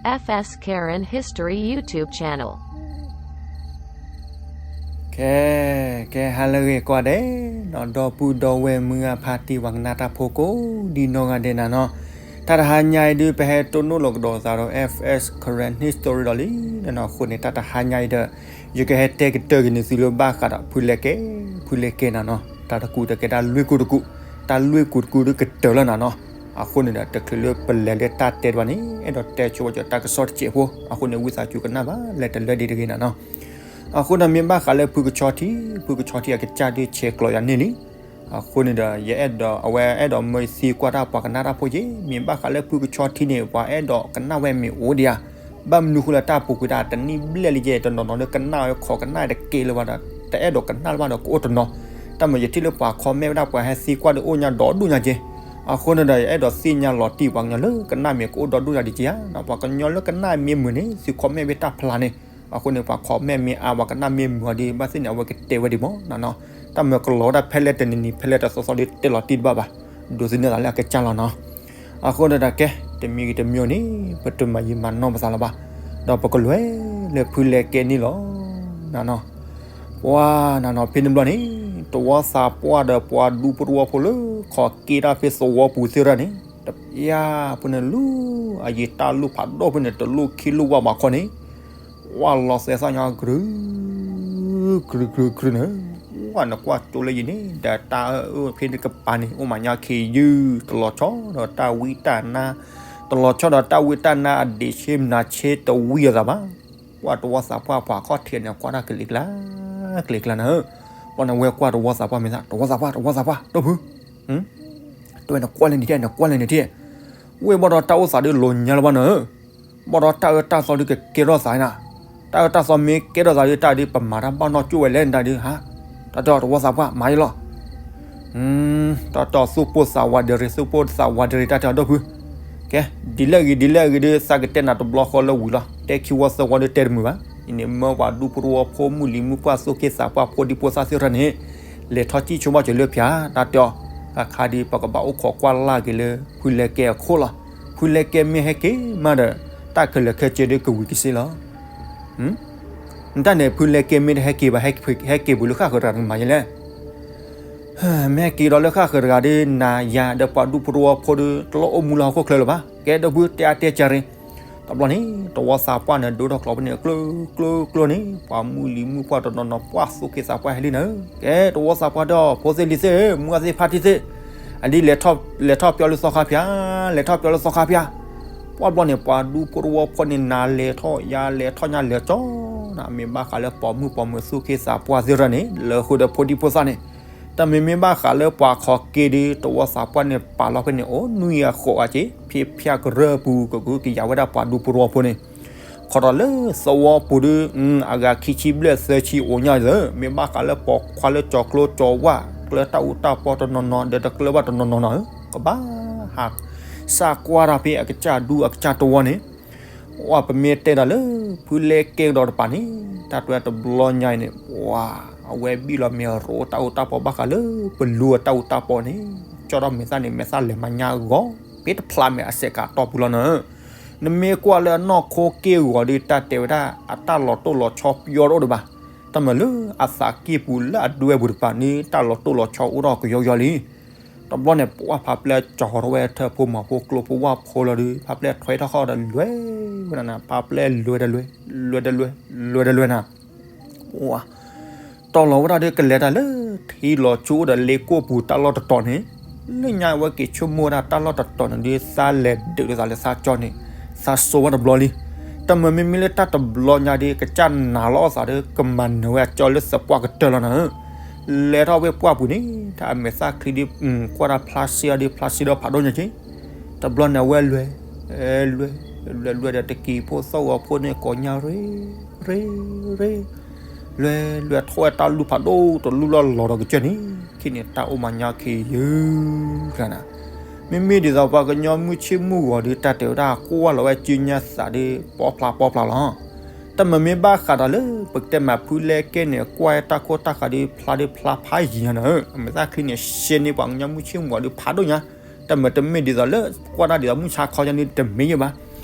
F S Karen History YouTube channel. ကဲ ကဲ ဟါလၢအဂ့ၤကိးဂၤဒဲးနီၤ, ဒီပုၢ်ဒီဝဲၢ်မုၢ်ဂၢ်ဖါတံၢ်ပှၤကနၣ်တၢ်ဖိကိးဒ်နီၢ်ဂၤဒဲးနၤနီၤ, တၢ်တဟါညါအံၤဒုး ပဟဲတိၢ်နီၣ်လီၤကဒီးသးဒီး F S Karen History ဒီးလံနီၤနီၤ. အဃိန့ၣ် တၢ်တဟါညါအံၤဒီး ယကဟဲတဲကတၢၢ်က့ၤန့ၢ်သုလၢဘၣ်ဃးဒီး ဖုလဲကဲ ဖုလဲကဲနၤနီၤ, တၢ်တကူတကဲတၢ်လွ့ၢ်ကူတကူ, တၢ်လွ့ၢ်ကူတကူဒုးကတၢၢ်လီၤနၤနီၤ. အဃိန့ၣ်ဒီး တချုးလၢပလဲၤလၢတၢ်တဲတဘၣ်န့ၣ် အဲၣ်ဒိးတဲဆိဝဲကၠီတၢ်ကစီၣ်တစဲးဖိ, အဃိန့ၣ် ဝံသးစူၤကနၣ်ဘၣ်လဲၤတလၢဒံးတဂ့ၤနၤနီၤ. အဃိန့ၣ်မ့ၢ်ဘၣ်ဃးလၢဖုကဆီထံ, ဖုကဆီထံအကစၢ်ဒုးဆဲးကျိးယၤန့ၢ်လံ. အဃိန့ၣ်ဒီး ယအဲၣ်ဒိး အဝဲအဲၣ်ဒိးမၢသံကွၢ်တၢ်ပှၤကနၣ်တၢ်ဖိက့ၤ, မ့ၢ်ဘၣ်ဃးလၢဖုကဆီထံန့ၣ် ပှၤအဲၣ်ဒိးကနၣ်ဝဲမ့ၢ်အိၣ်ဒံးဧါ. ဘၣ်မနုၤဃိလၢတၢ်ပူၤကွံာ်တၢ်တနံၣ်ဘျဲၣ်လံယဲ တနီၤနီၤလၢကနၣ်ဝဲခိးကနၣ်တကဲလၢၤဘၣ်ဒီး တအဲၣ်ဒိးကနၣ်လၢၤဘၣ်ဒီးကအိၣ်တနီၤ. တၢ်မၤယထံၣ်လၢပှၤ comment ဝဲဒၣ်ပှၤဟဲသံကွၢ်ဒီးအိၣ်ညါဒီဒူၣ်ညါက့ၤ. အဃိန့ၣ်ဒီး ယအဲၣ်ဒိးသ့ၣ်ညါလီၤတံၢ်ပှၤကညီလၢကနၣ်မ့ၢ်ကအိၣ်ဒီဒူၣ်ညါဒံးက့ၤဧါ. ပှၤကညီလၢကနၣ်မ့ၢ်မုာ်န့ၣ် သု comment ဝဲတၢ်ဖျါန့ၣ်. အဃိန့ၣ် ပှၤ comment မ့ၢ်အါ ပှၤကနၣ်မ့ၢ်မုာ်အီၤဒီး ဘၣ်သ့ၣ်န့ၣ် အဝဲကတဲဝဲဒံးမးနၤနီၤ. တၢ်မၤကလီၤဝဲဒၣ်ဖဲလဲၣ်တနံၤနံၤ ဖဲလဲၣ်တသီသီဒီးတဲလီၤတံၢ်တဘၣ်ဘၣ်, ဒိးသန့ၤသးလၢအကစၢ်လီၤနီၤ. အဃိန့ၣ်ဒီးကဲ တမံၤဂ့ၤတမံၤဂ့ၤန့ၣ် ပတမၤယံာ်မၤနီၢ်ပသးလၢၤဘၣ်, ဒီးပကလဲၤလၢဖုလဲကဲန့ၣ်လီၤနၤနီၤ. ပှၤနၤနီၤ ဖဲန့ၣ်ဘျီန့ၣ် တဝီသးပှၢ်ဒီးပှၤဒူဖိတဝီဖိလၢ ခိးက့တၢ်ဖဲသဝီပူၤသ့ၣ်တဖၣ်န့ၣ် တပျၢ်ဖိန့ၣ်လူၤ အယံာ်တၢ်လိၣ်ဖးဒိၣ်ဖဲန့ၣ် တလိၣ်ခံလိၣ်ဝၣ်ဘၣ်ခီန့ၣ် ဝၣ်လီၤသဲသၣ်ညါ ကြူ ကြူ ကြူ ကြူ န့ၣ်, ဝၣ်နကွၢ်ကၠိလၢယံၤန့ၣ် ဒီးတၢ်အၢၣ်ဖဲန့ၣ်ကပၤန့ၣ် အိၣ်မးညါခ့ယုၢ် တလီၤဆီဒီးတၢ်ဝံတၢ်နါ, တလီၤဆီဒီးတၢ်ဝံတၢ်နါအဒံးဆ့မနၤဆ့တဝံအသးဘၣ်. ပှၤတဝီသးပှၢ်ပှၤခီၣ်ထံးန့ၣ် ကွၢ်တၢ်ကလံၤကျါ ကလံၤကျါနၤဧၢ, ဘၣ်န့ၣ်ဝဲကွၢ်တဝီသးပှၢ်မ့ၢ်သး တဝီသးပှၢ် တဝီသးပှၢ် ဒီပုၢ် တဲဝဲနကွၢ်လဲၣ်န့ၣ်ထံၣ် နကွၢ်လဲၣ်န့ၣ်ထံၣ်, ဝ့ၢ်ဘၣ်ဒီးတၢ်အိၣ်သးဒုးလိၤညါလၢၤဘၣ်နၤဧၢ, ဘၣ်ဒီးတၢ်အၢတၢ်သီဒုးကကဲထီၣ်သးနၤ, တၢ်အၢတၢ်သီမ့ၢ်ကဲထီၣ်သးဒုး တၢ်ဒုးပမၤတၢ်ဘၣ်နီၢ်ကၠိဝဲလဲၣ်နတၢ်ဒုးဟါ, တၢ်တဲတဝီသးပှၢ် မၤယလီၤ တၢ်တဲသူၣ်ပိၢ်သးဝးဒရ့ သူၣ်ပိၢ်သးဝးဒရ့ တၢ်တဲဒီပုၢ်, ကဲ ဒ်လဲၣ်ဂ့ၤ ဒ်လဲၣ်ဂ့ၤဒုး သးကတဲနၤတဘျီဃီလၢဝံၤလီၤ, တဲခံဝီသၢဝီဒုးတဲတမုာ်ဘၣ်, အံၤန့ၣ်မၢပှၤဒူဖိတဝီဖိမုၢ်လံၤမုၢ်ပှၢ် သူၣ်က့သးပှၢ် ဖိဒံဖိသၣ်သ့ၣ်တဖၣ်န့ၣ် လဲၤထီၣ်စံၣ်ဆိဘၣ်စၢၤလၢဖၠါ တၢ်တဲအီၤ, အခါဒုး ပကဘၣ်အိၣ်ခိးကွၢ်လၢ်က့ၤလၢ ဖုလဲကဲအခိၣ်လီၤ, ဖုလဲကဲမ့ၢ်ဟဲက့ၤမးဒီး တၢ်ခဲလၢာ်ခဲဆ့ဒုးကဝံၤက့ၤစ့လီၤ. နတၢ်န့ၣ် ဖုလဲကဲမ့ၢ်တဟဲက့ၤဘၣ် ဟဲက့ၤပူၤလၢဃၣ်ဃၢၤတဂၤန့ၣ်မၤယလဲၣ်, မ့ၢ်ဟဲက့ၤဒီးလၢဃၣ်ဃၢၤတဂၤဒီး နၤယၤဒီးပှၤဒူဖိတဝီဖိဒီး တလိၣ်အိၣ်မူလၢဟီၣ်ခိၣ်ချၢလၢၤဘၣ်, ကဲဒီပုၢ် တဲအါတဲကၢ်ရ့, တဘျီန့ၣ် တဝီသးပှၢ်န့ၣ် ဒိထီၣ်ကျိဖဲန့ၣ် ကျိ ကျိ ကျိန့ၣ် ပှၤမုၢ်လံၤမုၢ်ပှၢ်တနီၤနီၤ ပှၢ်သူၣ်က့သးပှၢ်ဟဲလံနၤ, ကဲတဝီသးပှၢ်ဒီး ဖိသ့ၣ်လံၤသ့ၣ် မုၢ်ဂၢ်သ့ၣ်ဖါတံၢ်သ့ၣ်, အဒ်လဲၤထီၣ် လဲၤထီၣ်ပျီလၢသီခါဖၠါ, လဲၤထီၣ်ပျီလၢသီခါဖၠါ, ပှၢ်ဘျီန့ၣ် ပှၤဒူဖိတဝီဖိန့ၣ် နၤလဲၤထီၣ်ယၤလဲၤထီၣ်ညါလဲၤကၠီနၤ, မ့ၢ်ဘၣ်ဃးလၢပိာ်မုၣ်ပိာ်မုၣ်သူၣ်က့သးပှၢ်သ့ၣ်တဖၣ်န့ၣ် လၢဃုာ်ဒီးဖိဒံဖိသၣ်န့ၣ်, တၢ်မ့မ့ၢ်ဘၣ်ဃးလၢပှၤခိးက့ဒုး တဝီသးပှၢ်န့ၣ် ပာ်လီၤဖဲန့ၣ် အိၣ်နွံဂၤဃိးဂၤက့ၤ ဖဲဖၠါကရၢၢ်ပူၤ ကကူကယၤဝဲဒၣ်ပှၤဒူဖိတဝီဖိန့ၣ်, ခိးဒီးလၢသဝီပူၤဒုး အဂၤခံဆံဘျဲၣ်သၢဆံအိၣ်ညါယဲ, မ့ၢ်ဘၣ်ဃးလၢပိာ်ခွါလၢကၠီၤကျိကၠီၤဝၣ် ကျၢတၢ်အူတၢ်ပီတနီၤနီၤ ဒီးတကျၢဘၣ်တနီၤနီၤနၤဧၢ, ကဘၣ်ဟး စးကွၢ်တၢ်ဖဲအကစၢ်ဒူအကစၢ်တဝီန့ၣ်, ပှၢ်ပမ့ၢ်တဲဒီးလၢ ဖုလဲကဲကဒီးတပၤန့ၣ် တၢ်တဲတဘျီညါအံၤန့ၣ် ပှၢ် အဝဲဘံၣ်လီၤမ့ၢ်ရိတၢ်အူတၢ်ပီဘၣ်ဃးလၢ ပလူအတၢ်အူတၢ်ပီန့ၣ်, ကၠီဒီးမဲာ်သၣ်န့ၣ် မဲာ်သၣ်လဲၤမၤညါဂီၤ ဖဲတဖျါမဲာ်အစဲးကးတီၢ်ပူၤလီၤနၤဧၢ, နမ့ၢ်ကွၢ်လၢအနီၢ်ခိက့ၢ်ဂီၤဒီး တၢ်တဲဝဲဒၣ် အတၢ်လီၤတိၢ်လီၤဆီပယီၤတအိၣ်ဒံးဘၣ်, တၢ်မၤလၢအသးက့ၢ်ပူၤလၢအဒွဲပူၤတပၤန့ၣ် တၢ်လီၤတိၢ်လီၤဆီအိၣ်ထီၣ်ကယီကယီလံ တဘျီန့ၣ် ပှၢ်ဖးပျဲကၠီၤထီၣ်ဝဲထၢၣ်ဖိမၤဖိကျိဖိဝၣ်ဖိလီၤဒီး ဖးပျဲထွဲထီၣ်ဃီဒီးလွဲဝဲနၤ, ဖးပျဲလွဲတလွဲ လွဲတလွဲ လွဲတလွဲနၤ, ပှၢ် တီၢ်လီၤဝဲဒၣ်ဒီးကလဲၤတၢ်လၢ ထံလီၤဆူအိၣ်ဒီးလ့ကိၣ်ပူၤတၢ်လီၢ်တတီၤန့ၣ်, လၢညါအဝဲက့ၤဆိကမိၣ်ဝဲဒၣ်တၢ်လီၢ်တတီၤန့ၣ်ဒီး သးလဲၤဒုးလိာ်သးလၢသးကၠီန့ၣ်, သးစိာ်ဝဲတဘျီလံ. တၢ်မၤမ့မ့ၢ်လၢတၢ်တဘျီညါဒီး ကစၢ်နာ်လီၤအသးဒီး ကမၤနၢၤဝဲအကၠီလၢသပှၢ်ကတၢၢ်လီၤနၤဧၢ, လဲၤထီၣ်ဝဲပှၢ်ပူၤန့ၣ် တၢ်အမဲာ်သၣ်ချံဒီး ကွၢ်တၢ်ဖျါဆ့အီၤဒီး ဖျါဆ့ဒီးဖးဒိၣ်ညါက့ တဘျီန့ၣ် အဝဲလွဲ လွဲ လွဲလွဲဒီးတကံၤဖိသီၣ်ဂီၤဖိန့ၣ်ကိးညါရ့ ရ့ ရ့ လွဲ လွဲထီၣ်ဝဲတၢ်လူၢ်ဖးဒိၣ်တလူၢ်လီၤလီၤဒီးကစၢၢ်န့ၣ်, ခဲန့ၣ်တၢ်အိၣ်မၤညါခ့ယုၢ်နၤ, မ့မ့ၢ်ဒ်သိးပှၤကညီမုၢ်ဆ့ၣ်မုၢ်ဂီၤဒီး တၢ်တဲဝဲဒၣ်ကွၢ်လီၤဝဲစုညါသးဒီး ပီဖျါပီဖျါလီၤ. တၢ်မၤမ့ၢ်ဘၣ်ဃးဒီးလၢ ပကတဲမးဖုလဲကဲန့ၣ် ကွၢ်တၢ်ခိၣ်တၢ်ဃးဒီးဖျါဒီးဖျါဖးယံၤညါနၤဧၢ, အမဲာ်သၣ်ချံန့ၣ် ရှဲန့ၢ်ပှၤကညီမုၢ်ဆ့ၣ်မုၢ်ဂီၤဒီးဖးဒိၣ်ညါ, တၢ်မၤတမ့ၢ်ဒ်သိးလၢ ကွၢ်တၢ်ဒ်သိးမုၢ်ဆါခီညါန့ၣ်တမ့ၢ်ယဲဘၣ်.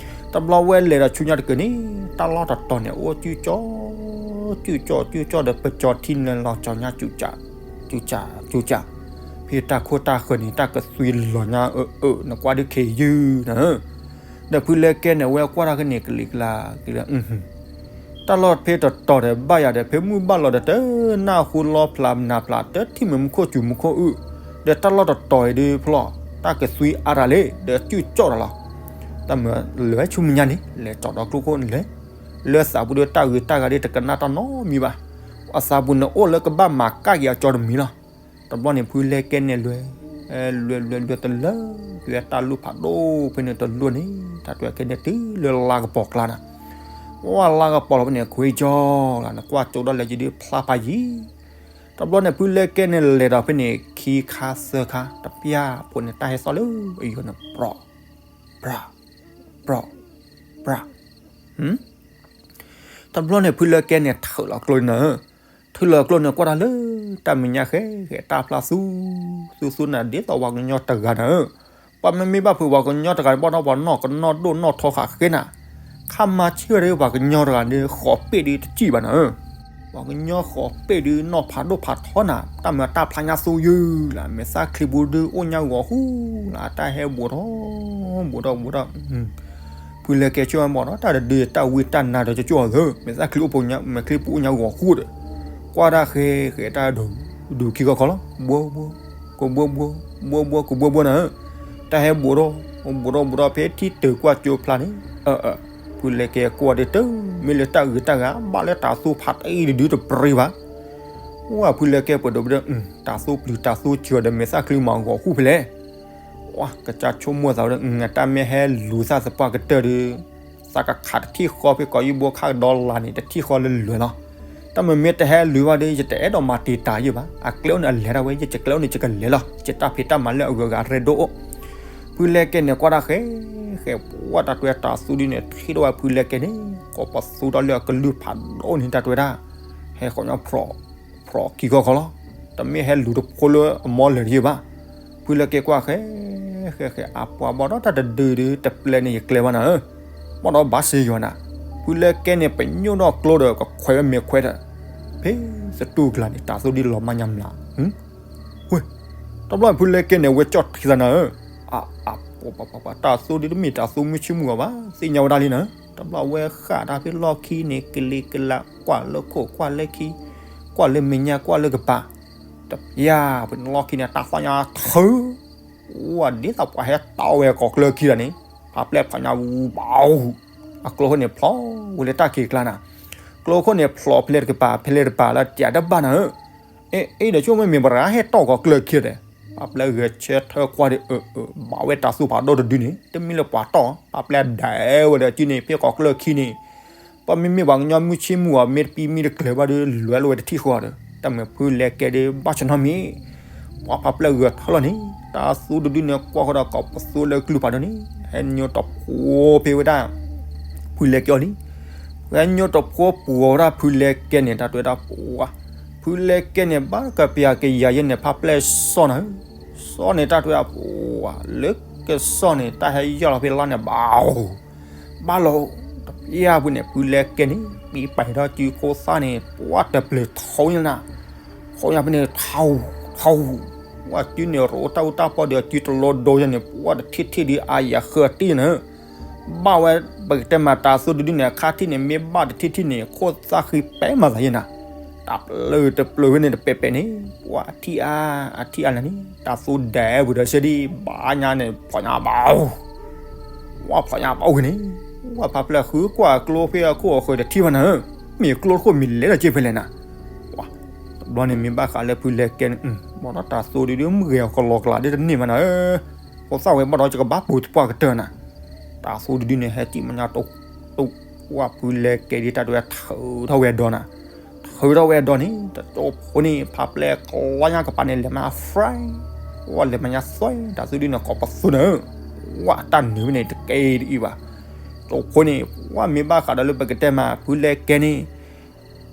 တဘျီဝဲလဲၤဒီးဆူညါတက့ၢ်န့ၣ် တၢ်လီၢ်တတီၤန့ၣ် အိၣ်ကၠူၣ်ကၠီ, ကၠူၣ်ကၠီ ကၠူၣ်ကၠီဒီး ပကၠီထံနလီၤကၠီညါ ကၠူၣ်ကၠၣ်, ကၠူၣ်ကၠၣ်, ကၠူၣ်ကၠၣ်, ဖဲတၢ်ခိၣ်တၢ်ဃၢၤန့ၣ် တၢ်ကသွံလီၤညါအၢအၢ နကွၢ်ဒုးခဲယုၢ်နၤဧၢ. ဒီးဖုလဲကဲန့ၣ် အဝဲကွၢ်တၢ်ခဲန့ၣ် ကလံၤကလါ, ကလံၤ တၢ်လီၢ်ဖဲတတီၤဒီးဘၣ်ယၤဒီး ဖဲမုၢ်ဘၣ်လီၤဒီး တနၢ်ဟူလီဖျးနၢ်ဖျး တထံၣ်မုာ်မူခိၣ်စူၤမူခိၣ်အုၣ်, ဒီးတၢ်လီၢ်တတီၤအံၤဒုးဖျီၣ် တၢ်ကသွံအါတၢ်လံ ဒီးကၠူၣ်ကၠီတၢ်လီၤ. တၢ်မုာ်လဲၤဝဲဆူမဲာ်ညါန့ၣ် လဲၤကၠီဒီးကျိခိၣ်လဲၤ, လၢသးပူၤဒီးတၢ်ဂ့ၤတၢ်ဂၤဒ်တကနၣ်တၢ်နီတမံၤဘၣ်. အသးပူၤန့ၣ်အိၣ်လၢကဘၣ်မၤကၣ်က့ၤအကၠီတမံၤလီၤ. တဘျီန့ၣ် ဖုလဲကဲန့ၣ်လဲၤ, လဲၤလဲၤလဲၤတလၢ, လဲၤတၢ်လူၢ်ဖးဒိၣ်ဖဲန့ၣ်တလၢန့ၣ် တၢ်တဲကဲန့ၣ်တုၤလၢလါကပီၤကျါနၤ, ဝဲလါကပီၤလီၤဖဲန့ၣ် ခွ့ကၠီလီၤ နကွၢ်ကၠိဒီးလဲၤယံၤဒုးဖျါဖးယံၤ. တဘျီန့ၣ် ဖုလဲကဲန့ၣ်လဲၤဒီးဖဲန့ၣ် ခံခါသၢခါ တပျၢ်ဖိန့ၣ် တၢ်ဟဲသီၣ်လၢအယိာ်န့ၣ် ပြီၣ်, ပြီၣ်, ပြီၣ်, ပြီၣ်. တဘျီန့ၣ် ဖုလဲကဲန့ၣ် ထုးလီၤကျိန့ၣ်, ထုးလီၤကျိန့ၣ် ကွၢ်တၢ်လၢ တၢ်မဲာ်ညါဃဲဃဲ တၢ်ဖျါသူ, သူသူနၤ ဒ်သိးပှၤကညီတဂၤနၤဧၢ. ပှၤမ့မ့ၢ်ဘၣ်ဖုးပှၤကညီတဂၤန့ၣ် ဘၣ်ဒီးပှၤနီၢ်ကနီၢ်ဒိၣ်နီၢ်ထီဃာ်ဃဲနၤ, ခါမၤဆံၣ်ဝဲဒီးပှၤကညီတဂၤဒီး ဃိးပ့ၣ်ဒုးတစံၣ်ဘၣ်နၤဧၢ. ပှၤကညီဃိးပ့ၣ်ဒုးနီၢ်ဖးဒိၣ်ဖးထီနၤ, တၢ်မၤတၢ်ဖျါညါသူယုၢ်လၢ မဲာ်သၣ်ချံပူၤဒုးအိၣ်ညါဂီၤဃူလၢ တၢ်ဟဲဘူးထီၣ်, ဘူးထီၣ်ဘူးထီၣ် ဖုလဲကဲဆိကမိၣ်ဒီး တၢ်တဒုးတၢ်ဝံတၢ်နါဒီးကၠိၣ်အီၤသၢ, မဲာ်သၣ်ချံအိၣ်ပူၤညါ, မဲာ်ချံပူၤအိၣ်ညါဂီၤဃူဒီး, ကွၢ်တၢ်ဃဲဃဲတၢ်ဒုး, ဒုးခံခီခီလီၤ, ဘှီဘှီ, ကဘှီဘှီ, ဘှီဘှီ ကဘှီဘှီနၤဧၢ. တၢ်ဟဲဘူးထီၣ်, ဘူးထီၣ်ဘူးထီၣ် ဖဲထံၣ်တုၤကွၢ်ကၠိဖျါန့ၣ်, ဖုလဲကဲကွၢ်ဒီးတမ့ၢ်လၢတၢ်ဂ့ၤတၢ်ဂၤ ဘၣ်လၢတၢ်သူဖးတအံၤတဒုတပြံဘၣ်. ဝဲဖုလဲကဲပှဲၤဒိးဒီး တၢ်သူပျုၤတၢ်သူစှၤဒီး မဲာ်သၣ်ချံမၤဂီၤဃူဖဲလဲၣ်. ဝဲကစၢ်ဆိကမိၣ်သးဝဲဒီး တၢ်မ့ၢ်ဟဲလူၤသၣ်သပှၢ်ကတၢၢ်ဒီး သးကခးတထံၣ်ဃီဖဲကီးယုၢ်ဘိခါကဒီးလါန့ၣ် တထံၣ်ဃီလၢလွဲၤလီၤ. တၢ်မ့မ့ၢ်တဟဲလူၤဘၣ်ဒီး ယတအဲၣ်ဒိးမၤတံာ်တာ်ယဲၢ်ဘၣ်. အကျဲအိၣ်န့ၣ်အလဲၤဒၣ်ဝဲ ယကကျဲအိၣ်န့ၣ် ယကလဲၤလီၤ. ယတၢ်ဖံးတၢ်မၤလၢအဂုၤအဂၤရဲဒိၣ်အိၣ်. ဖုလဲကဲန့ၣ် ကွၢ်တၢ်ဃဲဃဲ ပှၤတၢ်တွဲတၢ်သူဒုန့ၣ် ထံၣ်ထီၣ်ဝဲဖုလဲကဲန့ၣ် ကိးပသူထီၣ်လၢအကလုၢ်ဖးဒိၣ်န့ၣ် တၢ်တွဲတၢ် ဟဲဃီၤညီ ဖျိးခံခီခီလီၤ. တမ့ၢ်ဟဲလူၤတဖိလၢအမီလဲၤတယဲၢ်ဘၣ်. ဖုလဲကဲကွၢ်ဃဲဃဲဃဲ အပှၤဘၣ်ဒီးတၢ်တဒုဒုတပျဲန့ၣ် ယကျဲဘၣ်နၤဧၢ. ဘၣ်ဒီးဘၣ်စ့ယီၤနၤ. ဖုလဲကဲန့ၣ် ပညိၣ်ထီၣ်ကျိဒီးကခွဲးဝဲမဲာ်ခွဲးဒီး ဖဲသတူၢ်ကျါန့ၣ် တၢ်သူဒုလီၤမၢ်ညါမျး ဝဲ တဘျီဖုလဲကဲန့ၣ် ဝဲကၠီၣ်ထံသးနၤဧၢ. အ အ ပှၤ ပှၤ ပှၤ တၢ်သူဒုတမ့ၢ်တၢ်သူမုၢ်ဆ့ၣ်မုၢ်ဂီၤဘၣ် သ့ၣ်ညါဝဲဒၣ်လံနၤ. တဘျီဝဲဃၣ်တၢ်ဖဲလီၢ်ခံန့ၣ် ကလံၤကလး ကွၢ်လၢခိၣ်ကွၢ်လၢခံ ကွၢ်လၢမဲာ်ညါကွၢ်လၢကပၤ တပျၢ်ပှၤန့ၣ်လီၢ်ခံန့ၣ် တၢ်သီၣ်ညါထုး ဝဲဒ်သိးပှၤဟဲတီဝဲကိးကျၢၢ်ခံဒီးန့ၣ် ဖးပျဲၢ်ဖးညါဝူဘၣ် အကျိခိၣ်န့ၣ်ဖျိးဝဲလၢတၢ်ခံးကျါနၤ. ကျိခိၣ်န့ၣ်ဖျိးဖဲလဲၣ်တကပၤ ဖဲလဲၣ်တကပၤလၢတၢ်တဘၣ်နၤဧၢ. အ့ အ့ ဒီးဆိကမိၣ်မ့ၢ်ပှၤဟဲတီၢ်ကိးကျၢၢ်ခံဒီး ဖးပျဲၢ်ဂဲၤဆၢထၢၣ်ကွၢ်ဒီး အၢ အၢ ဘၣ်ဝဲတၢ်သူဖးဒိၣ်တဒုန့ၣ် တမ့ၢ်လၢပှၤတီၢ် ဖးပျဲၢ်ဒဲးဝဲဒီးစုန့ၣ် ဖဲကိးကျၢၢ်ခံန့ၣ် ပှၤမ့မ့ၢ်ပှၤကညီမုၢ်ဆ့ၣ်မုၢ်ဂီၤ မ့ၢ်တပံမ့ၢ်တကျၢၤဘၣ်ဒီး လွဲလိာ်ဝဲတထံၣ်ဃီဒီး တၢ်မ့ၢ်ဖုလဲကဲဒီး ဘၣ်ဆၢနီတမံၤ ပှၤဖးပျဲၢ်ဂဲၤထၢၣ်လီၤန့ၣ် တၢ်သူတဒုန့ၣ် ကွၢ်ဃီဒီးကိးပသူလၢကလုၢ်ဖးဒိၣ်န့ၣ် ဟဲညိတဖိဖဲဝဲဒၣ် ဖုလဲကဲအီၤလံ. ဟဲညိတဖိပှီၤဝဲဒၣ်ဖုလဲကဲန့ၣ် တၢ်တဲဝဲဒၣ်ပှၤ ဖုလဲကဲန့ၣ် ဘၣ်ကပျၢ်ကယၤယဲန့ၣ် ဖးပျဲၢ်စီၣ်နၤဧၢ. စီၣ်န့ၣ် တၢ်တဲဝဲဒၣ်ပှၤ လၢကစီၣ်န့ၣ် တၢ်ဟဲယီၢ်လီၤဖဲလါန့ၣ် ဘၣ် ဘၣ်လီၤ တပျၢ်ဖုန့ၣ် ဖုလဲကဲန့ၣ် မံပာ်ထီၣ်စုခိၣ်သၣ်န့ၣ် ပှၤတပျၢၤထီညါနၤ ထီညါဖဲန့ၣ် ထီ ထီ ပှၤစုန့ၣ် ရိတၢ်အူတၢ်ပီၢ်ဒီးစုတလီၤဒိယဲန့ၣ် ပှၤတထံၣ်ထံၣ်ဒီးအါယၤဃၢၤတံၢ်နၤဧၢ. ဘၣ်ဝဲ ပကတဲမးတၢ်သူတဒုန့ၣ် အခါထံၣ်န့ၣ် မ့ၢ်ဘၣ်တထံၣ်ထံၣ်န့ၣ် ခိၣ်သၣ်ဃံပဲမၤသးယဲနၤ တၢ်ပျၢၤတပျၢၤဖဲန့ၣ်တပဲာ်ပဲာ်န့ၣ် ပှၤအထံၣ်အါ အထံၣ်အါလၢာ်န့ၣ် တၢ်သူဒဲးဝံၤဒီးစ့ဒံး ဘၣ်ညါန့ၣ် ဖီၣ်ညါဘၣ် ဝဲဖီၣ်ညါဘၣ်ဝဲန့ၣ် ဝဲဖးပျဲၢ်ဃုကွၢ်ကျိဖဲအခိၣ်အဃၢၤတထံၣ်ဘၣ်နၤဧၢ. မ့ၢ်ကျိတခိၣ်မ့ၢ်လဲၤဒီးက့ဖဲလဲၣ်နၤ ဝဲ တဘျီန့ၣ်မ့ၢ်ဘၣ်ဃးလၢဖုလဲကဲန့ၣ် ဘၣ်ဒီးတၢ်သူတဒုမ့ၢ်ဂဲၤအီၤကလီကလးဒ်တန့ၢ်ဘၣ်နၤဧၢ. ဖိသၣ်ဝဲဘၣ်ဒီးယကဘၣ်ပူၤသပှၢ်ကတၢၢ်နၤ တၢ်သူတဒုန့ၣ် ဟဲစံၣ်မၤညါတိၢ်တိၢ် ဝဲဖုလဲကဲဒ်တၢ်တဲဝဲထုးထီၣ်ဝဲအဒိနၤ ထုးထီၣ်ဝဲအဒိန့ၣ် တကၠိဖိန့ၣ် ဖးပျဲၢ်ကျီညါကပၤန့ၣ် လဲၤမၤ fry ဝဲလဲၤမၤညါသွဲ တၢ်သူဒုန့ၣ် ကိးပသူနၤဧၢ. ဝဲတၢ်နုာ်ဖဲန့ၣ် တကဲဒ်အံၤဘၣ်. ကၠိဖိန့ၣ် ဝဲမ့ၢ်ဘၣ်ဃးဒီးလၢပကတဲမး ဖုလဲကဲန့ၣ်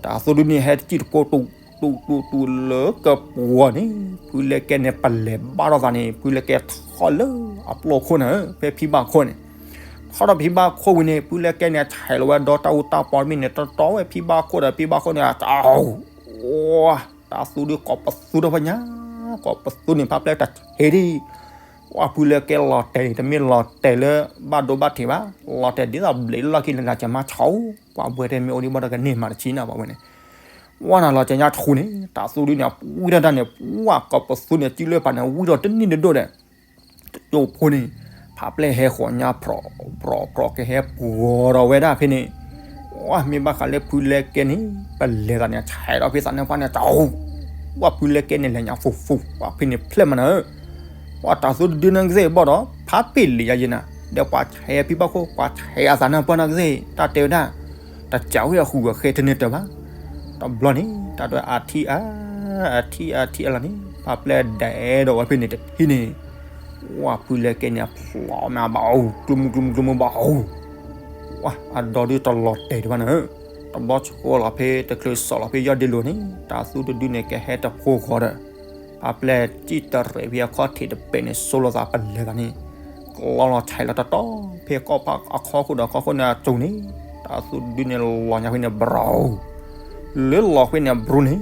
တၢ်သူဒုန့ၣ် ဟဲတစံၣ်တကိးတူၢ်တူၢ်တူၢ်တူၢ်လၢကပှီၤန့ၣ် ဖုလဲကဲန့ၣ် ပလဲၤဘၣ်ထီၣ်သးန့ၣ် ဖုလဲကဲထီၣ်လၢအပျီခိၣ်နၤဧၢ ဖဲဖံဘၣ်ခိၣ်န့ၣ် ထီၣ်ဒီးဖံဘၣ်ခိၣ်ဝံၤန့ၣ် ဖုလဲကဲန့ၣ် ဆဲးလီၤဝဲဒီတၢ်အူတၢ်ပီတမံၤန့ၣ် တတီဝဲဖံဘၣ်ခိၣ်ဒီး ဖံဘၣ်ခိၣ်န့ၣ် တၢ်အူ တၢ်သူဒုးကိးပသူထီၣ်ဖဲညါ, ကိးပသူန့ၣ် ဖးပျဲၢ်တဆံးဒံး, ပှၢ်ဖုလဲကဲလီၤတဲာ်န့ၣ် တမ့ၢ်လီၤတဲာ်လၢဘၣ်ဒိဘၣ်ထံးဘၣ်, လီၤတဲာ်ဒ်သိးဘျဲးလၢလီၢ်ခံန့ၣ် နၤကမါဆီ, ပှၢ်ဘှဲတဲမ့ၢ်အိၣ်ဒံးဘၣ်ဒီးကန့ၢ်မၤတဆံနၤ ပှၢ်ဝဲန့ၣ် ဝဲနၤလီၤကညါဆူန့ၣ် တၢ်သူဒုးန့ၣ် ဝံထီၣ်တၢ်န့ၣ် ပှၢ်ကိးပသူန့ၣ် စုလၢပၤန့ၣ် ဝံထီၣ်တနံၣ်တဒိၣ်ဒီး တကၠိဖိန့ၣ် ဖးပျဲၢ်ဟဲဃီၤညါဖြီးဖြီးဖြီးကဟဲပှီၤဒီးဝဲဒၣ်ဖဲန့ၣ်, ဝဲမ့ၢ်ဘၣ်ဃးလၢဖုလဲကဲန့ၣ် ပလဲၤသးန့ၣ် ဆဲးဒီးဖံသးနၢၣ်ပှၢ်န့ၣ် တၢ်အူ, ဝဲဖုလဲကဲန့ၣ် လဲၤညါ ဖူးဖူး ပှၢ်ဖဲန့ၣ်ဖျဲၣ်မးနၤဧၢ ပှၢ်တၢ်သူတဒုန့ၣ်ကသ့ၣ်ဘၣ်ဒီး ဖးပ့ၢ်လံယၤယဲနၤ, ဒီးပှၤဆဲးဖံဘၣ်ခိၣ် ပှၤဆဲးအသးနၢၣ်ပှၢ်န့ၣ်ကသ့ၣ် တၢ်တဲဝဲဒၣ်, တစးဝဲအဃုာ်အဃဲတန့ၢ်တၢ်ဘၣ်, တဘျီန့ၣ် တၢ်တဲအထံၣ်အါ, အထံၣ်အါထံၣ်အါလီၤန့ၣ် ဖးပျဲၢ်ဒဲးဒီးဝဲဖဲန့ၣ်တထံၣ်န့ၣ်, ဝဲဖုလဲကဲန့ၣ် အဖျီမးဘၣ်အူ ကျူမူကျူမူကျူမူဘၣ်အူ ဝဲအဒီဒုတလီၤတဲာ်ဒံးဘၣ်နၤဧၢ, တဘျီဆှီလီၤဖဲတချုးစီၤလီၤဖဲယီၢ်ဒ့လိၤန့ၣ် တၢ်သူတဒုန့ၣ် ကဟဲတဖိဃီၤဒီး ဖးပျဲၢ်စံၣ်တရဲးဖဲအခီၣ်ထံးတပဲာ်န့ၣ် ဆိလီၤသးပလဲၤသးန့ၣ်, ကျီလီၤဆဲးလီၤတတီၤ ဖဲကီၢ်ဖးအခီခိၣ်ဒီးခီခိၣ်န့ၣ်အစိၤန့ၣ်, တၢ်သူတဒုန့ၣ် လီၤညါဖဲန့ၣ် ဘြီၤ လၢလီၤဖဲန့ၣ် ဘြူၤန့ၣ်,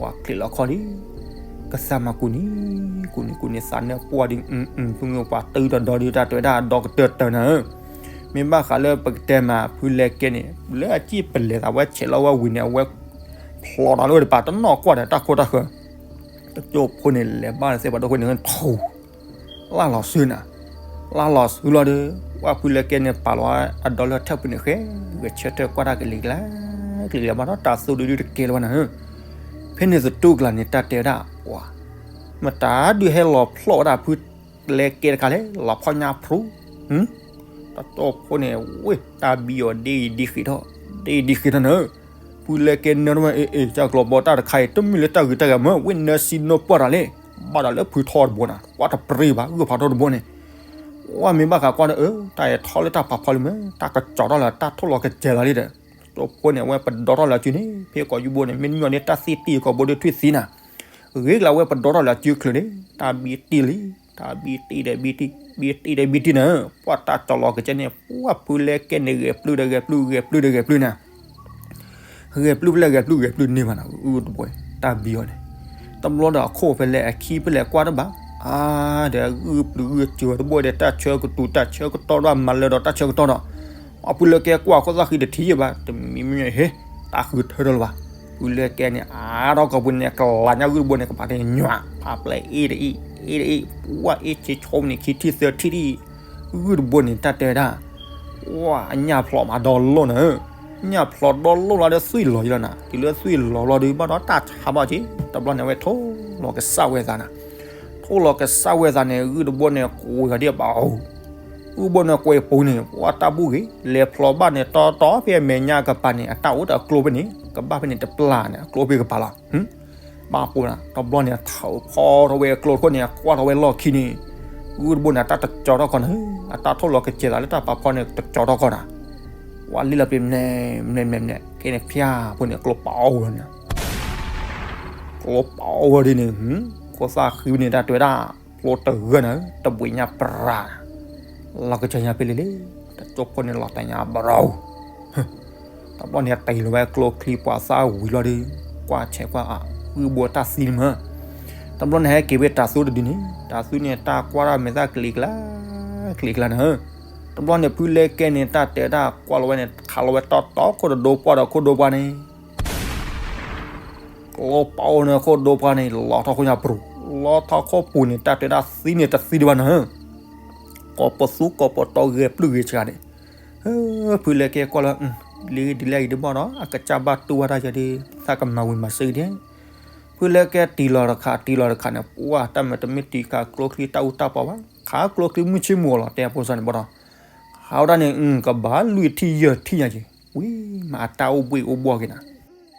ဝဲချံးလီၤခီၣ်ဒံး, ကသးမၤကူၣ်န့ၣ်, ကူၣ်န့ၣ်ကူၣ်န့ၣ်သးနၢၣ်ပှၢ်ဒံး, ဖုပှၤတုၤတဒီဒု တၢ်တဲဝဲဒၣ်အဒီကတၢၢ်တၢၢ်နၤဧၢ, မ့ၢ်ဘၣ်ဃးလၢပကတဲမး ဖုလဲကဲန့ၣ် လၢအစံၣ်ပလဲၤသးဝဲဆဲးလီၤဝဲဝံၤန့ၣ် အဝဲဖျီတၢ်လၢဝဲတပၤ တနီၣ်ကွၢ်ဒီးတၢ်ခိတၢ်ဃၢၤ, တကၠိဖိန့ၣ် လဲၤဘၣ်သ့ၣ်ပှၤဒိၣ်ဃိန့ၣ် ထူ လၢ်လီၤစုနၤ, လၢ်လီၤစုလီၤဒီး ဝဲဖုလဲကဲန့ၣ် ပာ်လီၤအဒီလၢထၢၣ်ပူၤန့ၣ်ဃဲ, ဂဲၤဆၢထၢၣ်ကွၢ်တၢ်ကလံၤကျါ, ကလံၤကျါဘၣ်ဒီး တၢ်သူဒုဒုတကဲလၢၤဘၣ်နၤဧၢ, ဖဲန့ၣ်သတူၢ်ကျါန့ၣ် တၢ်တဲဝဲဒၣ် ပှၤ မတၤဒုးဟဲလီၤဖျီၣ်ဝဲဒၣ်ဖုလဲကဲတခါလဲၣ်, လီၤဖီၣ်ညါဖျိ, တကၠိဖိန့ၣ် ဝ့ၢ်တၢ်ဘံၣ်အီၤဒ်အံၤဒ်ဃ့ထီၣ်, ဒ်အံၤဒ်ဃ့ထီၣ်နၤဧၢ, ဖုလဲကဲနၢတမ့ၢ် အ့ၣ်အ့ၣ် ကၢ်ကျီၤဘီတၢ်တခါအံၤ တမ့ၢ်လၢတၢ်ဂ့ၤတၢ်ဂ့ၤမ့ၢ် ဝ့ၢ်နၢစံနိပှၢ်တၢ်လဲၣ်, ဘၣ်ဒီးလၢဖုထီၣ်တဘိနၤ ကွၢ်တပြ့ဘၣ် ဂုၢ်ဖးထီၣ်တဘိန့ၣ်, ဝဲမ့ၢ်ဘၣ်ဃးကွၢ်ဒီး အၢ တၢ်အံၤထီၣ်လၢတၢ်ဖးဖီလံမ့ၢ် တၢ်ကစီၤထီၣ်လၢတၢ်ထိၣ်လီၤကစဲၤလီၤလံဒီး, တကၠိဖိန့ၣ် အဝဲပဒီထီၣ်လၢအစုန့ၣ် ဖဲကိးယူဘိန့ၣ် မ့ၢ်မ့ၢ်န့ၣ် တၢ်သ့ၣ်တံၢ်ကိာ်ဘိဒီးထွံၣ်သံနၤ ဂ့ၤကျါဝဲပဒီထီၣ်လၢအစုချုးန့ၣ် တၢ်ဘံတံၢ်လံ, တၢ်ဘံတံၢ်ဒီးဘံတံၢ်, ဘံတံၢ်ဒီးဘံတံၢ်နၤ, ပှၢ်တၢ်ကစီၤလီၤကစဲၤန့ၣ် ပှၢ်ဖုလဲကဲန့ၣ် ဂဲၤပျုၢ်ဒီးဂဲၤပျုၢ် ဂဲၤပျုၢ်ဒီးဂဲၤပျုၢ်နၤ, ဂဲၤပျုၢ်ဖဲလဲၣ်ဂဲၤပျုၢ် ဂဲၤပျုၢ်န့ၢ်ဘၣ်နၤ အုၣ်တဘိ, တၢ်ဘံအီၤန့ၣ်, တဘျီဒီးအခိၣ်ဖဲလဲၣ်အခံဖဲလဲၣ်ကွၢ်တဘၣ်, အါ ဒီးအုၣ်ပျုၢ်အုၣ်စၢၤတဘိဒီး တၢ်ဆၢကတူၤ တၢ်ဆၢကတီၢ်ဒီးမၤလၢဒီးတၢ်ဆၢကတီၢ်ဒီး အဖုလဲကဲကွၢ်ခိၣ်သၣ်ဃံတထံၣ်ယဲၢ်ဘၣ် တမံၤမံၤဟ့ၣ်, တၢ်ဃုထၢထီၣ်လၢၤဘၣ်, ဖုလဲကဲန့ၣ် အါထီၣ်ကိာ်ပူၤန့ၣ် ကလၤညါဂုၢ်တဘိန့ၣ် ကပၤန့ၣ်ညွး ဖးပျဲၢ်အ့ၣ်တအ့ၣ် အ့ၣ်တအ့ၣ် ပှၢ်အ့ၣ်ဆ့ဆိန့ၣ် ခံထံၣ်သၢထံၣ်ဒံး, ဂုၢ်တဘိန့ၣ် တၢ်တဲဝဲဒၣ် ဝဲအညၣ်ဖျိးမးဒီလိၣ်နၤ, ညၣ်ဖျိးဒီလိၣ်လီၤဒီးသွံၣ်လီၤယလီၤနၤ, တုၤလၢသွံၣ်လီၤလီၤဒီး ဘၣ်ဒီးတၢ်ဆါဘၣ်က့ၤ, တဘျီန့ၣ် အဝဲထိၣ်လီၤကစၢ်ဝဲသးနၤ, ထိၣ်လီၤကစၢ်ဝဲသးန့ၣ် ဂုၢ်တဘိန့ၣ် ကွဲးဃီၤဒံးဘၣ်အီၤ ဂုၢ်ဘိန့ၣ်ကွဲးပူၤန့ၣ် ပှၢ်တၢ်ဘူၣ်ဂ့ၤ လဲၤဖျိးဘၣ်န့ၣ် တီတီဖဲအမဲာ်ညါကပၤန့ၣ် အတၢ်အိၣ်ဒီးအကျိဖဲန့ၣ် ကဘၣ်ဖဲန့ၣ်တပျၢ်န့ၣ် အကျိဖဲကပၤလီၤ. ဘၣ်ပူၤနၤ တဘျီန့ၣ် ထီၣ်ဖီထီၣ်ဝဲအကျိတခိၣ်န့ၣ် အကွၢ်ထီၣ်ဝဲလီၢ်ခံန့ၣ် ဂုၢ်တဘိန့ၣ် အတၢ်တကၠီၤထီၣ်ကီးနၤ, အတၢ်ထိၣ်လီၤကစဲၤသးလၢတၢ်ဖးဖီန့ၣ် တကၠီၤထီၣ်ကီးနၤ, ဝဲလံလီၤပျံၤ မနဲမနဲမနဲ ခဲန့ၣ်ဖျါဖိန့ၣ် ကျိပာ်အီၤဝဲန့ၣ် ကျိပာ်အီၤဝဲဒ်န့ၣ် ခိၣ်သၣ်ဃံန့ၣ် တၢ်တဲဝဲဒၣ် ကျိတဂၢၢ်နၤ တဘှံးညါပြၤ လီၤကစၢ်ညါဖဲလဲၣ်လဲၣ် တကၠိဖိန့ၣ် လီၤတဲာ်ညါဘရီ တဘျီန့ၣ် တ့ၢ်လီၤဝဲကျိချံပှၤသၣ်ဝံၤလီၤဒီး ကွၢ်ဆဲးကွၢ်အါ ဂုၢ်ဘိတၢ်သံန့ၣ်မး, တဘျီန့ၣ် ဟဲက့ၤဝဲတၢ်သူတဒုန့ၣ် တၢ်သူန့ၣ် တၢ်ကွၢ်ထီၣ်မဲာ်သၣ်ကလံၤကျါ ကလံၤကျါနၤ, တဘျီန့ၣ် ဖုလဲကဲန့ၣ် တၢ်တဲတၢ်ကွၢ်လီၤဝဲန့ၣ် ခးလီၤဝဲတီတီခိၣ်တဒိပှၢ်ဒီးခိၣ်ဒိပှၢ်န့ၣ် ကျိပာ်အီၤန့ၣ် ခိၣ်ဒိပှၢ်န့ၣ် လီၤထီၣ်ခိၣ်ညါပရူၤ လီၤထီၣ်ခိၣ်ပူၤန့ၣ် တၢ်တဲဒၣ်သံန့ၣ်တသံဒံးဘၣ်နၤ, ကိးပသူကိးပတီၤဂဲၤပျုၢ်ဂဲၤဆှးန့ၣ်, ဖုလဲကဲကွၢ်လီၤ လံဒ်လဲၣ်ဂ့ၤဒ်ဘၣ်ဒီး အကစၢ်ဘၣ်တူၢ်ဘၣ်တၢ်ယၤဒီး သးကမၤဝံၤမၤစၢၤဒ်, ဖုလဲကဲတ့ၢ်လီၤတခါ တ့ၢ်လီၤတခါန့ၣ် ပှၢ်တၢ်မၤတမ့ၢ်တ့ၢ်ခးကျိချံတၢ်အူတၢ်ပီဘၣ် ခးကျိချံမုၢ်ဆ့ၣ်မုၢ်ဂီၤလီၤ တဲအဖိစၢ်န့ၣ်ဘၣ်ဒီး, ခးဝဲဒၣ်န့ၣ် ကဘၣ်လွံၢ်ထံၣ်ယဲၢ်ထံၣ်ညါက့ၤ, ဝံၤမးအတၢ်အိၣ်ဘှံးအိၣ်ဘှီၣ်က့ၤနၤ,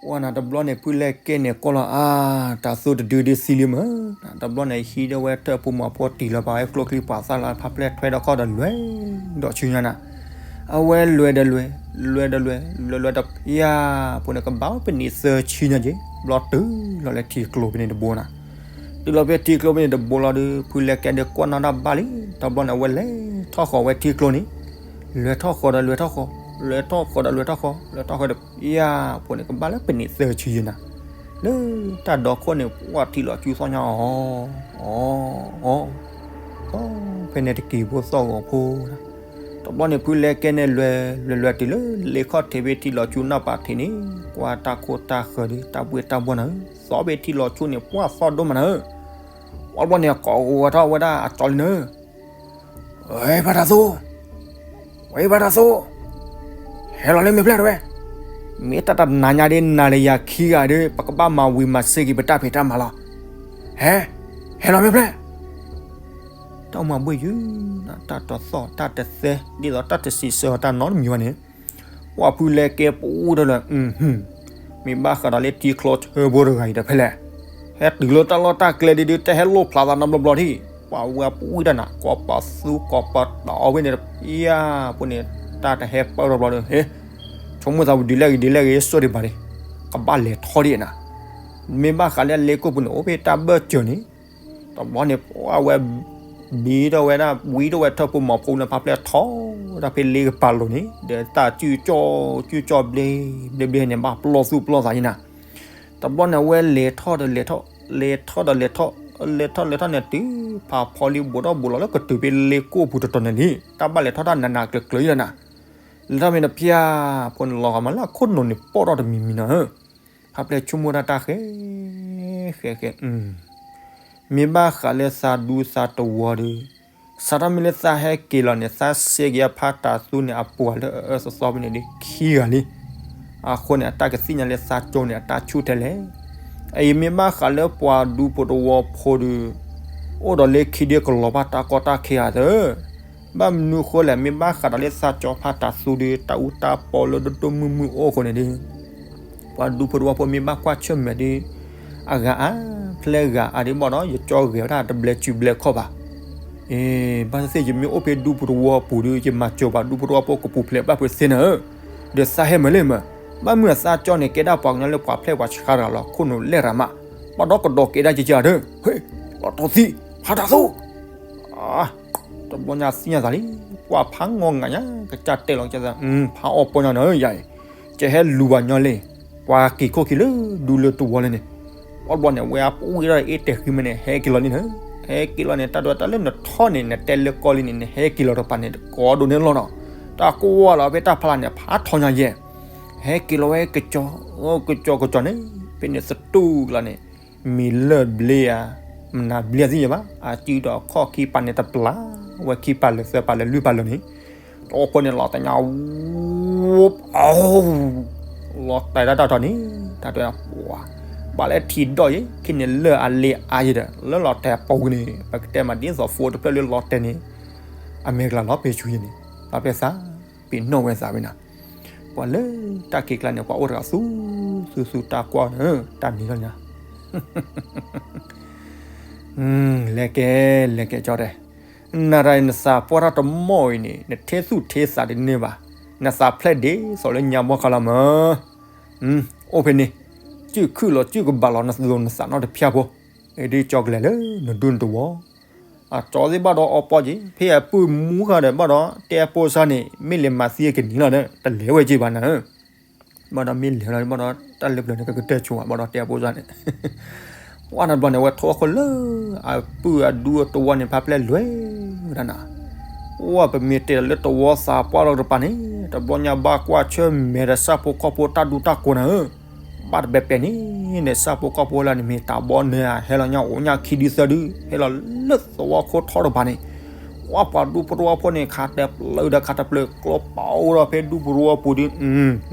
ပှၢ်နၤတဘျီန့ၣ် ဖုလဲကဲန့ၣ်ကွၢ်လီၤအါ, တၢ်သူတဒုဒ်သံလံမး, တဘျီန့ၣ် ဟံးဒီးဝဲထၢၣ်ဖိမၤဖိတ့ၢ်လီၤပာ်ဝဲကျိချံပှၤသၣ်လီၤ ဖးပျဲၢ်ထွဲဒီးခီၣ်ဒီးလွဲၢ်, ဒီးဆူညါနၤ, အဝဲလွဲၢ်ဒီးလွဲၢ်, လွဲၢ်ဒီးလွဲၢ်, လွဲၢ်လွဲၢ်ဒီးဖၠါ, ဖိန့ၣ်ကဘၣ်ပနံးသၢဆံညါက့ၤ, ဘျီတုၤလီၤလၢထံကျိဖဲန့ၣ်တဘိနၤ, တုၤလီၤဖဲထံကျိဖဲန့ၣ်တဘိလီၤဒီး ဖုလဲကဲဒီးကွၢ်နီၣ်တၢ်ဘၣ်လံ, တဘျီန့ၣ် အဝဲလဲၤထီၣ်ဃီၤဝဲထံကျိန့ၣ်, လဲၤထီၣ်ဃီဒီးလဲၤထီၣ်ဃီ, လဲၤထီၣ်ဃီဒီးလဲၤထီၣ်ဃီ, လဲၤထီၣ်ဃီဒီး ယၤဖိန့ၣ် ကဘၣ်လၢပနံးသၢဆံယဲၢ်နၤ, လၢတၢ်ဒိးခိၣ်န့ၣ် ပှၤထံလီၤဆူသီၣ်ညါအီၤ, အီၤ, အီၤ, ဖဲန့ၣ်တက့ၤဖိသီၣ်ဂီၤဖိ, တဘျီန့ၣ်ဖုလဲကဲန့ၣ်လဲၤ လဲၤလဲၤတုၤလၢလ့ခီၣ်ထံးဖဲထံလီၤဆူနီၢ်ပၤထံးန့ၣ်, ကွၢ်တၢ်ခိၣ်တၢ်ဃၢၤဒီး တၢ်ဘှ့ၣ်တၢ်ဘှီၣ်နၤဧၢ, သီဖဲထံလီၤဆူန့ၣ် ပှၤသီၣ်ဒိၣ်မးနၤဧၢ, တဘျီန့ၣ်ကိးဝဲထီၣ်ဝဲဒၣ်အကၠီလံနၤဧၢ, ဝဲဖါတၢ်သူ, ဝဲဖါတၢ်သူ, ဟဲလီၤလၢမ့ၢ်ဖျဲၣ်တဝဲ, မ့ၢ်တၢ်တနၤညါဒ်နၤလၢယၤခံဂၤဒီး ပကဘၣ်မၤဝံၤမၤစ့ၢ်က့ၤပတၢ်ဖံးတၢ်မၤလီၤ, ဟဲ, ဟဲလီၤမ့ၢ်ဖျဲၣ် တၢ်အိၣ်မၤဘှ့ၣ်ယုၢ်, တၢ်တသီၣ်တၢ်တသဲ ဒ်သိးတၢ်တစံးဆၢအီၤတၢ်နီတမံၤဘၣ်န့ၣ်, ပှၤဖုလဲကဲပူထီၣ်လၢ, မ့ၢ်ဘၣ်ဃးဒီးလၢထံချီဆၢဖိတဂၤအံၤဒီးဖဲလဲၣ်, ဟဲတုၤလၢတၢ်လီၢ်တၢ်ကျဲဒ်ဒ် တၢ်ဟဲလိၣ်ဖျါသးနီတဘျီဘျီထံၣ်, ပှၤဝဲပူဝံၤတၢ်နၤ ကိးပသူကိးပတီၤအီၤဝဲန့ၣ်, ယၤဖိန့ၣ် တၢ်တဟဲပၢၢ်ထီၣ်ဘျီဒီး ဟ့, ဆိကမိၣ်သးဝံၤဒ်လဲၣ်ဂ့ၤဒ်လဲၣ်ဂ့ၤ ဆိၣ်ဒံးဘၣ်ဒံး, ကဘၣ်လဲၤထီၣ်ဒံးနၤ, မ့ၢ်ဘၣ်ဃးလၢအလ့ကိၢ်ပူၤန့ၣ် အိၣ်ဖဲတၢ်ဘၢၣ်စၢၤန့ၣ် တဘျီန့ၣ် ပှၤဝဲ ဘံထီၣ်ဝဲဒၣ် ဝံထီၣ်ဝဲထၢၣ်ဖိမီၤဖိလၢဖါဖျဲၣ်ထီၣ်ဒၣ်ဖဲလ့ကပၤလိၤန့ၣ် ဒီးတၢ်စုကၠီၣ်စုကၠီၣ်ဘျ့ဘျ့ဘျ့န့ၣ် ဘၣ်ပျီၢ်သူၣ်ပျီၢ်သးယဲနၤ, တဘျီန့ၣ် အဝဲလဲၤထီၣ်ဒီးလဲၤထီၣ် လဲၤထီၣ်ဒီးလဲၤထီၣ် လဲၤထီၣ်လဲၤထီၣ်န့ၣ် တုၤဖးဖီလံ ဘူးထီၣ်ဘူးလီၤလၢကတုၤဖဲလ့ကိၢ်ပူၤတတီၤန့ၣ်လံ တၢ်ဘၣ်လဲၤထီၣ်တၢ်နးနးကျၢၤကျၢၤယဲနၤ, လဲၤထီၣ်ဖဲန့ၣ်ဖၠၣ်ဖိန့ၣ် လီၤဂာ်မးလၢအခိၣ်နူာ်န့ၣ် ပိာ်ထီၣ်တမံၤမံၤနၤဧၢ, ဖါဖျဲၣ်ဆိကမိၣ်တၢ်တၢ်ဃဲ ဃဲဃဲ မ့ၢ်ဘၣ်ဃးလၢသးဒူသးတဝီဒီး စးထီၣ်မ့ၢ်လၢသးဟဲက့ၤလီၤန့ၣ် သးစဲက့ၤအဖါတၢ်သူန့ၣ် အပှၤလၢအအၢအၢသီသီဖဲန့ၣ်ဒ်ခံဂၤလံ, အဃိန့ၣ် အတၢ်ကသ့ၣ်ညါလၢသးကၠီန့ၣ် အတၢ်ဆူၣ်ထဲလဲၣ်, အအံၤမ့ၢ်ဘၣ်ဃးလၢပှၤဒူဖိတဝီဖိဒီး အိၣ်ဒီးလၢခံဒ်ကလီၤဘၣ်တၢ်ကီတၢ်ခဲဂၤသၢ ဘၣ်မနုၤဃိလဲၣ် မ့ၢ်ဘၣ်ဃးဒီးလၢသးကၠီဖါတၢ်သူဒီး တၢ်အူတၢ်ပီလၢဒိၣ်ဒိၣ်မုၢ်မုၢ်အိၣ်အဃိန့ၣ်ဒီး ပှၤဒူဖိတဝီဖိမ့ၢ်ဘၣ်ကွၢ်ဆၢၣ်မဲာ်ဒီး အဂၤအါ ဖျဲၣ်ဂၤအါဒ်ဘၣ်ဒီး ယကၠီဂဲၤဝဲဒၣ်တဘျဲးစုဘျဲးခီၣ်ဘၣ်. အ့ ဘၣ်သ့ၣ်သ့ၣ် ယမ့ၢ်အိၣ်ဖဲဒူဖိတဝီပူၤဒီး ယမၤစၢၤပှၤဒူဖိတဝီဖိကပူၤဖျဲးဘၣ်ပှဲၤသ့နၤဧၢ, ဒီးသးဟဲမးလံမး, ဘၣ်မုၢ်အသးကၠီန့ၣ် ကဲဒၣ်ပှၤကညီလၢပှၤဖျဲၣ်ပှၤဆှါတဂၤလီၤ ခိၣ်နူာ်လဲၢ်ရၤမး, ဘၣ်ဒီးကဒီးကဲဒၣ်ကကဒီး, ဟ့ၣ်, လီၤတီသံ, ဖါတၢ်သူ တဘျီညါသ့ၣ်ညါသးလံ, ပှၤဖးငီၢ်ငးညါ ကစၢ်တဲလီၤကစၢ်သး, ဖးအီၣ်ပီညါနၤဧၢယၤအံၤ, ကဟဲလူၤဘၣ်ညီလံ, ပှၤက့ၤခိၣ်ခံလၢဒူလၢတဝီလၢန့ၣ်, ပှၤဘျီန့ၣ် ဝဲအပူၤဝံၤဒီးအ့ၣ်တဲာ်ဃံမးန့ၣ် ဟဲက့ၤလီၤလံနၤ, ဟဲက့ၤလီၤန့ၣ် တၢ်ဒိတၢ်လၢနထီၣ်န့ၣ် နတဲလၢကီၢ်လံန့ၣ် နဟဲက့ၤလီၤတပၤန့ၣ် ကိးဒိၣ်န့ၣ်လီၤနီၤ, တၢ်ကွၢ်လီၤဖဲတၢ်ဖးလၢ်န့ၣ် ဖးထီညါယဲၢ်, ဟဲက့ၤလီၤဝဲကကီ, ကကီကကီန့ၣ် ဖဲန့ၣ်သတူၢ်လီၤန့ၣ် မ့ၢ်လၢၢ်ဘျ့ဧါ, မနၤဘျ့သ့ၣ်ညါဘၣ်, အစုဒီးခီၣ်ခံပၤန့ၣ်တပျၢ်, ဝဲခံပၤလၢာ်သၢပၤလၢာ်လွံၢ်ပၤလၢာ်န့ၣ်, တအိၣ်ဖိန့ၣ်လီၤတညါ, အိၣ်, လီၤတဲာ်တၢ်တၢ်ထီၣ်န့ၣ်, တၢ်တဲပှၤ, ဘၣ်လၢထံဒီၣ်ယဲၢ်, ခံန့ၣ်လၢၢ်အလ့အါယဲၢ်ဒီး လၢလီၤတဲာ်အပူၤန့ၣ် ပကတဲမးဒ်သိးဖိတဖျၢၣ်လၢလီၤတဲာ်န့ၣ်, အမဲာ်ကလၤလီၤပ့ၤဆူယဲၢ်န့ၣ်, ဘၣ်ဖဲသး ပ့ၤနီၣ်ဝဲသးဝဲနၤ, ပှၤလၢတၢ်ခံးကျါန့ၣ် ပှၤအိၣ်တဂၤသူ, သူသူတၢ်ကွၢ်န့ၣ်, တၢ်နံၤလီၤညါ လဲၤကဲ, လဲၤကဲကၠီတဲ, နၤတၢ်အံၤနသးပှၢ်တၢ်တမီၢ်အံၤန့ၣ် နထဲသူၣ်ထဲသးဒ်န့ၣ်ဘၣ်, နသးဖျဲၣ်ဒ်သိးလၢညါဘီခါလီၤမး, အိၣ်ဖဲန့ၣ်, စုၣ်ခုၣ်လီၤစုၣ်ကဘၣ်လီၤနသးနသးနီတဖျၢၣ်ဖိ, ဒ်ကၠီကလဲၤလၢနဒူနတဝီ, အကၠီသ့ၣ်ဘၣ်ဒီးအီပီက့ၤ ဖဲအပုၢ်မူဃာ်ဒီးဘၣ်ဒီး တဲအပိစါန့ၣ် မ့ၢ်လဲၤမၤသံအကနံၤလီၤဒီး တလဲၤဝဲက့ၤဘၣ်နၤဧၢ ဘၣ်ဒီးမ့ၢ်လဲၤလီၤဘၣ်ဒီး တၢ်လၢပျၢၤန့ၣ် ကကတၢၢ်ဆိဘၣ်ဒီးတဲအပိစါန့ၣ်, ပှၢ်တဘျီန့ၣ် အဝဲထိၣ်ဟီၣ်ခိၣ်လၢ အပုၢ်အဒူအတဝီန့ၣ် ဖါဖျဲၣ်လဲၤဝဲဒၣ်နၤ, ပှၢ်ပမ့ၢ်တဲလၢတဝီသးပှၢ်လီၤတပၤန့ၣ် တဘျီညါဘၣ်ကွၢ်ဆၢၣ်မဲာ်ဒီးဆၣ်ဖိကီၢ်ဖိတၢ်ဒူတၢ်ကိးနၤဧၢ ဘၣ်တပဲာ်ပဲာ်န့ၣ် ဒီးဆၣ်ဖိကီၢ်ဖိလၢန့ၣ် မ့ၢ်တၢ်ဘီနၢၤဧါ ဟဲလီၤညါအိၣ်ညါခံဒုသၢဒု ဟဲလီၤလၢသဝီခိၣ်ထီၣ်တပၤန့ၣ်, ပှၢ်ပှၤဒူဖိတဝီဖိန့ၣ် ခးတပျၢၤဒီးခးတပျၢၤ ကျိပာ်အိၣ်ဒီးဖဲဒူပူၤတဝီပူၤဒု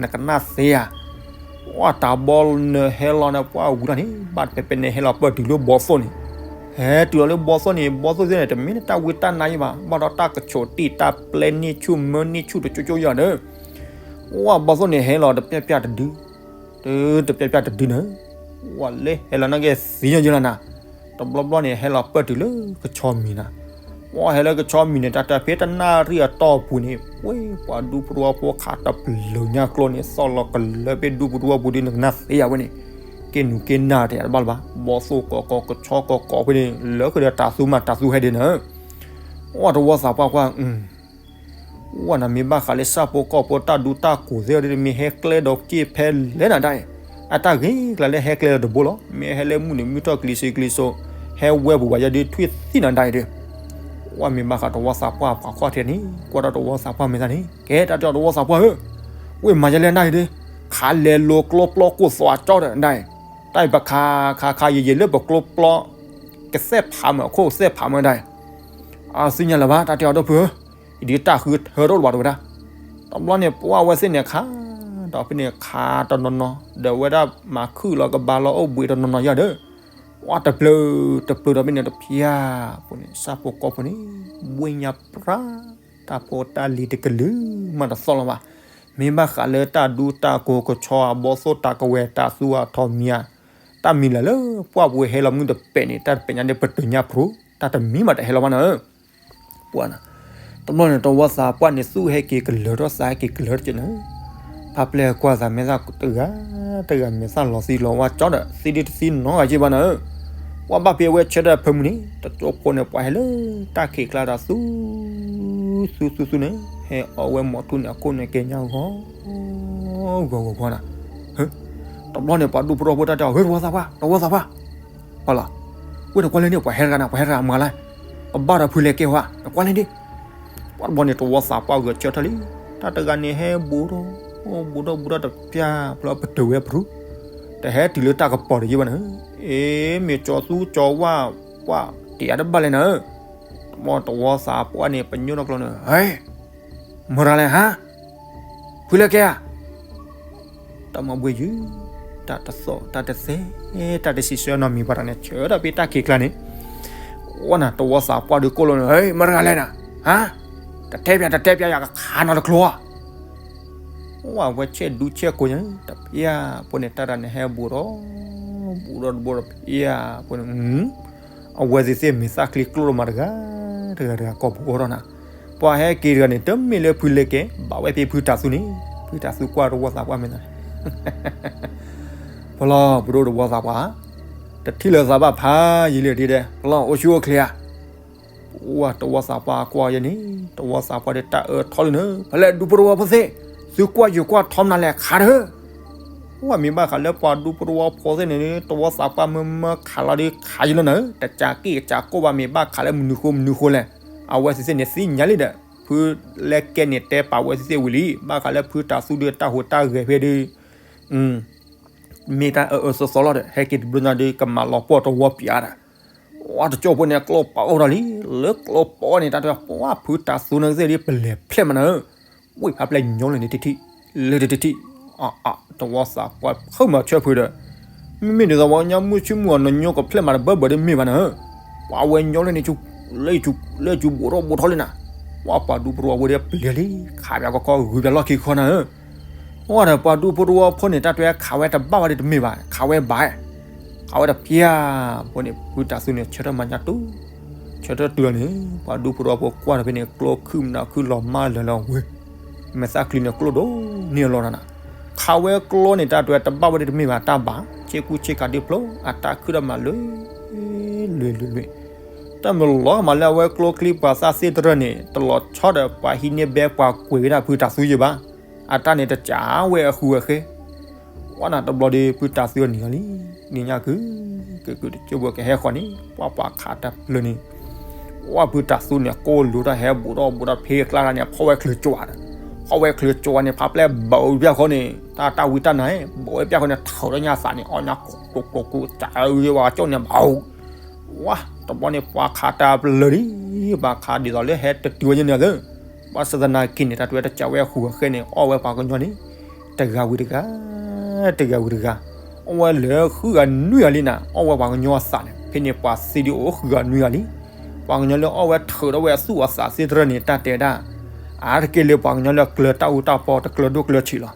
နကနၣ်သ့ဧါ, ပှၢ်တၢ်ဘီနၢၤဟဲလီၤန့ၣ် ပှၢ်ဝံၤလီၤန့ၣ် ဘၣ်တပဲာ်ပဲာ်န့ၣ် ဟဲလီၤပၢၢ်တုၤလၢဘီသိၣ်န့ၣ်, ဟဲတုၤလီၤလၢဘီသိၣ်န့ၣ် ဘီသိၣ်သ့ၣ်န့ၣ် တမ့ၢ်လၢတၢ်ဝံတၢ်နါယံဘၣ် ဘၣ်ဒီးတၢ်ကဆိးတံၢ် တၢ်ပျဲန့ၢ်ဆူၣ်မၢန့ၢ်ဆူၣ်တကၠိကၠိယၤဒီး ပှၢ်ဘီသိၣ်န့ၣ် ဟဲလီၤတပျၢ်ပျၢ်တဒု, တပျၢ်ပျၢ်တဒုန့ၣ်, ပှၢ်လၢဟဲလီၤနာ်က့သ့ၣ်ညါယလီၤနၤ, တဘျီဘျီန့ၣ် ဟဲလီၤပၢၢ်တုၤလၢကဆီမံၤနၤ, ပှၢ်ဟဲလၢကဆီမံၤန့ၣ် တၢ်တၢ်ဖဲတနၣ်ရံၣ်အတီၢ်ပူၤန့ၣ် ပှၢ်ပှၤဒူဖိတဝီဖိခးတပျၢၤညါကျိန့ၣ် သီၣ်လီၤကလၢဖဲဒူဖိတဝီပူၤဒု နကနၣ်သ့ဧါဝဲန့ၣ်, က့နူၤက့နၢ်တယၤတဘၣ်လၢၤဘၣ် ဘီသိၣ်ကီးကီး ကဆီကီးကီးဖဲန့ၣ် လၢကဒီးတၢ်သူမးတၢ်သူဟဲဒ့နၤ, ပှၢ်တဝီသးပှၢ်ကွၢ် ဝဲနၤမ့ၢ်ဘၣ်ဃးလၢဆၣ်ဖိကီၢ်ဖိတၢ်ဒူတၢ်ကိးသ့ၣ်အီၤဒ် မ့ၢ်ဟဲကျဲဒီးစ့ၢ်ဖဲလဲၣ်နၤဒၣ်အံၤ, အတၢ်ဂ့ၤကျါလၢဟဲကျဲဒီးတဘိလီၤ. မ့ၢ်ဟဲလၢမုၢ်နံၤမုၢ်ထီၣ်ကျံးစ့ကျံးစိး, ဟဲဝဲပူၤဘၣ်ယဲဒ်ထွံၣ်သံၣ်နၤဒၣ်အံၤဒီး, ဝဲမ့ၢ်ဘၣ်ဃးတဝီသးပှၢ်ပှၤခီၣ်ထံးန့ၣ် ကွၢ်ထီၣ်တဝီသးပှၢ်မ့ၢ်သးန့ၣ် ကဲတၢ်တဲအီၤတဝီသးပှၢ်ဧၢ, ဝဲမၤယဲလဲၣ်နၤအံၤဒီး, ခးလဲၤလိာ်ကျိပျီကိၢ်သွးကၠီဒီးဒၣ်အံၤ, တၢ်အံၤပခးခးခးယံာ်ယံာ်လၢပကျိပျီ ကသဲၣ်ဖးမၢခိၣ်ကသဲၣ်ဖးမၢဒၣ်အံၤ, အသ့ၣ်ညါလၢၤဘၣ် တၢ်တဲအီၤဒီပုၢ်ဧၢ, ယဒ်တၢ်ဃုထၢထီၣ်တဘၣ်တဝဲဒၣ်. တဘျီန့ၣ် ပှၢ်ဝဲသ့ၣ်န့ၣ်ခး, ဒီးဖဲန့ၣ်ခးတနီၤနီၤ ဒီးဝဲဒၣ်မၤခုၣ်လီၤကဘါလီၤအိၣ်ဘှံးတနီၤနီၤယၤဒီး, ပှၢ်တပျုာ်တပျုာ်ဒီးဖဲန့ၣ်တဖျါ, ပှၤန့ၣ် ဆၣ်ဖိကီၢ်ဖိန့ၣ် ဘှ့ၣ်ညါပြၢ်, တၢ်ဖိတၢ်လံၤတကလုာ်မးတသီၣ်လၢၤဘၣ်. မ့ၢ်ဘၣ်ဃးလၢတၢ်ဒူတၢ်ကိးကဆီအဘီၣ်သိၣ်တၢ်ကဝဲၤတၢ်သူအထီၣ်မံၤဧါ, တၢ်မံၤလၢ်လၢပှၢ်ပူၤဟဲလီၤမုၢ်တပဲာ်န့ၣ် တၢ်တပဲာ်ညါဒ်ပတုာ်ညါဖျိ, တၢ်တမံၤမးတဟဲလီၤဘၣ်နၤဧၢ ပှၢ်နၤ, တဘျီန့ၣ် တဝီသးပှၢ်န့ၣ် သူၣ်ဟဲက့ၤကလၢၤထီၣ်သးဟဲက့ၤကလၢၤထီၣ်က့ၤနၤဧၢ, ဖါပျဲၢ်ကွၢ်သးမဲာ်သၣ်တဂၤ, တဂၤမဲာ်သၣ်လီၤသံလီၤဝါကၠီဒီး သံဒ်တသံနီတဂၤက့ၤဘၣ်နၤဧၢ, ပှၢ်ဘၣ်ဖဲအဝဲဆၢထၢၣ်ဖၢမုၢ်န့ၣ် တကၠိဖိန့ၣ် ပှၤဟဲလၢတၢ်ခံးကျါဒီးသူ သူသူသူန့ၣ် ဟဲအီဝဲမိာ်ထူၣ်န့ၣ်အခိၣ်န့ၣ်က့ၤညါဂီၤ ဂီၤဂီၤဂီၤနၤ, တဘျီန့ၣ် ပှၤဒူဖိတဝီဖိတၢ်တဲအီၤ ဧၢ တဝီသးပှၢ် တဝီသးပှၢ် ပှၤလီၤ, ဝဲနကွၢ်လဲၣ်န့ၣ် ပှၤဟဲတဂၤနၤ ပှၤဟဲတဂၤမၤလၢ်, ပဘၣ်ဒီးဖုလဲၤကဲဝဲ နကွၢ်လဲၣ်န့ၣ်, ပှၢ်တဘျီန့ၣ် တဝီသးပှၢ်ဂဲၤဆၢထၢၣ်လံ, တၢ်တဂၤန့ၣ်ဟဲဘူးထီၣ်, ဘူးထီၣ်ဘူးထီၣ်တပျၢ်ဖျီပတုာ်ဝဲပရူၤ, တဟဲတုၤလၢတၢ်ကပီၤတယံာ်ဘၣ်နၤဧၢ, အ့ မ့ၢ်ကၠီသူကၠီဝၣ်, ပှၢ်တ့အါတဘၣ်လဲၣ်နၤဧၢ, တဘျီတဝီသးပှၢ်န့ၣ် ပညိၣ်ထီၣ်ကျိန့ၣ် ဟဲ မတၤလဲၣ်ဟါ, ဖုလဲၤကဲဧါ တၢ်မၤဘှံးယုၢ်, တၢ်တသီၣ်, တၢ်တသဲ, တၢ်တဆံးဆၢနီတမံၤဘၣ်ဒီးန့ၣ် ဆၢထၢၣ်ဖဲတၢ်ခံးကျါန့ၣ်, ဝဲနၤ တဝီသးပှၢ်ဒုးကိၣ်လိာ်န့ၣ် ဟဲ မတၤတဂၤလဲၣ်နၤ, ဟါ, တတဲပၠး တတဲပၠး ယကခးနီတကျိဧါ, ဝဲဆဲးဒူဆဲးကိးညါ တပျၢ်ဖိန့ၣ် တၢ်တဂၤန့ၣ်ဟဲဘူးထီၣ်, ဘူးထီၣ်တဘိဒီးပျၢ်ဖိန့ၣ် အဝဲသ့ၣ်သ့ၣ်မဲာ်သၣ်ချံကျိၣ်လီၤမးတဂၤ, တဂၤတဂၤကိာ်ပူၤအိၣ်ထီၣ်နၤ, ပှၤဟဲက့ၤတဂၤန့ၣ် တမ့ၢ်လၢဖုလဲၤကဲ, ဘၣ်ဝဲဖဲဖုတၤသူန့ၣ်, ဖုတၤသူကွၢ်တဝီသးပှၢ်မ့ၢ်သးန့ၣ်, ပလီၢ်ပဒိၣ်တဝီသးပှၢ်, တထံၣ်လၢၤသးဘၣ်ဖးယံာ်လံဒ်ဒဲး, ပလီၢ်အိၣ်ဆူၣ်အိၣ်ချ့ဧါ, ပှၢ်တဝီသးပှၢ်ကွၢ်ယဲန့ၣ်, တဝီသးပှၢ်ဒ်တၢ်အၢထီၣ်လၢနၤ, ဖဲလဲၣ်ဒူဖိတဝီဖိသ့ၣ်, သုကွၢ်ယိၤကွၢ်ထီမနုၤလဲၣ်ခးတၢ် ဝဲမ့ၢ်ဘၣ်ဃးလၢပှၤဒူဖိတဝီဖိသ့ၣ်န့ၣ် တဝီသးပှၢ်မၢမၢခးလီၤဒီးခးယံာ်လၢနၤဧၢ, တကးက့ၣ်ကးကိၣ်ဘၣ်မ့ၢ်ဘၣ်ခးလၢမနုၤဃိမနုၤဃိလဲၣ်, အဝဲသ့ၣ်သ့ၣ်န့ၣ်သ့ၣ်ညါလံဒီး, ဖုလဲၤကဲန့ၣ်တဲပာ်ဝဲသ့ၣ်သ့ၣ်ဝံၤလံ, ဘၣ်ဃးလၢဖုတၤသူဒီးတၢ်ဟူးတၢ်ဂဲၤဖဲဒီး မ့ၢ်တၢ်အၢအၢသီသီလီၤဒီး ဟဲက့ၤတဘျီညါဒီးကမၤလီၤပှီၢ်တဝီပၠးဒီး, ဝဲတကၠိဖိန့ၣ်ကျိပာ်အိၣ်ထီၣ်လံ, လၢကျိပာ်န့ၣ် တၢ်တဲပှၢ်ဖုတၤသူန့ၣ်သ့ၣ်ဒ် ပလဲၤဖျဲၣ်မးနၤဧၢ, ဝ့ၢ်ဖးပျဲၢ်ညိလၢန့ၣ်တထံၣ်, လၢတထံၣ်, တဝီသးပှၢ်ဖုမၤဆၢဖုဒီး, မ့မ့ၢ်ဒ်သိးပှၤကညီမုၢ်ဆ့ၣ်မုၢ်အီၤ နညိကဖျဲၣ်မးတဘၢဘၢဒ်မ့ၢ်ဘၣ်နၤဧၢ, ပှၤဝဲညိလၢန့ၣ် လၢယူၤဘူးထီၣ်ဘူးထီၣ်လံနၤ, ပှၤပှၤဒူဖိတဝီဖိဒီးပလဲၤလံ, ခးပၠးကီကီဂုၤပၠးလီၢ်ခံခီနၤဧၢ ဝဲဒီးပှၤဒူဖိတဝီဖိန့ၣ် တၢ်တဲခးဝဲတဘၣ်ဝဲဒီးတမ့ၢ်ဘၣ်, ခးဝဲဘၣ်, ခးဝဲတပျၢ်ဖိန့ၣ် ဖုတၤသူန့ၣ် ဆၢထၢၣ်မၤညါတူၢ်, ဆၢထၢၣ်တုၤလီၤန့ၣ် ပှၤဒူဖိတဝီဖိကွၢ်ဒီးဖဲန့ၣ် ကျိခုၣ်မနုၤခုၣ်လီၤမၢလၢာ်လီၤဝဲ, မဲာ်သၣ်ချံန့ၣ်ကျိဒိၣ်န့ၢ်အလီၢ်နၤ, ခးဝဲကျိန့ၣ် တၢ်တဲတဘၣ်ဝဲဒီးတမ့ၢ်ဘၣ် တၢ်ဘၣ်, ဆ့ကူဆ့ကၤဒ်ဖျိ အတၢ်ခုၣ်ဒီးမၤလွဲ လွဲလွဲလွဲ တၢ်မၤလီၤမးလၢအဝဲကျိချံပှၤသၣ်သ့ၣ်တရၢၢ်န့ၣ် တလီၤဆီဒီးပှၤဟံးန့ၢ်ဘဲပှၤကွံာ်ဝဲဒၣ်ဖုတၤသူယံၤဘၣ်, အတၢ်န့ၣ်တကးဝဲအဃုအဃဲ, ဝဲနၤတဘျီဒီးဖုတၤသူနံၤအီၤလံ, နံၤညါကု, ကုကုတကၠိဖိကဟဲဃီၤန့ၣ် ပှၤပှၤခးတၢ်ပျၢၤန့ၣ်, ဝဲဖုတၤသူန့ၣ် ကိၢ်လူၤတၢ်ဟဲဘူးထီၣ်ဘူးထီၣ်ဖဲကျါတၢ်န့ၣ် ဖီၣ်ဝဲချုးကၠီဒီး, ဖီၣ်ဝဲချုးကၠီန့ၣ် ဖးပျဲၢ်ဘၣ်ဝဲပၠၢ်ဃီန့ၣ် တၢ်တၢ်ဝံတၢ်နါ, ဘၣ်ဝဲပၠၢ်ဃီန့ၣ် ထုးထီၣ်ညါသးန့ၣ် အီၣ်ညါကျိကျိကျိ ကးဝဲပှၤကၠိန့ၣ်ဘၣ် ဝါ, တဘျီန့ၣ် ပှၤခးတၢ်ပျၢၤလံ, ပှၤခးဒ်သိးလၢဟဲတတုၤဝဲညါန့ၣ်သၢ, ဘၣ်ဆၣ်သနာ်က့န့ၣ် တၢ်တဲဝဲတကးဝဲအဃုအဃဲန့ၣ် အီၣ်ဝဲပှၤကညီန့ၣ်, တဂၤဝံၤတဂၤ, တဂၤဝံၤတဂၤ, အီၣ်ဝဲလၢဃုဂၤနွံဂၤလံနၤ, အီၣ်ဝဲပှၤကညီအသးန့ၣ် ဖဲန့ၣ်ပှၤသံဒ်အိၣ်ဃုဂၤနွံဂၤလံ, ပှၤကညီလၢအီၣ်ဝဲထုးထီၣ်ဝဲအသူၣ်အသးသ့ၣ်တရၢၢ်န့ၣ် တၢ်တဲဝဲဒၣ်, အါတက့ၢ်လၢပှၤကညီလၢကျၢၤတၢ်အူတၢ်ပီတကျၢၤဒိၣ်ကျၢၤဆံးလီၤ.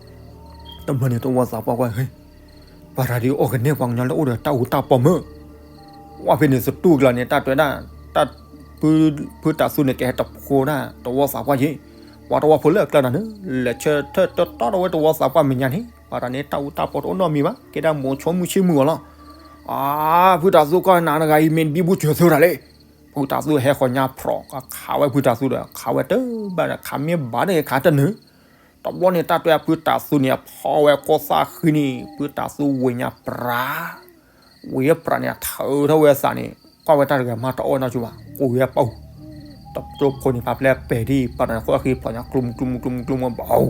တဘျီန့ၣ် တဝီသးပှၢ်ကွၢ် ပှၤတဂၤဒ်အီၣ်ကနဲၣ်ပှၤကညီလၢအိၣ်ဒီးတၢ်အူတၢ်ပီမုၢ်, ဝဲဖဲန့ၣ်သတူၢ်ကျါန့ၣ် တၢ်တဲဝဲဒၣ်, တၢ်, ဖုတၤသူန့ၣ် ကဟဲတဖိဒၣ်တဝီသးပှၢ်ယ့ၣ်, ပှၤတဝီဖိလၢအကျါနၤန့ၣ် လဲၤဆၢထၢၣ်တတီဒီးဝဲတဝီသးပှၢ်မဲာ်ညါန့ၣ် ပှၤတဂၤန့ၣ် တၢ်အူတၢ်ပီတအိၣ်နီတမံၤဘၣ် ကဲဒၣ်မိၤဆိမုၢ်ဆ့ၣ်မုၢ်ဂီၤလီၤ. အါ, ဖုတၤသူကွၢ်နၤတဂၤအံၤ မ့ၢ်ဘံဘူစၢၤသၢတၢ်လဲၣ်, ဖ ဖုတၢ်သူဟဲဃီၤညါဖြီၣ် ကခးဝဲဖုတၢ်သူဒီး ခးဝဲတဘၣ်ဒီး ခးမ့ၢ်ဘၣ်ဒီး ခးတနုာ်. တဘျီန့ၣ် တၢ်တဲဖုတၢ်သူန့ၣ် အဖီဝဲကိးသၣ်ဃံန့ၣ် ဖုတၢ်သူဝ့ၢ်ညါပြး ဝ့ၢ်ပြးန့ၣ် အထၢထီၣ်ဝဲအသးန့ၣ် ကွၢ်ဝဲတၢ်တဂၤမၤတအီၣ်နီတဂၤဘၣ် ကိးဝဲပူၤ တကၠိဖိန့ၣ် ဖးဖျဲးပဲာ်ဒ်ပှၤတနီၤဃီအဃံဖျိညါ ကျိမုကျိမုကျိမုကျိမုဘၣ်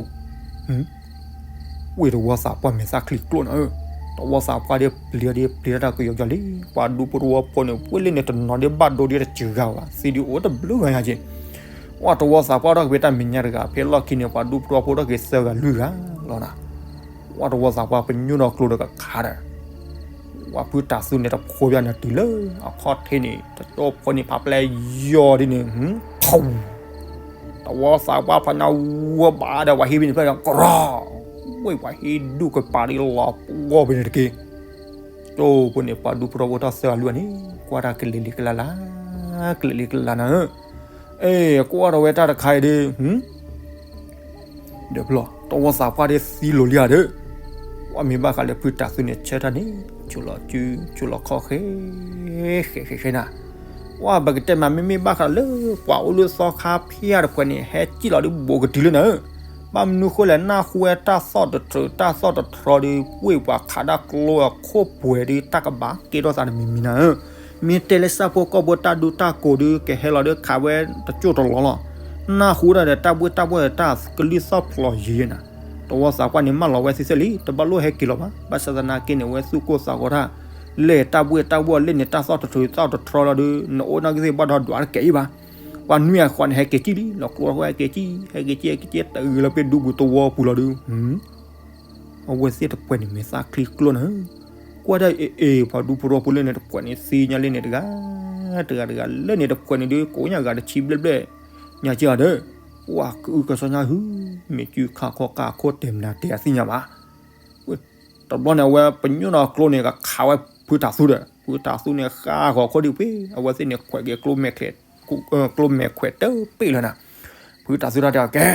ဝ့ၢ်တဝီသးပှၢ်မဲာ်သၣ်ချံကျိနၤဧၢ, တဝီသးပှၢ်ဒ်ပျံၤဒ်ပျံၤတၢ်ကယီကယီလံ, ပှၤဒူဖိတဝီဖိန့ၣ် ဝ့ၢ်လ့န့ၣ်တနီၤဒ်ဘၣ်ဒိဒ်တစှၤဂၤဘၣ် သံဒ်အိၣ်တဘျုးဂၤညါက့ၤ, ဝဲတဝီသးပှၢ်ထီၣ်က့ၤဖဲတၢ်မဲာ်ညါတဂၤ ဖဲလီၢ်ခံန့ၣ် ပှၤဒူဖိတဝီဖိထီၣ်က့ၤသၢဂၤလွံၢ်ဂၤလီၤနၤ ဝဲတဝီသးပှၢ်ပညိၣ်ဒီးကျိဒီးကခးဒီး ဝဲဖုတၢ်သူန့ၣ်တဖိဘၣ်န့ၣ်တုၤလၢအခီၣ်ထံးန့ၣ် တကၠိဖိန့ၣ်ဖးဖျဲးယီၤဒ်န့ၣ် ဖူ တဝီသးပှၢ်ဖးညါဝဲဘၣ်ဒီး ပှၤဟံးဖဲန့ၣ်ဖျဲၣ်ဒီး ကရီ ဝ့ၢ်ပှၤဟံးဒူၣ်ကပၤဒ်လီၤပှီၢ်ဖဲန့ၣ်တက့ၢ်. ကၠိဖိန့ၣ် ပှၤဒူဖိတဝီဖိထီၣ်သၢဂၤလွံၢ်ဂၤန့ၣ် ကွၢ်တၢ်ကလဲၤလံၤကလးလး ကလဲၤလံၤကလးနၤဧၢ, အဲ ကွၢ်ထီၣ်ဝဲတၢ်တခါအံၤဒီး ဒီးဖျီၣ် တဝီသးပှၢ်ဒ်သံလိၤလံဧါဒီး, ပှၤမ့ၢ်ဘၣ်ဃးလၢဖုတၢ်သူန့ၣ် ဆၢထၢၣ်န့ၣ် ဆိးလီၤစု ဆိးလီၤခီၣ်ဃဲ ဃဲဃဲဃဲနၤ, ပှၤပကတဲမး မ့မ့ၢ်ဘၣ်ဃးလၢ ပှၤအိၣ်လၢသီခါဖၠၣ်တဖှဲးန့ၣ် ဟဲစံၣ်လီၤဒ်ဘူးကတုၤလၢနၤဧၢ, ဘၣ်မနုၤဃိလဲၣ် နၢ်ဟူဝဲတၢ်သီၣ်တထြၢး တၢ်သီၣ်တထြီဒီး ပှ့ၢ်ပှၤခးတၢ်ကျိအခိၣ်ပှဲၤဒီး တၢ်ကဘၣ်ကဲထီၣ်သးတမံၤမံၤနၤဧၢ, မ့ၢ်တဲလၢစၢ်ဖိကီၢ်ဖိတၢ်ဒူတၢ်ကိးဒီး ကဟဲလီၤဒီးခးဝဲတကၠိၢ်တလီၤလီၤ. နၢ်ဟူဒၣ်ဒီးတၢ်ဘှ့ၣ်တၢ်ဘှီၣ်ဒီးတၢ်ကလုၢ်သီၣ်ဖျိးယံၤယံၤနၤ, တဝီသးပှၢ်န့ၣ်မၢလီၤဝဲသ့သ့လံ တဘၣ်လိၣ်ဟဲက့ၤလီၤဘၣ်. ဘၣ်ဆၣ်သနာ်က့န့ၣ် အဝဲသူၣ်ကိၢ်သးဂီၤတၢ်, လဲၣ်တၢ်ဘှ့ၣ်တၢ်ဘှီၣ် လဲၣ်န့ၣ်တၢ်သီၣ်တထြၢးသီၣ်တထြီလီၤဒီး နအိၣ်နာ်က့သ့ၣ်ဘၣ်ဒီးဒွးတကဲအံၤဘၣ်. ပှၤနွံအဃီန့ၣ် ဟဲက့ၤကံၣ်လံ လီၤကျိဟဲက့ၤကံၣ် ဟဲက့ၤကံၣ် ဟဲက့ၤကံၣ် တအုးလၢပ့ၢ်ဒူပူၤတဝီပူၤလီၤဒီး အဝဲသ့ၣ်တဖှဲးန့ၣ် မဲာ်သၣ်ချံကျိနၤဧၢ, ကွၢ်ဒၣ်အ့ၣ်အ့ၣ် ပှၤဒူဖိတဝီဖိလၢန့ၣ်တဖှဲးန့ၣ် သံညါလၢန့ၣ်တဂၤ တဂၤတဂၤ လၢန့ၣ်တဖှဲးန့ၣ်ဒီး ကိးညါဂၤတဆံဘျဲၣ်ဘျဲၣ် ညါက့ၤအီၤဒီး ဝဲကအုကစီညါဟု မ့ၢ်ကုခါခီကါခိၣ်တဲာ်မနၤတဲာ်အသ့ၣ်ညါဘၣ်. တဘျီန့ၣ် အဝဲပညိၣ်ဒီးကျိန့ၣ် ကခးဝဲဖုတၢ်သူဒီး ဖုတၢ်သူန့ၣ် ဃၣ်ဂီၤခိၣ်ဒံးဖ့ အဝဲသ့ၣ်န့ၣ်ခွဲးက့ၤကျိမဲာ်ချဲ ကျိမဲာ်ခွဲးတပ့ၢ်လၢနၤ, ဖုတၢ်သူတၢ်တဲအီၤ ကဲ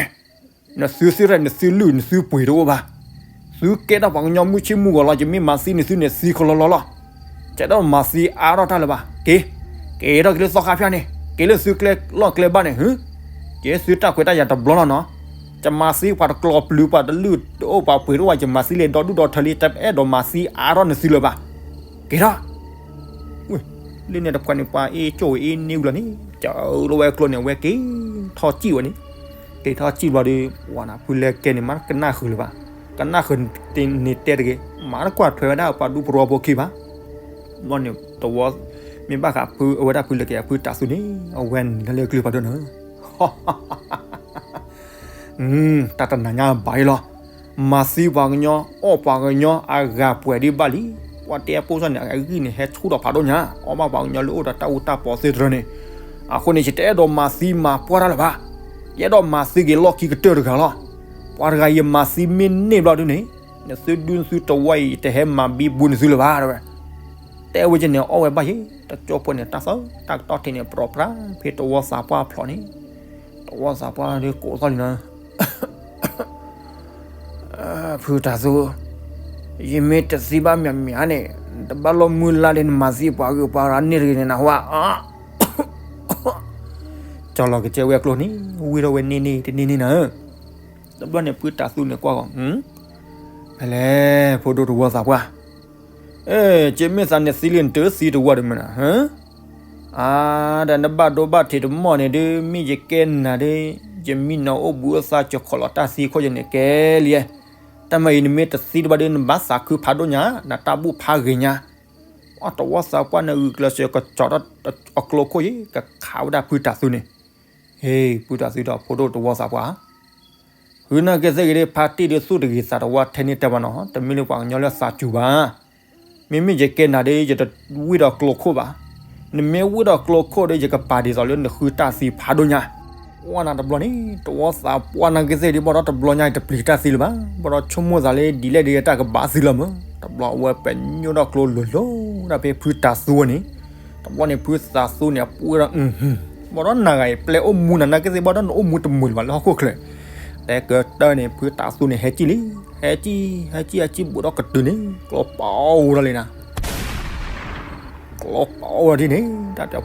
နသုသ့ရဲၣ် နသုလုၢ် နသုပှ့ၤတအိၣ်ဘၣ်. သုကဲထီၣ်ပှၤကညီမုၢ်ဆ့ၣ်မုၢ်ဂီၤလီၤ ယမ့ၢ်မၤသံနသုန့ၣ် သံကလီလီလီၤ. ကဲထီၣ်မၤသံအါထီၣ်တၢ်လၢၤဘၣ်. က့ၤ, က့ၤထီၣ်က့ၤလၢသီခါဖၠၣ်န့ၣ် က့ၤလၢသုကျဲလီၢ်ကျဲဘၣ်န့ၣ် ဟၢ, က့ၤသုတၢ်ခွဲးတၢ်ယာ်တဘျီလီၤနီၤ. ယမၤသံပှၤတကျီပျုၤ ပှၤတလုၢ်တအိၣ် ပှၤပှ့ၤတအိၣ်ဘၣ် ယမၤသံလၢဒီဒူၣ်ဒီထၢလံ တအဲၣ်ဒိးမၤသံအါထီၣ်နသုလၢၤဘၣ်. က့ၤထီၣ် လၢန့ၣ်တဖှဲးန့ၣ် ပှၤအ့ၣ်ကၠိၣ်အ့ၣ်န့ၢ်ဝံၤလီၤန့ၣ် ကၠီလီၤဝဲကျိန့ၣ် အဝဲက့ၤထီၣ်စံၣ်ဝဲန့ၣ်, က့ၤထီၣ်စံၣ်ဘျီဒီး ပှၤနၤဖုလဲၤကဲန့ၣ် မၤကနၣ်ဃုာ်လၢၤဘၣ်, ကနၣ်ဃုာ်န့ၣ်တဲတဂ့ၤ, မၤတကွၢ်ထွဲဝဲဒၣ်ပှၤဒူဖိတဝီဖိခံဘၣ်. ဘျီန့ၣ်တဝီ မ့ၢ်ဘၣ်ဃးဖုအဝဲဒၣ်ဖုလဲၤကဲဖုတၢ်သူန့ၣ် အဝဲန့ၣ်လၢကျုၢ်ဖးဒိၣ်န့ၣ် တၢ်တနၤညါဘၣ်အံၤလီၤ. မၤသံပှၤကညီ အီၣ်ပှၤကညီ အဂၤပှဲၤဒံးဘၣ်လံ. ပှၤတဲအပိၢ်စၢ်န့ၣ် အဂံၢ်န့ၣ် ဟဲဆူၣ်ထီၣ်ဖးဒိၣ်ညါ အီၣ်ဘၣ်ပှၤကညီလၢအိၣ်ဒီးတၢ်အူတၢ်ပီသ့တရၢန့ၣ်, အဃိန့ၣ် ယတအဲၣ်ဒိးမၤသံမၤပှၢ်တၢ်လၢၤဘၣ်. ယအဲၣ်ဒိးမၤသံက့ၤလီၢ်ခံကတၢၢ်တဂၤလီၤ. ပှၤတဂၤယမၤသံမ့ၢ်န့ၢ်ဘျီဒုန့ၣ်, နသုဒူနသုတဝီအံၤ ယတဟဲမၤဘံဘူနသုလၢၤဘၣ် တဲဝဲ. တဲဝဲကဲန့ၣ် အီၣ်ဝဲဘၣ်ယဲ, တကၠိဖိန့ၣ် တၢ်သီၣ်တၢ်ကတီၢ်ထံးန့ၣ် ပြီပြါ ဖဲတဝီသးပှၢ်ဖျိးန့ၣ်, တဝီသးပှၢ်ဒ်ကိးသီၣ်လံနၤ ဖုတၢ်သူ, ယမ့ၢ်တသံဘၣ်မးမးန့ၣ်, တဘၣ်လီၢ်မုၢ်လါလၢနမၤသံပှၤဂုၤပှၤဂၤန့ၣ်တဂ့ၤန့ၣ်နဟူဧါ. ကၠီလီၤကစဲဝဲကျိန့ၣ် ဝံၢ်ထီၣ်ဝဲန့ၢ်န့ၢ်တန့ၢ်န့ၢ်နၤဧၢ. တဘျီန့ၣ်ဖုတၢ်သူန့ၣ်ကွၢ်ဂီၤ, ဖဲလဲၣ် ဖိဒိၣ်တဝီသးပှၢ် အဲ ကမ့ၢ်သးနသံလံနတသံတဝီဒီးမနၤ, အါ ဒီးနဘၣ်ဒိဘၣ်ထံးတမီၢ်န့ၣ်ဒုး မ့ၢ်ယကဲနၤဒုး ယမံနီၤအိၣ်ဘှံးအိၣ်သါ ကခီၣ်လီၤတၢ်သံခိၣ်ယဲန့ၣ်ကဲလံ. တၢ်မၤအံၤနမ့ၢ်တသံတဘၣ်ဒုး နဘၣ်သးခုဖးဒိၣ်ညါ နတၢ်ဘူၣ်ဖးဂ့ၤညါ. အတဝီသးပှၢ်န့ၣ်ဂုာ်ကျဲးစၢးကကၠီၤထီၣ်အကျိခိၣ်ယဲ ကခးဝဲဒၣ်ဖုတၢ်သူန့ၣ် ဟ့ၣ် ဖုတၢ်သူဒီးဖိဒိၣ်တဝီသးပှၢ် ဃုနာ်က့သ့ၣ်ဂ့ၤဒ် ဖါတံၢ်ဒ်သူၣ်တဂ့ၤသးတဝီထဲန့ၣ်တဲဘၣ်နီၤ တမ့ၢ်လၢပှၤကညီလၢသးစူၤဘၣ်. မ့မ့ၢ်ယကဲနၤဒ် ယတဝံၣ်ဒီးကျိခိၣ်ဘၣ်. နမ့ၢ်ဝံၣ်ဒီးကျိခိၣ်ဒီး ယကပာ်ဒ်သိးလၢနဃုတၢ်သံဖးဒိၣ်ညါ. ဝဲနၤတဘျီန့ၣ် တဝီသးပှၢ်နာ်က့သ့ၣ်ဒ်ဘၣ်ဒီးတဘျီညါတပျံၤတၢ်သံလၢၤဘၣ်. ဘၣ်ဒီးဆိကမိၣ်သးလၢဒ်လဲၣ်ဒ်တၢ်ကဘၣ်သံလၢၤမး. တဘျီအဝဲပညိၣ်ဒီးကျိလိၤလိၤဒၣ်ဖဲဖုတၢ်သူဝဲန့ၣ် တဘျီန့ၣ်ဖုတၢ်သူန့ၣ် အပှ့ၤဒီး ဘၣ်ဒီးနၤဂၤအံၤ ပျဲအိၣ်မူနၤနာ်က့သ့ၣ်ဘၣ်ဒီးနအိၣ်မူတမုာ်လၢၤဘၣ်လၢဟီၣ်ခိၣ်ချၢ တဲကတၢၢ်န့ၣ် ဖုတၢ်သူန့ၣ် ဟဲကံၣ်လံ. ဟဲကံၣ် ဟဲကံၣ် ဟဲကံၣ်ဘူးဒီးကတုၤန့ၣ် ကျိပီၤဝဲဒၣ်လံနၤ. ကျိပီၤဝဲဒၣ်ဒ်န့ၣ် တၢ်တဲ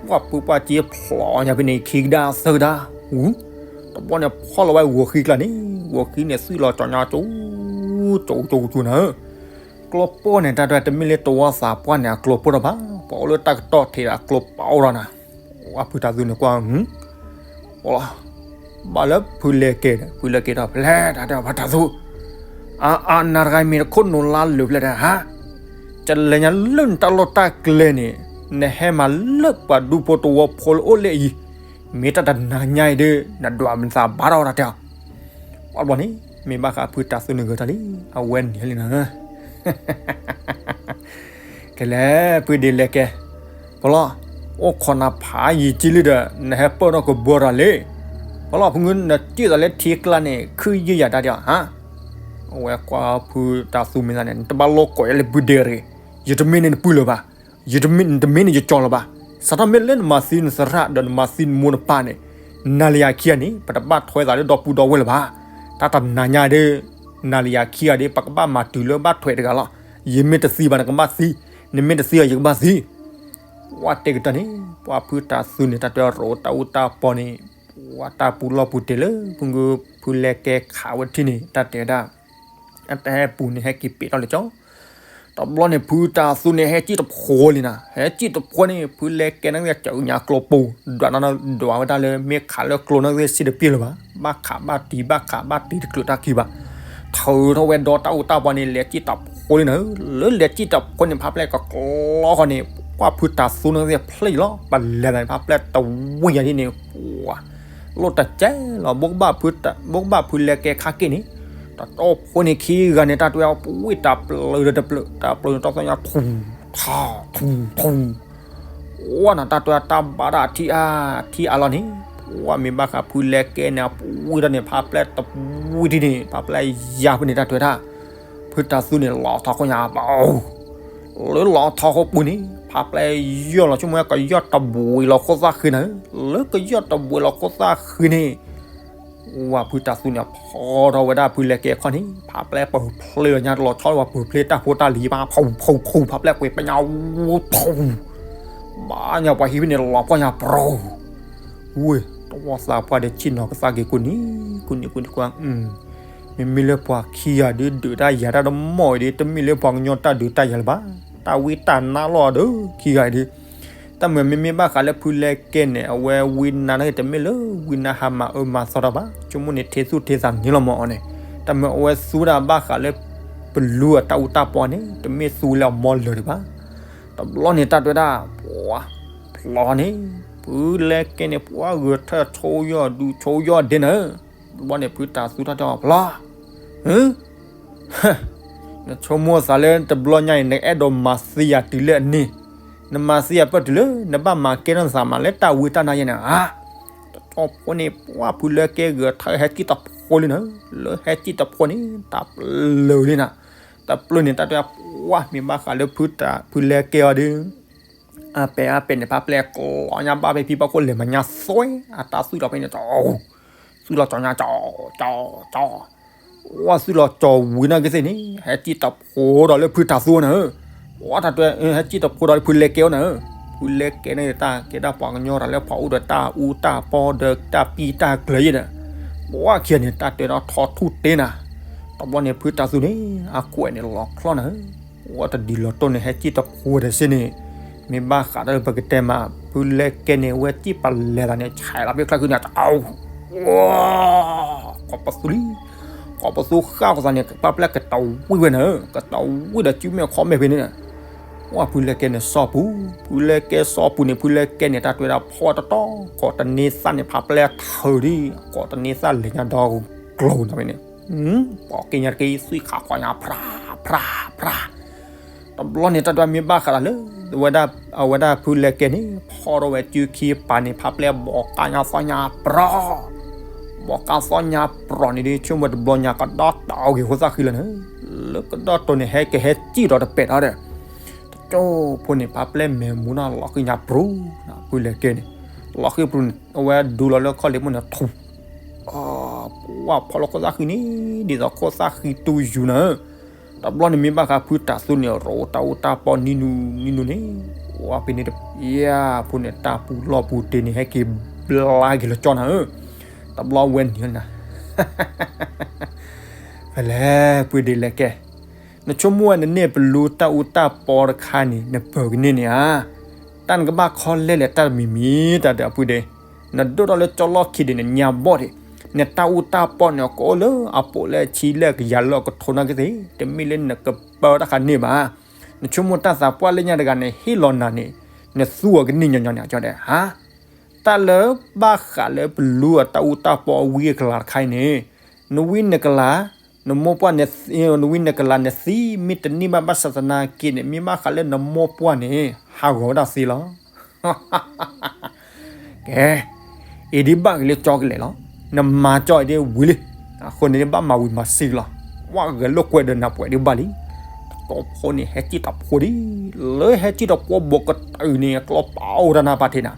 ပှၢ်ဖုပှၢ်က့ဖျိညါဖဲန့ၣ် ခံကဒါသၢကဒါ, ဝူ, တဘျီန့ၣ်ဖီၣ်လီၤဝဲဂီၤဃံကျါန့ၣ်, ဂီၤဃံန့ၣ် သွံၣ်လီၤကၠီညါကၠူ, ကၠူကၠူကၠူနၤဧၢ, ကျိပိၢ်န့ၣ် တၢ်တဲတမ့ၢ်လၢတဝီသးပှၢ်န့ၣ် အကျိပိၢ်ဒီးဘၣ်, ပှၤအိၣ်လၢတၢ်ကတီၢ်ထံးဒီးအကျိပိၢ်ဒီးနၤ, ပှၢ်ဖုတၤသူန့ၣ်ကွၢ် ဘၣ်လၢဖုလဲၤကဲဒီး ဖုလဲၤကဲဒီး ဖဲလဲၣ်တၢ်တဲအီၤ ဖုတၤသူ, အါအါနၤတဂၤမ့ၢ်တခိၣ်နူာ်လါလုာ်ဖဲလဲၣ်တၢ်ဟါ, ကလဲၤညါလၢနတၢ်လီၢ်တၢ်ကျဲန့ၣ်, နဟဲမၤလၢပှၤဒူဖိတဝီဖိလၢအိၣ်လၢအံၤ, မ့ၢ်တၢ်တနၤညါအံၤဒီး နဒွးမသးဘၣ်ထီၣ်တၢ်တဲအီၤ, ပှၢ်ဘျီန့ၣ် မ့ၢ်ဘၣ်ဃးဖုတၤသူန့ၣ်ဂဲၤတၢ်လံ, အဝဲန့ၣ်လံနၤ ကလဲၤဖုဒ့လဲၤကဲ, ပလီၢ်, အိၣ်ခိးနၤဖးယံာ်ကံလံဒီး နဟဲပၢၢ်ထီၣ်ကဘီတၢ်လံ, ပလီၢ်ဖုငု နတံၢ်သးလၢထံကျါန့ၣ် ခုယုၢ်ယၤတၢ်ဒံးဧါ, အဝဲကွၢ်ဖုတၤသူမ့ၢ်သးန့ၣ် နတဘၣ်လိၣ်ကိးယၤလၢဖုဒ့ရ့ၣ်, ယတမ့ၢ်န့ၣ်နပုၢ်လၢၤဘၣ်, ယတမ့ၢ်န့ၣ်ယကၠီလၢၤဘၣ်, စးထီၣ်မ့ၢ်လၢနမၤသံနသရၣ်ဒီးနမၤသံနမိၢ်နပၢ်န့ၣ်, နၤလၢယၤခံဂၤန့ၣ် ပတဘၣ်ထွဲသးလၢဒီပုၢ်ဒီဝဲၢ်လၢၤဘၣ်, တၢ်တနၤညါဒီး နၤလၢယၤခံဂၤဒီး ပကဘၣ်မၤတုၤလၢဘၣ်ထွဲတဂၤလီၤ, ယမ့ၢ်တသံဘၣ်နကဘၣ်သံ, နမ့ၢ်တသံဘၣ်ယကဘၣ်သံ, ပှၢ်တဲကတၢၢ်န့ၣ် ပှၢ်ဖုတၤသူန့ၣ် တၢ်တဲရိတၢ်အူတၢ်ပီန့ၣ်, ပှၢ်တၢ်ပူၤလီၢ်ပူၤတ့ၢ်လၢဖုငု ဖုလဲကဲခးဝဲထံၣ်န့ၣ် တၢ်တဲဒၣ်, အတဟဲပူၤန့ၣ် ဟဲက့ၤပ့းထီၣ်လၢကၠီ, တဘျီန့ၣ် ဖုတၤသူန့ၣ် ဟဲစံၣ်တဖိလံနၤ, ဟဲစံၣ်တဖိန့ၣ် ဖုလဲကဲန့ၣ် ကၠီညါကျိပူၤ, ဒွးနီၢ်ဒွးဝဲဒၣ်လၢ မ့ၢ်ခးလၢကျိန့ၣ်သ့ၣ်စံၣ်တပျ့ၢ်လၢၤဘၣ်, ဘၣ်ခးဘၣ်တံၤ ဘၣ်ခးဘၣ်တံၤတချုးတၢ်ခံဘၣ်, ထုးထီၣ်ဝဲဒီတၢ်အူတၢ်ပီန့ၣ် လဲၤစံၣ်တဖိလံနၤ, လၢလဲၤစံၣ်တဖိန့ၣ် ဖးဖျဲၣ်ကကျီဃီန့ၣ်, ပှၢ်ဖုတၤသူန့ၣ်သ့ၣ်ဖျဲၣ်လီၤ, ပလဲၤသးန့ၣ် ဖးဖျဲၣ်တဝံၣ်ညါဒ်န့ၣ်, ပှၢ် လိၣ်တကဲလီၤ, ဘိးကဘၣ်ဖုလဲကဲခါက့ၢ်န့ၣ်, တတီၢ်ဖိန့ၣ်ခံဂၤန့ၣ် တၢ်တဲဝဲပဝံၣ်တၢ်ပျၢၤဒီးတပျၢၤ, တၢ်ပျၢၤန့ၣ် တၢ်သီၣ်ညါထူ, ထူ, ထူ, ဝဲနၤ တၢ်တဲတၢ်ဘၣ်ဒၣ်ထံအါ, ထံအါလီၤန့ၣ်, ပှၢ်မ့ၢ်ဘၣ်ဃးဖုလဲကဲန့ၣ် အပဝံၣ်တၢ်န့ၣ် ဖးဖျဲၣ်တဝံၣ်ဒ်န့ၣ်, ဖးဖျဲၣ်ယါဖဲန့ၣ် တၢ်တဲဝဲဒၣ်, ဖုတၤသူန့ၣ် လီၤထီၣ်ခိၣ်ညါဘၣ် လၢလီၤထီၣ်ဃိပူၤန့ၣ် ဖးဖျဲၣ်ယီၢ်လီၤဆိကမိၣ်ဝဲ ကယီၢ်တဘှံးလီၤခိၣ်သၣ်ဃံနၤဧၢ, လၢကယီၢ်တဘှံးလီၤခိၣ်သၣ်ဃံန့ၣ်, ဝဲဖုတၤသူန့ၣ် ဖီထီၣ်ဝဲဒၣ်ဖုလဲကဲခီၣ်န့ၣ် ဖးဖျဲၣ်ပၢၢ်ဖျ့လီၤညါတလီၤဆီလၢပှၤပၢၢ်ဖျ့တၢ်ဖိတၢ်လံၤဘၣ် ဖီဖီဖီ ဖးဖျဲၣ်ကွံာ်ပညါဝူထီၣ် ဘၣ်ညါပှၤဟံၣ်ဖဲန့ၣ်လီၤပှၢ်ညါပြီ ဝ့ၢ် တဝီသးပှၢ်ဒီးဆ့ၣ်နီၤကသးက့ၤကိးနံၤ ကိးနံၤ ကိးနံၤကွၢ် မ့မ့ၢ်လၢပှၤခံဂၤဒုးဒုးတၢ်ယၤတၢ်တမီၢ်အံၤဒီး တမ့ၢ်လၢပှၤကညီတၢ်ဒုးတၢ်ယၤလၢၤဘၣ်. တၢ်ဝံတၢ်နါလီၤဒီးခံဂၤအံၤဒီး တၢ်မုာ်မ့မ့ၢ်ဘၣ်ဃးလၢဖုလဲကဲန့ၣ် အဝဲဝံနါန့ၣ် တမ့ၢ်လၢဝံနါဟးမၤအၢမၤသီတၢ်ဘၣ်. ဆိကမိၣ်န့ၣ် ထံသူၣ်ထံသးန့ၣ်လီၤမၢ်အီၤန့ၣ် တၢ်မုာ်အဝဲသူဒၣ်ဘၣ်ဃးလၢ ပလူအတၢ်အူတၢ်ပီန့ၣ် တမ့ၢ်သူလၢအမီလၢာ်ဒံးဘၣ်. တဘျီန့ၣ်တၢ်တဲဝဲဒၣ် ပှၤ ဖျီန့ၣ် ဖုလဲကဲန့ၣ် ပှၤဂဲၤထၢၣ်ဆိယီၢ်ဒုးဆိယီၢ်ဒ့နၤ. တဘျီန့ၣ် ဖုတၤသူတၢ်တဲအီၤ ဖျီ နဆိကမိၣ်သးလၢတဘျီညါအံၤ နအဲၣ်ဒိးမၤသံယၤတုၤလၢအန့ၣ်, နမၤသံယၤပၢၢ်တုၤလၢ နဘၣ်မၤကဲထီၣ်နသးမးလၢတၢ်ဝံတၢ်နါယဲန့ၣ်ဧါ. တကၠီဖိန့ၣ် ပှၤဖုလဲကဲဂဲၤထၢၣ်ဟဲစံၣ်တဖိလံနၤ. လၢဟဲစံၣ်တဖိန့ၣ် တၢ်ပျၢၤလံနၤ. တၢ်ပျၢၤန့ၣ် တၢ်တဲပှၤမ့ၢ်ဘၣ်ဃးလၢဖုတၤ ဖုလဲကဲအီၤဒီး အါပဲာ်အါပဲာ်န့ၣ် ဖးဖျဲၣ်ကျီညါဘၣ်ဖဲဖံဘၣ်ခိၣ်လဲၤမၤညါသွဲ အတၢ်သွံၣ်လီၤဖဲန့ၣ် သွံၣ်လီၤကၠီညါ ကၠီ ကၠီ ကၠီ ဝဲသွံၣ်လီၤကၠီဝံၤနာ်က့သ့ၣ်န့ၣ် ဟဲစံၣ်တဖိဒီးလၢဖုတၤသူနၤဧၢ. ပှၤတၢ်တဲ ဟဲစံၣ်တဖိဒီးလၢဖုလဲကဲအီၤနၤဧၢ. ဖုလဲကဲန့ၣ် တၢ်ကဲဒၣ်ပှၤကညီတၢ်လၢဖီအူဒီးတၢ်အူတၢ်ပီဒီးတၢ်ပံၢ်တၢ်ကျၢၤယဲဒီး ပှၤခံဂၤန့ၣ် တၢ်တဲဒီးထီထူၣ်တ့နၤ. တဘျီန့ၣ် ဖုတၤသူန့ၣ် အကွဲးန့ၣ်လီၤချီနၤဧၢ. ပှၤတဒ်လီၤတိၢ်န့ၣ် ဟဲစံၣ်တဖိဒီးစ့ၢ်န့ၣ် မ့ၢ်ဘၣ်ဃးတၢ်လၢပကတဲမး ဖုလဲကဲန့ၣ် ဝဲစံၣ်ပလဲၤသးန့ၣ် ဆဲးလီၤဖဲချါဃုန့ၣ် တၢ် ကိးပသူလံ ကိးပသူဃၣ်ဃီသးန့ၣ် ဖးဖျဲၣ်ကတဝံၣ်ဝဲနၤဧၢ. ကတဝံၣ်ဒီးစုမဲာ်ခီမဲာ်ဖဲန့ၣ် ပှၤဖုလဲကဲန့ၣ်စီၣ်ပူၤ ဖုလဲကဲစီၣ်ပူၤန့ၣ် ဖုလဲကဲန့ၣ် တၢ်တဲဝဲဒၣ်ဖီတတီၤ ကိးတန့သၣ်န့ၣ် ဖးဖျဲၣ်ထုးဒံး ကိးတန့သၣ်လဲၤညါဒီကျိၤနၤဖဲန့ၣ် ပိာ်က့ညါတက့ၢ် သွံၣ်ခးခွါညါ ဖြး ဖြး ဖြး တဘျီန့ၣ် တၢ်တဲဝဲမ့ၢ်ဘၣ်ဃးလၢ အဝဲဒၣ်ဖုလဲကဲန့ၣ် ဖီထီၣ်ဝဲစုခံပၤန့ၣ် ဖးဖျဲၣ်ဘီးကါညါသီညါပြီ ဘီးကါသီညါပြီန့ၣ်ဒီး ဆိကမိၣ်တဘျီညါကဒီတၢ်အီၣ်က့ၤဖိသၣ်ဃံလၢနၤဧၢ. လၢကဒီတိၤန့ၣ် ဟဲကဟဲစံၣ်ဒီးတပဲာ်ထီၣ်ဒီး တကၠိဖိန့ၣ် ဖးဖျဲၣ်မဲာ်မူနီၢ်လီၤဃံညါပြူၤ ဖုလဲကဲန့ၣ် လီၤဃံပြူၤန့ၣ် အဝဲဒူလီၤလၢခီၣ်လ့ၣ်မိၢ်န့ၣ် ထူ ပှၤဖီလၢခိၣ်သၣ်ဃံန့ၣ် ဒ်သိးခိၣ်သၣ်ဃံတူၢ်ယူၤနၤဧၢ. တဘျီန့ၣ်မ့ၢ်ဘၣ်ဃးဖုတၤသူန့ၣ် ရိတၢ်အူတၢ်ပီနံၤနူနံၤနူန့ၣ် ပှၤဖဲန့ၣ်တပျၢ်ဖိန့ၣ် တၢ်ပူၤလီၢ်ပူၤတ့ၢ်န့ၣ် ဟဲက့ၤဘျါက့ၤလၢကၠီနၤဧၢ, တဘျီဝဲနံၤနၤ ဖဲလဲၣ်ပုၢ်ဒ့လဲၣ်ကဲ, နဆိကမိၣ်ဝဲနန့ၢ်ပလူတၢ်အူတၢ်ပီတခါန့ၣ် နပၢၤကန့ၢ်န့ၣ်ဧါ, တၢ်နကဘၣ်ခီလဲၣ်လဲၣ်တၢ်တမံၤမံၤ တၢ်ဒီးအပုၢ်ဒ့, နဒိၣ်ထီၣ်လၢကၠီလီၢ်ခံဒီးနညါဘီၣ်ဒံး, နတၢ်အူတၢ်ပီန့ၣ် ကအိၣ်လၢအပိာ်လၢအဆံလၢကယၤလၢအကထိနာ်က့သ့ၣ် တမ့ၢ်လၢနကပၢတၢ်ခါန့ၣ်ဘၣ်. နဆိကမိၣ်တၢ်သးပှၢ်လၢညါတဂၤန့ၣ် ဟ့ၣ်လီၤနၤန့ၣ် နသူအီၤကန့ၢ်ညီညီန့ၣ် ကၠီဒဲးဧါ. တၢ်လၢဘၣ်ဃးလၢပလူအတၢ်အူတၢ်ပီအဝံအကလၤတခါအံၤန့ၣ်, နဝံနကလၤ, နမိၢ်ပှၢ်, နဝံနကလၤနသံ မ့ၢ်တန့ၢ်ဘၣ်ဘၣ်ဆၣ်သနာ်က့န့ၣ် မ့ၢ်ဘၣ်ဃးလၢနမိၢ်ပှၢ်န့ၣ် ဟးဂီၤဝဲဒၣ်သ့လီၤ. ကဲ, အံၤဒ်ဘၣ်ဂ့ၤလၢကၠီကလဲာ်လီၤ. နမၤကၠီအံၤဒ်ဝံၤလံ, အဃိန့ၣ်ဘၣ်မၤဝံၤမၤစ့ၢ်ကီးလီၤ. ဝဲဂဲၤလိာ်ကွဲဒီးနၤပှဲၤဒ်ဘၣ်လံ. တကီဖိန့ၣ် ဟဲစံၣ်တဖိဒံး, လၢဟဲစံၣ်တဖိဘိးကတၢၢ်န့ၣ် ကျီပာ်အိၣ်တၢ်နၢ်ပၢၢ်ထံးနၤ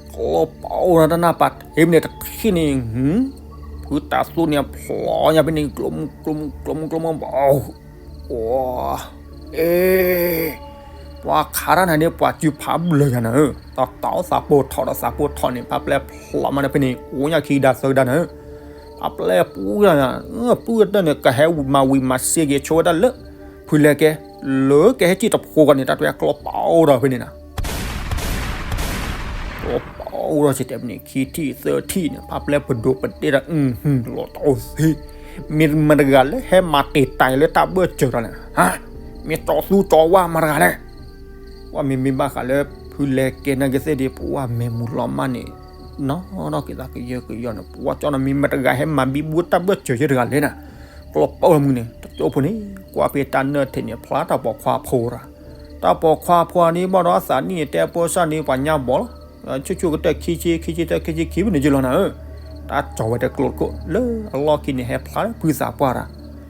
ကျီပာ်အိၣ်တၢ်နၢ်ပၢၢ်ထံးမ့ၢ်န့ၣ်တထံၣ်န့ၣ်, ဖုတၤသူန့ၣ် ဖျိညါဖဲန့ၣ် ကျိမုၢ်ကျိမုၢ်ကျိမုၢ်ကျိမုၢ်ဘၣ်, အ့, ပှၤခးတၢ်နၤန့ၣ် ပှၤစုဖးဘျၢၣ်ယၤနၤဧၢ, တၢ်သးအိၣ်သးပိာ်ထီၣ်ဒီးသးပိာ်ထီၣ်န့ၣ် ဖးပျဲၢ်ဖျိမးန့ၣ်ဖဲန့ၣ် အိၣ်ညါခံကဒါသၢကဒါနၤဧၢ, ဖးပျဲၢ်ပူၤယၤ, ပုၢ်တၢ်န့ၣ် ကဟဲမၤဝံၤမၤစ့ၢ်ကီးဆိဝဲဒၣ်လၢ ဖုလဲကဲ, လၢကဟဲစံၣ်တဖိဂီၢ်န့ၣ် တၢ်တွဲကျီပာ်အိၣ်ဒီးဖဲန့ၣ်နၤ ကျီပာ်အိၣ်ဒီးစတဲဖဲန့ၣ် ခံထံၣ်သၢထံၣ်န့ၣ် ဖးပျဲၢ်ပဒိးပဒ့ၣ်ဒီး လီၤတအိၣ်သ့, မ့ၢ်မတၤတဂၤလၢဟဲမၤတ့ၢ်တၢ်လၢတၢ်ဘၢၣ်စၢၤဒီးလဲၣ်, မ့ၢ်ကၠီသူကၠီဝါမတၤတဂၤလဲၣ်. ပှၤမ့မ့ၢ်ဘၣ်ဃးလၢ ဖုလဲကဲနာ်က့သ့ၣ်ဒီး ပှၤမဲာ်မုာ်လီၤမးန့ၣ်, နီၢ်နီၢ်က့ၤသးကယၢကယီန့ၣ် ပှၤကၠီန့ၣ်မ့ၢ်မတၤတဂၤဟဲမၤဘံဘူတၢ်ဘၢၣ်စၢၤယဲတဂၤလဲၣ်နၤ, ကျီပာ်အိၣ်မုၢ်န့ၣ် တကၠိဖိန့ၣ် ကွၢ်ဖဲတၢ်နၢၣ်ထံးန့ၣ် ဖျါတၢ်ပိာ်ခွါဖိရၤ တၢ်ပိာ်ခွါဖိန့ၣ် ဘၣ်ဒီးအသးနံၣ်တဲအဖိစၢ်န့ၣ် ပှၤညါဘီၣ်လီၤ, ဆူၣ်ဆူၣ်ကတၢၢ်ခံဆံ ခံဆံတၢၢ် ခံဆံခံဖဲန့ၣ်ယလီၤနၤဧၢ, တၢ်ကၠီဝဲတကျိတခိၣ် လၢအလီၢ်ခံန့ၣ် ဟဲဖျါလၢဖုသးပှၢ်တၢ်,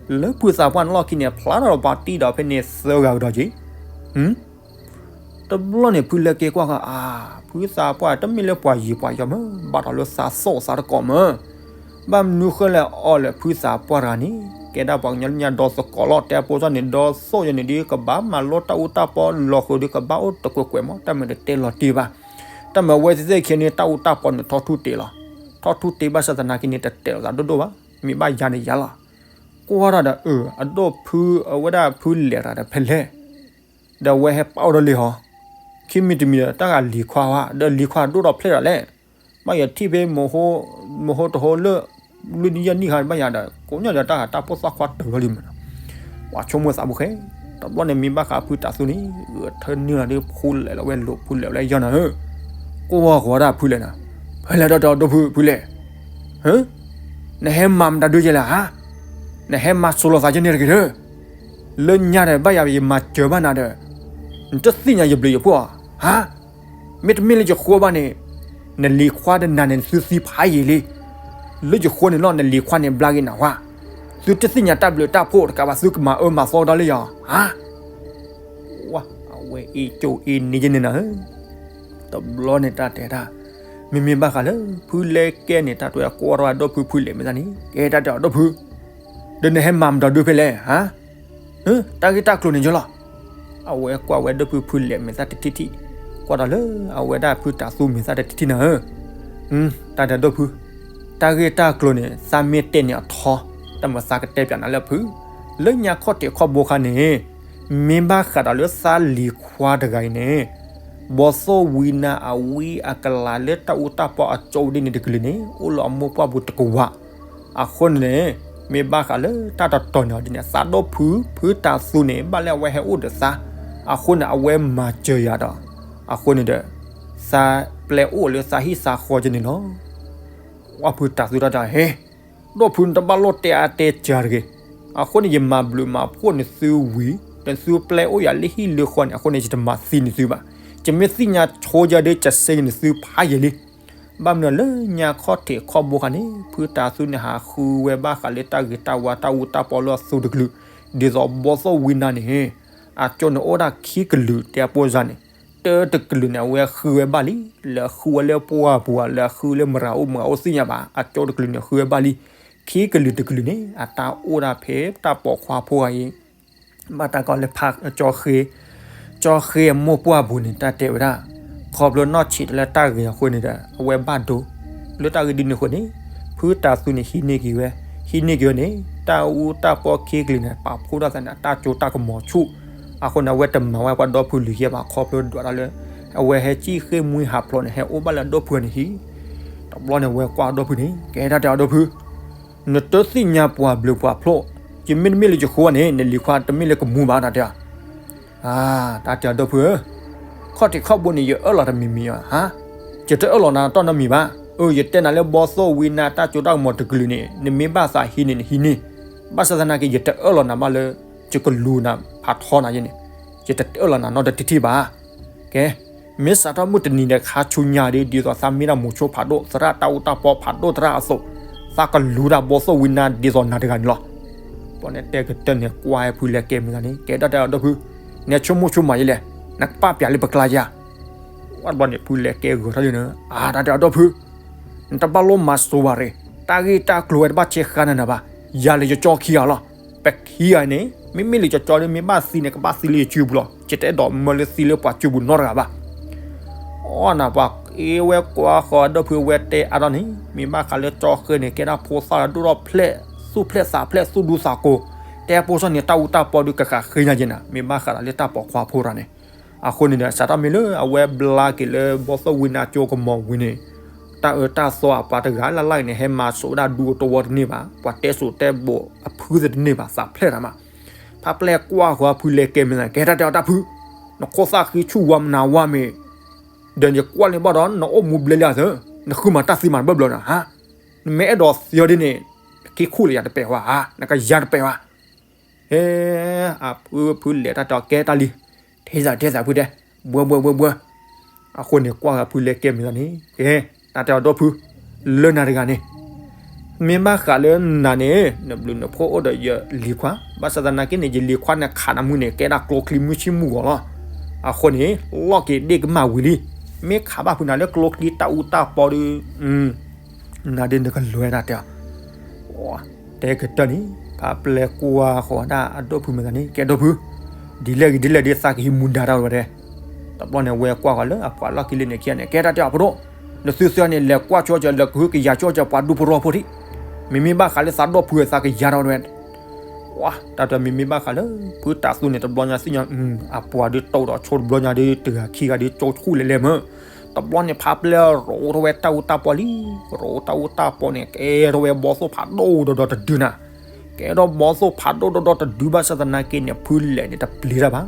လၢဖုသးပှၢ်န့ၣ်လီၢ်ခံန့ၣ် ဖျါတၢ်ဒီးပှၤတံၢ်ဒီးဖဲန့ၣ်သၢဂၤကဒီးက့ၤ တဘျီန့ၣ် ဖုလဲကဲကွၢ်ဃီ အါ, ဖုသးပှၢ်တမ့ၢ်လၢပှၤယံၤပှၤယီၤမး, ဘၣ်ဒီးလၢသးသီၣ်သးတကိးမး, ဘၣ်မနုၤဃိလဲၣ်အီၤလဲၣ် ဖုသးပှၢ်တဂၤန့ၣ် ကဲဒၣ်ပှၤကညီလၢညါဒီသကိးလီၤ တဲအဖိစၢ်န့ၣ် ဒီသီၣ်ယဲန့ၣ်ဒီး ကဘၣ်မၤလိတၢ်အူတၢ်ပီလီၤဃုာ်ဒီး ကဘၣ်အိၣ်တကွဲးကွဲးမး တၢ်မ့ၢ်တတဲလီၤတံၢ်ဘၣ်, တၢ်မ့ၢ်အဝဲသ့ၣ်ခံန့ၣ် တၢ်အူတၢ်ပီန့ၣ်ထီထူၣ်တ့ၢ်လီၤ, ထီထူၣ်တ့ၢ်ဘၣ်ဆၣ်သနာ်က့န့ၣ် တတဲာ်လီၤသးဒိၣ်ဒိၣ်ဘၣ်, မ့ၢ်ဘၣ်ယၤန့ၣ်ယၤလီၤ, ကွၢ်တၢ်ဒီး အၢ အဒိၣ်ဖု အဝဲဒၣ်ဖုလဲၤတၢ်ဒီးဖဲလဲၣ် ဒီးအဝဲဟဲပာ်အိၣ်ဒီးလံဟီ, ခံမံၤတမံၤဒီး တၢ်ဂၤလံၤခွါဝဲ ဒီးလံၤခွါဒိၣ်ဒီးဖျဲၣ်ဒီးလဲၣ်, ဘၣ်ယၤထံၣ်ဖဲ မဟိတဟိလၢ လွံၢ်နံၣ်ယဲၢ်နံၣ်ခါ ဘၣ်ယၤဒီး ကိးညါဒီးတၢ်ဂၤတၢ်ဖိသၣ်ခွါတၢၢ်ဝဲလံမးနီၤ, ပှၤဆိကမိၣ်သးဖိဃဲ, တဘျီန့ၣ် မ့ၢ်ဘၣ်ဃးဖုတၤသူန့ၣ် ဂဲၤထၢနုာ်လီၤဒီး ဖုလဲၤလီၤဝဲလိာ် ဖုလဲၤလီၤဝဲယီၤနၤဧၢ, ကွၢ်ဃီၤဒၣ်ဖုလဲၤနၤ, ဖဲလဲၣ်ဒီးဒီးဒိၣ်ဖု ဖုလဲၤ နဟဲမၤမတၤဒုးယဲလဲၣ်ဧါ, နဟဲမၤဆိလိာ်သးယဲန့ၣ်တဂ့ၤဒီး, လၢညါဒီး ဘၣ်ယၤယမၤစၢၤဘၣ်နၤဒီး, နတသ့ၣ်ညါယဘျုးယဖှိၣ်ဧါ, မ့တမ့ၢ်လၢယဃိဘၣ်န့ၣ်, နလံၤခွါဒီးနၤန့ၣ် နသုသံဖးယံာ်လံ, လၢယဃိန့ၣ်လီၤ နလံၤခွါန့ၣ်ဘျါက့ၤနၤဝါ, သုတသ့ၣ်ညါတၢ်ဘျုးတၢ်ဖှိၣ်တကးဘၣ် သုကမၤအၢမၤသီဒီးလၢယၤဧါ ဝါ အဝဲအ့ၣ်ကၠိအ့ၣ်န့ၢ်ယဲန့ၣ်နၤဧၢ, တဘျီန့ၣ်တၢ်တဲတၢ်, မ့မ့ၢ်ဘၣ်ဃးလၢ ဖုလဲကဲန့ၣ် တၢ်တဲကွၢ်ထီၣ်အဒိၣ်ဖုဖုလဲၤမ့ၢ်သးန့ၣ် ကဲတၢ်တဲအီၤဒိၣ်ဖု, ဒီးနဟဲမၤမတၤဒုးဖဲလဲၣ်ဧါ, တၢ်ဂ့ၢ်တၢ်ကျိၤန့ၣ်ယလီၤ, အဝဲကွၢ်ဝဲဒိၣ်ဖုဖုလဲၤမ့ၢ်သးတထံၣ်ထံၣ်, ကွၢ်ဒီးလၢအဝဲဒၣ်ဖုတၤသူမ့ၢ်သးတထံၣ်ထံၣ်နၤဧၢ တၢ်တဲဒိၣ်ဖု, တၢ်ဂ့ၢ်တၢ်ကျိၤန့ၣ် သးမ့ၢ်တဲန့ၣ်အထီ, တၢ်မၤသးကတဲပၠးနၤလၢဖု, လၢညါခီၣ်ထံးခီၣ်ဘိခါန့ၣ်, မ့ၢ်ဘၣ်ဃးဒီးလၢသးလံၤခွါတဂၤအံၤန့ၣ်, ဘီသိၣ်ဝံနၤအဝံအကလၤလၢတၢ်အူတၢ်ပီအကၠိဒ်န့ၣ်တကလုာ်န့ၣ် အိၣ်လၢအမိၢ်ပှၢ်ပူၤတကဝး, အဃိန့ၣ်န့ၣ်, မ့ၢ်ဘၣ်ဃးလၢတၢ်တတီၤန့ၣ်အီၤဒ်န့ၣ် သးဒိၣ်ဖု ဖုတၤသူန့ၣ် ဘၣ်လၢအဝဲဟဲအိၣ်ဒီးသး, အဃိန့ၣ် အဝဲမၤစၢၤယၤဒီး, အဃိန့ၣ်ဒီး, သးပျဲအိၣ်လၢသးဟံၣ်သးဃီကန့ၣ်လီၤ. ဝဲဖုတၤသူတၢ်တဲဟ့ၣ်, ဒိၣ်ဖုနတဘၣ်လိၣ်တဲအါတဲစှၤတဂ့ၤ, အဃိန့ၣ် ယမၤဘျုးမၤဖှိၣ်နသုဝံၤ, နသုပျဲအိၣ်ယၤလၢဟံၣ်လၢဃီန့ၣ် အဃိန့ၣ် ယတမၤသံနသုဘၣ်, ယမ့ၢ်သ့ၣ်ညါဆိယၤဒီး ယစ့နသုဖးယံာ်လံ. ဘၣ်မနုၤလၢညါခီၣ်ထံးခီၣ်ဘိခါန့ၣ် ဖုတၤသူန့ၣ်ဟးဃုဝဲဘၣ်ဃးလၢတၢ်ဂ့ၤတၢ်ဝါတၢ်အူတၢ်ပီလၢအသူတကလုာ်, ဒ်သိးဘီသိၣ်ဝံနၤန့ၣ်, အကၠိန့ၣ်အိၣ်ဒၣ်ခံကလုာ်တဲအပိၢ်စၢ်န့ၣ်, တၢတကလုာ်န့ၣ် အဝဲဃုဝဲဘၣ်လံ, လဲၤဃုဝဲလၢပှၢ်ပူၤဧါ လဲၤဃုလၢမရၤအိၣ်မရၤအိၣ်သ့ၣ်ညါဘၣ်, အကၠိတကလုာ်န့ၣ်ဃုဝဲဘၣ်လံ, ခံကလုာ်တကလုာ်န့ၣ် အတၢ်အိၣ်ဒၣ်ဖဲတၢ်ပိာ်ခွါဖိဂၤအံၤ ဘၣ်တၢ်ကီလၢဖးကၠီဃ့, ကၠီဃ့အမိၢ်ပှၢ်ပူၤန့ၣ် တၢ်တဲဝဲဒၣ်, ခီဖျိနီၢ်ဆံးတၢ်လၢတၢ်ဂ့ၤအဃိန့ၣ်ဒီး အဝဲဘၣ်ဒိ, လၢတၢ်ဂ့ၢ်ဒ်န့ၣ်အဃိန့ၣ်, ဖုတၤသူန့ၣ်ဟံးန့ၢ်က့ၤဝဲ, ဟံးန့ၢ်က့ၤဝဲန့ၣ် တၢ်အူတၢ်ပီခံကလံၤန့ၣ် ပာ်ဖှိၣ်ထီၣ်သးန့ၣ် အတၢ်ကၠိတၢ်ကမီၤဆူၣ်, အဃိန့ၣ် အဝဲတမၤဝဲပှၤဒီဖုလၢၤယဲၢ်ဘၣ် ခီဖျိဒွးတၢ်လၢ အဝဲဟဲစံၣ်ဃ့ၢ်မှံဟးဖျိးန့ၣ် ဟဲအိၣ်ဘၣ်လၢအဒီဖုန့ၣ်ဟံၣ်, တဘျီန့ၣ် အဝဲကွၢ်အဒီဖုန့ၣ် ကဲတၢ်တဲအီၤဒီဖု နတသ့ၣ်ညါပှၤဘျုးပှၤဖျိး, ယမ့တမ့ၢ်လၢယဃိဘၣ်န့ၣ် နလံၤခွါတမ့ၢ်လၢကမူဘၣ် တၢ်တဲအီၤ, တၢ်တဲအီၤဒီဖုဧၢ, ခီၣ်ထံးခီၣ်ဘိန့ၣ် ယအၢၣ်လီၤတမံၤမံၤဧါ, ယတအၢၣ်လီၤနၤတီၢ်နီတမံၤဘၣ်, အၢ ယတဲနၤလၢဘီသိၣ်ဝံနါတၢ်ကၠိတၢ်ကမီၤတကလုာ်န့ၣ် နမ့ၢ်ဘၣ်သးဟံးန့ၢ်နဟံးန့ၢ်, ဘၣ်ဆၣ်သနာ်က့ ယတအၢၣ်လီၤနၤဘၣ်လၢ ယကလူၤနၤဖးထီနၤယဲန့ၣ်, ယတအၢၣ်လီၤနၤနီတထံၣ်ဘၣ်, ကဲ မ့ၢ်စးထီၣ်မုၢ်တနံၤဒီးခါဆူညါဒီး ဒ်သိးသးမ့ၢ်ဒၣ်မိၤဆိဖးဒိၣ် သရၣ်တၢ်အူတၢ်ပီဖးဒိၣ်သရၣ်အသိး, သးကလူၤတၢ်ဘီသိၣ်ဝံနါဒ်သိးနၤတဂၤန့ၣ်လီၤ. ပှၤန့ၣ်တဲကတၢၢ်န့ၣ် ကွၢ်ဖုလဲၤကဲမ့ၢ်သးန့ၣ် ကဲတၢ်တဲအီၤဒီဖု, နဆိကမိၣ်ဆိကမးယဲလဲၣ်, နကပာ်ပျးလၢပကျါယၤ, ဝဲတဘျီန့ၣ် ဖုလဲၤကဲဂၢၤထီၣ်လံန့ၣ် အါ တၢ်တဲအီၤဒီဖု နတဘၣ်လိၣ်မၤစိၤဘၣ်ရ့ၣ်, တၢ်ဂ့ၢ်တၢ်ကျိၤဝဲတဘၣ်ဆဲးဃါနၤနၤဘၣ်, ယၤလၢယကၠီခံဂၤလီၤ. ပခံဂၤန့ၣ် မ့မ့ၢ်လၢယကၠီဒီး မ့ၢ်ဘၣ်သံန့ၣ် ကဘၣ်သံလၢယစုပူၤလီၤ. ယတအဲၣ်ဒိးမၢလၢသံလၢပှၤစုပူၤနီတဂၤဘၣ်. အီနၤ ပှၤအဝဲကွၢ်ဃီၤဒီဖုဝဲတဲအါထီၣ်န့ၣ် မ့ၢ်ဘၣ်ဃးလၢကၠီဃဲန့ၣ် ကဲဒၣ်ဖိသၣ်လၢဒိၣ်ထီၣ်ဖျဲၣ် သူၣ်ဖျဲၣ်သးဖျဲၣ် သူၣ်ဒူသးကိၤ, တဲဖိစီၣ်န့ၣ် တၢ်အူတၢ်ပီဒုးကဃးဃ့ညါက့ၤနၤ, မ့ၢ်ဘၣ်ဃးဒီးလၢတၢ်ပိာ်ခွါဖိတဂၤန့ၣ် အဃိန့ၣ်ဒီး စးထီၣ်မ့ၢ်လၢအဝဲဘျါက့ၤလၢဘီသိၣ်ဝံနါကၠိကမီၤဝံၤန့ၣ်, တၢ်အၢတၢ်သီအပှၤတဂၤလၢ်လၢ်အံၤန့ၣ် ဟဲမၤစိာ်ဝဲဒၣ်ဒူအတဝီတန့ၢ်ဘၣ်, ပှၤတဲစိာ်တဲဘိးအဖုသ့ၣ်တန့ၢ်ဘၣ် သးဖျဲၣ်တၢ်မး. ဖးပျဲၢ်ကွၢ်ဃီၤဖုလဲၤကဲမ့ၢ်သး ကဲတၢ်တဲအီၤတၢ်ဖု, နခိၣ်သၣ်ဃံဆူၣ်ဝါမနၤဝါမ့ၢ်, ဒီးယကွၢ်န့ၣ်ဘၣ်ဒီး နအိၣ်မူဘျဲလံအသး, နဃုမၤတၢ်သံမးတဘၣ်ဘျီနၤဧါ, နမ့ၢ်အဲၣ်ဒိးသံအီၤဒ်န့ၣ်, နက့ၤခူၣ်လၢယၤတပဲာ်ဝဲဧါ, နကယၤတပဲာ်ဝဲ ဟဲ, အဖုဖုလဲၤတၢ်တဲအီၤကဲတၢ်လံ, ထဲသးထဲသးဖုတဲ, ဘှၢဘှၢဘှၢဘှၢ, အဃိန့ၣ်ကွၢ်ဃီၤဖုလဲၤကဲမ့ၢ်သးန့ၣ်, ကဲ, တၢ်တဲအီၤဒီဖု, လၢနၤတဂၤန့ၣ်, မ့ၢ်ဘၣ်ဃးလၢနၤန့ၣ် နဘျုးနဖှိၣ်အိၣ်ဒီးယလံၤခွါ, ဘၣ်ဆၣ်သနာ်က့န့ၣ် ယလံၤခွါန့ၣ်ခးနၤမုၢ်န့ၣ် ကဲဒၣ်ကျိချံမုၢ်ဆ့ၣ်မုၢ်ဂီၤလီၤ. အဃိန့ၣ် လီၢ်က့ၤဒ့ၣ်ကမၣ်ဝံၤလံ, မ့ၢ်ခးဘၣ်ဖုနၤလၢကျိချံတၢ်အူတၢ်ပီဒီး နၤဒ်နကလွဲတၢ်တဲအီၤ, တဲကတၢၢ်န့ၣ် ဖးပျဲၢ်ကွၢ်ဃီၤဒၣ်အဒီဖုမ့ၢ်သးန့ၣ် ကဲဒီဖု, ဒ်လဲၣ်ဂ့ၤဒ်လဲၣ်ဒ် သးကဟံးမူဒါတၢ်ဝဲဒၣ်, တဘျီန့ၣ် ဝဲကွၢ်ဃီၤလၢအပှၤလီၢ်ခံလၢန့ၣ်ခံဂၤန့ၣ် ကဲတၢ်တဲအီၤဖိဒိၣ်, နသုသုန့ၣ် လဲၤကွၢ်ဆိကၢၤ လဲၤကဟုကယာ်ဆိကၢၤပှၤဒူဖိထဝီဖိထံး, မ့မ့ၢ်ဘၣ်ဃးလၢသးဒီဖု သးကယါထီၣ်ဝဲ တၢ်တဲမ့မ့ၢ်ဘၣ်ဃးလၢ ဖုတၤသူန့ၣ် တဘျီညါသ့ၣ်ညါ အပှၤဒုးတိၢ်ဒီးဆိတဘျီညါဒုး တဂၤခံဂၤဒုး ကၠိဆူၣ်လဲၤလဲၤမၢ်, တဘျီန့ၣ်ဖးပျဲၢ်ရိးထီၣ်ဝဲတၢ်အူတၢ်ပီလံ, ရိးတၢ်အူတၢ်ပီန့ၣ် ကဲထီၣ်ဝဲဘီသိၣ်ဖးဒိၣ်ဒီးဒီတဒုနၤ, ကဲထီၣ်ဘီသိၣ်ဖးဒိၣ်ဒီးဒီတဒုဘၣ်ဆၣ်သနာ်က့န့ၣ် ဖုလဲၣ်န့ၣ်တပျံၤတၢ်ဘၣ်,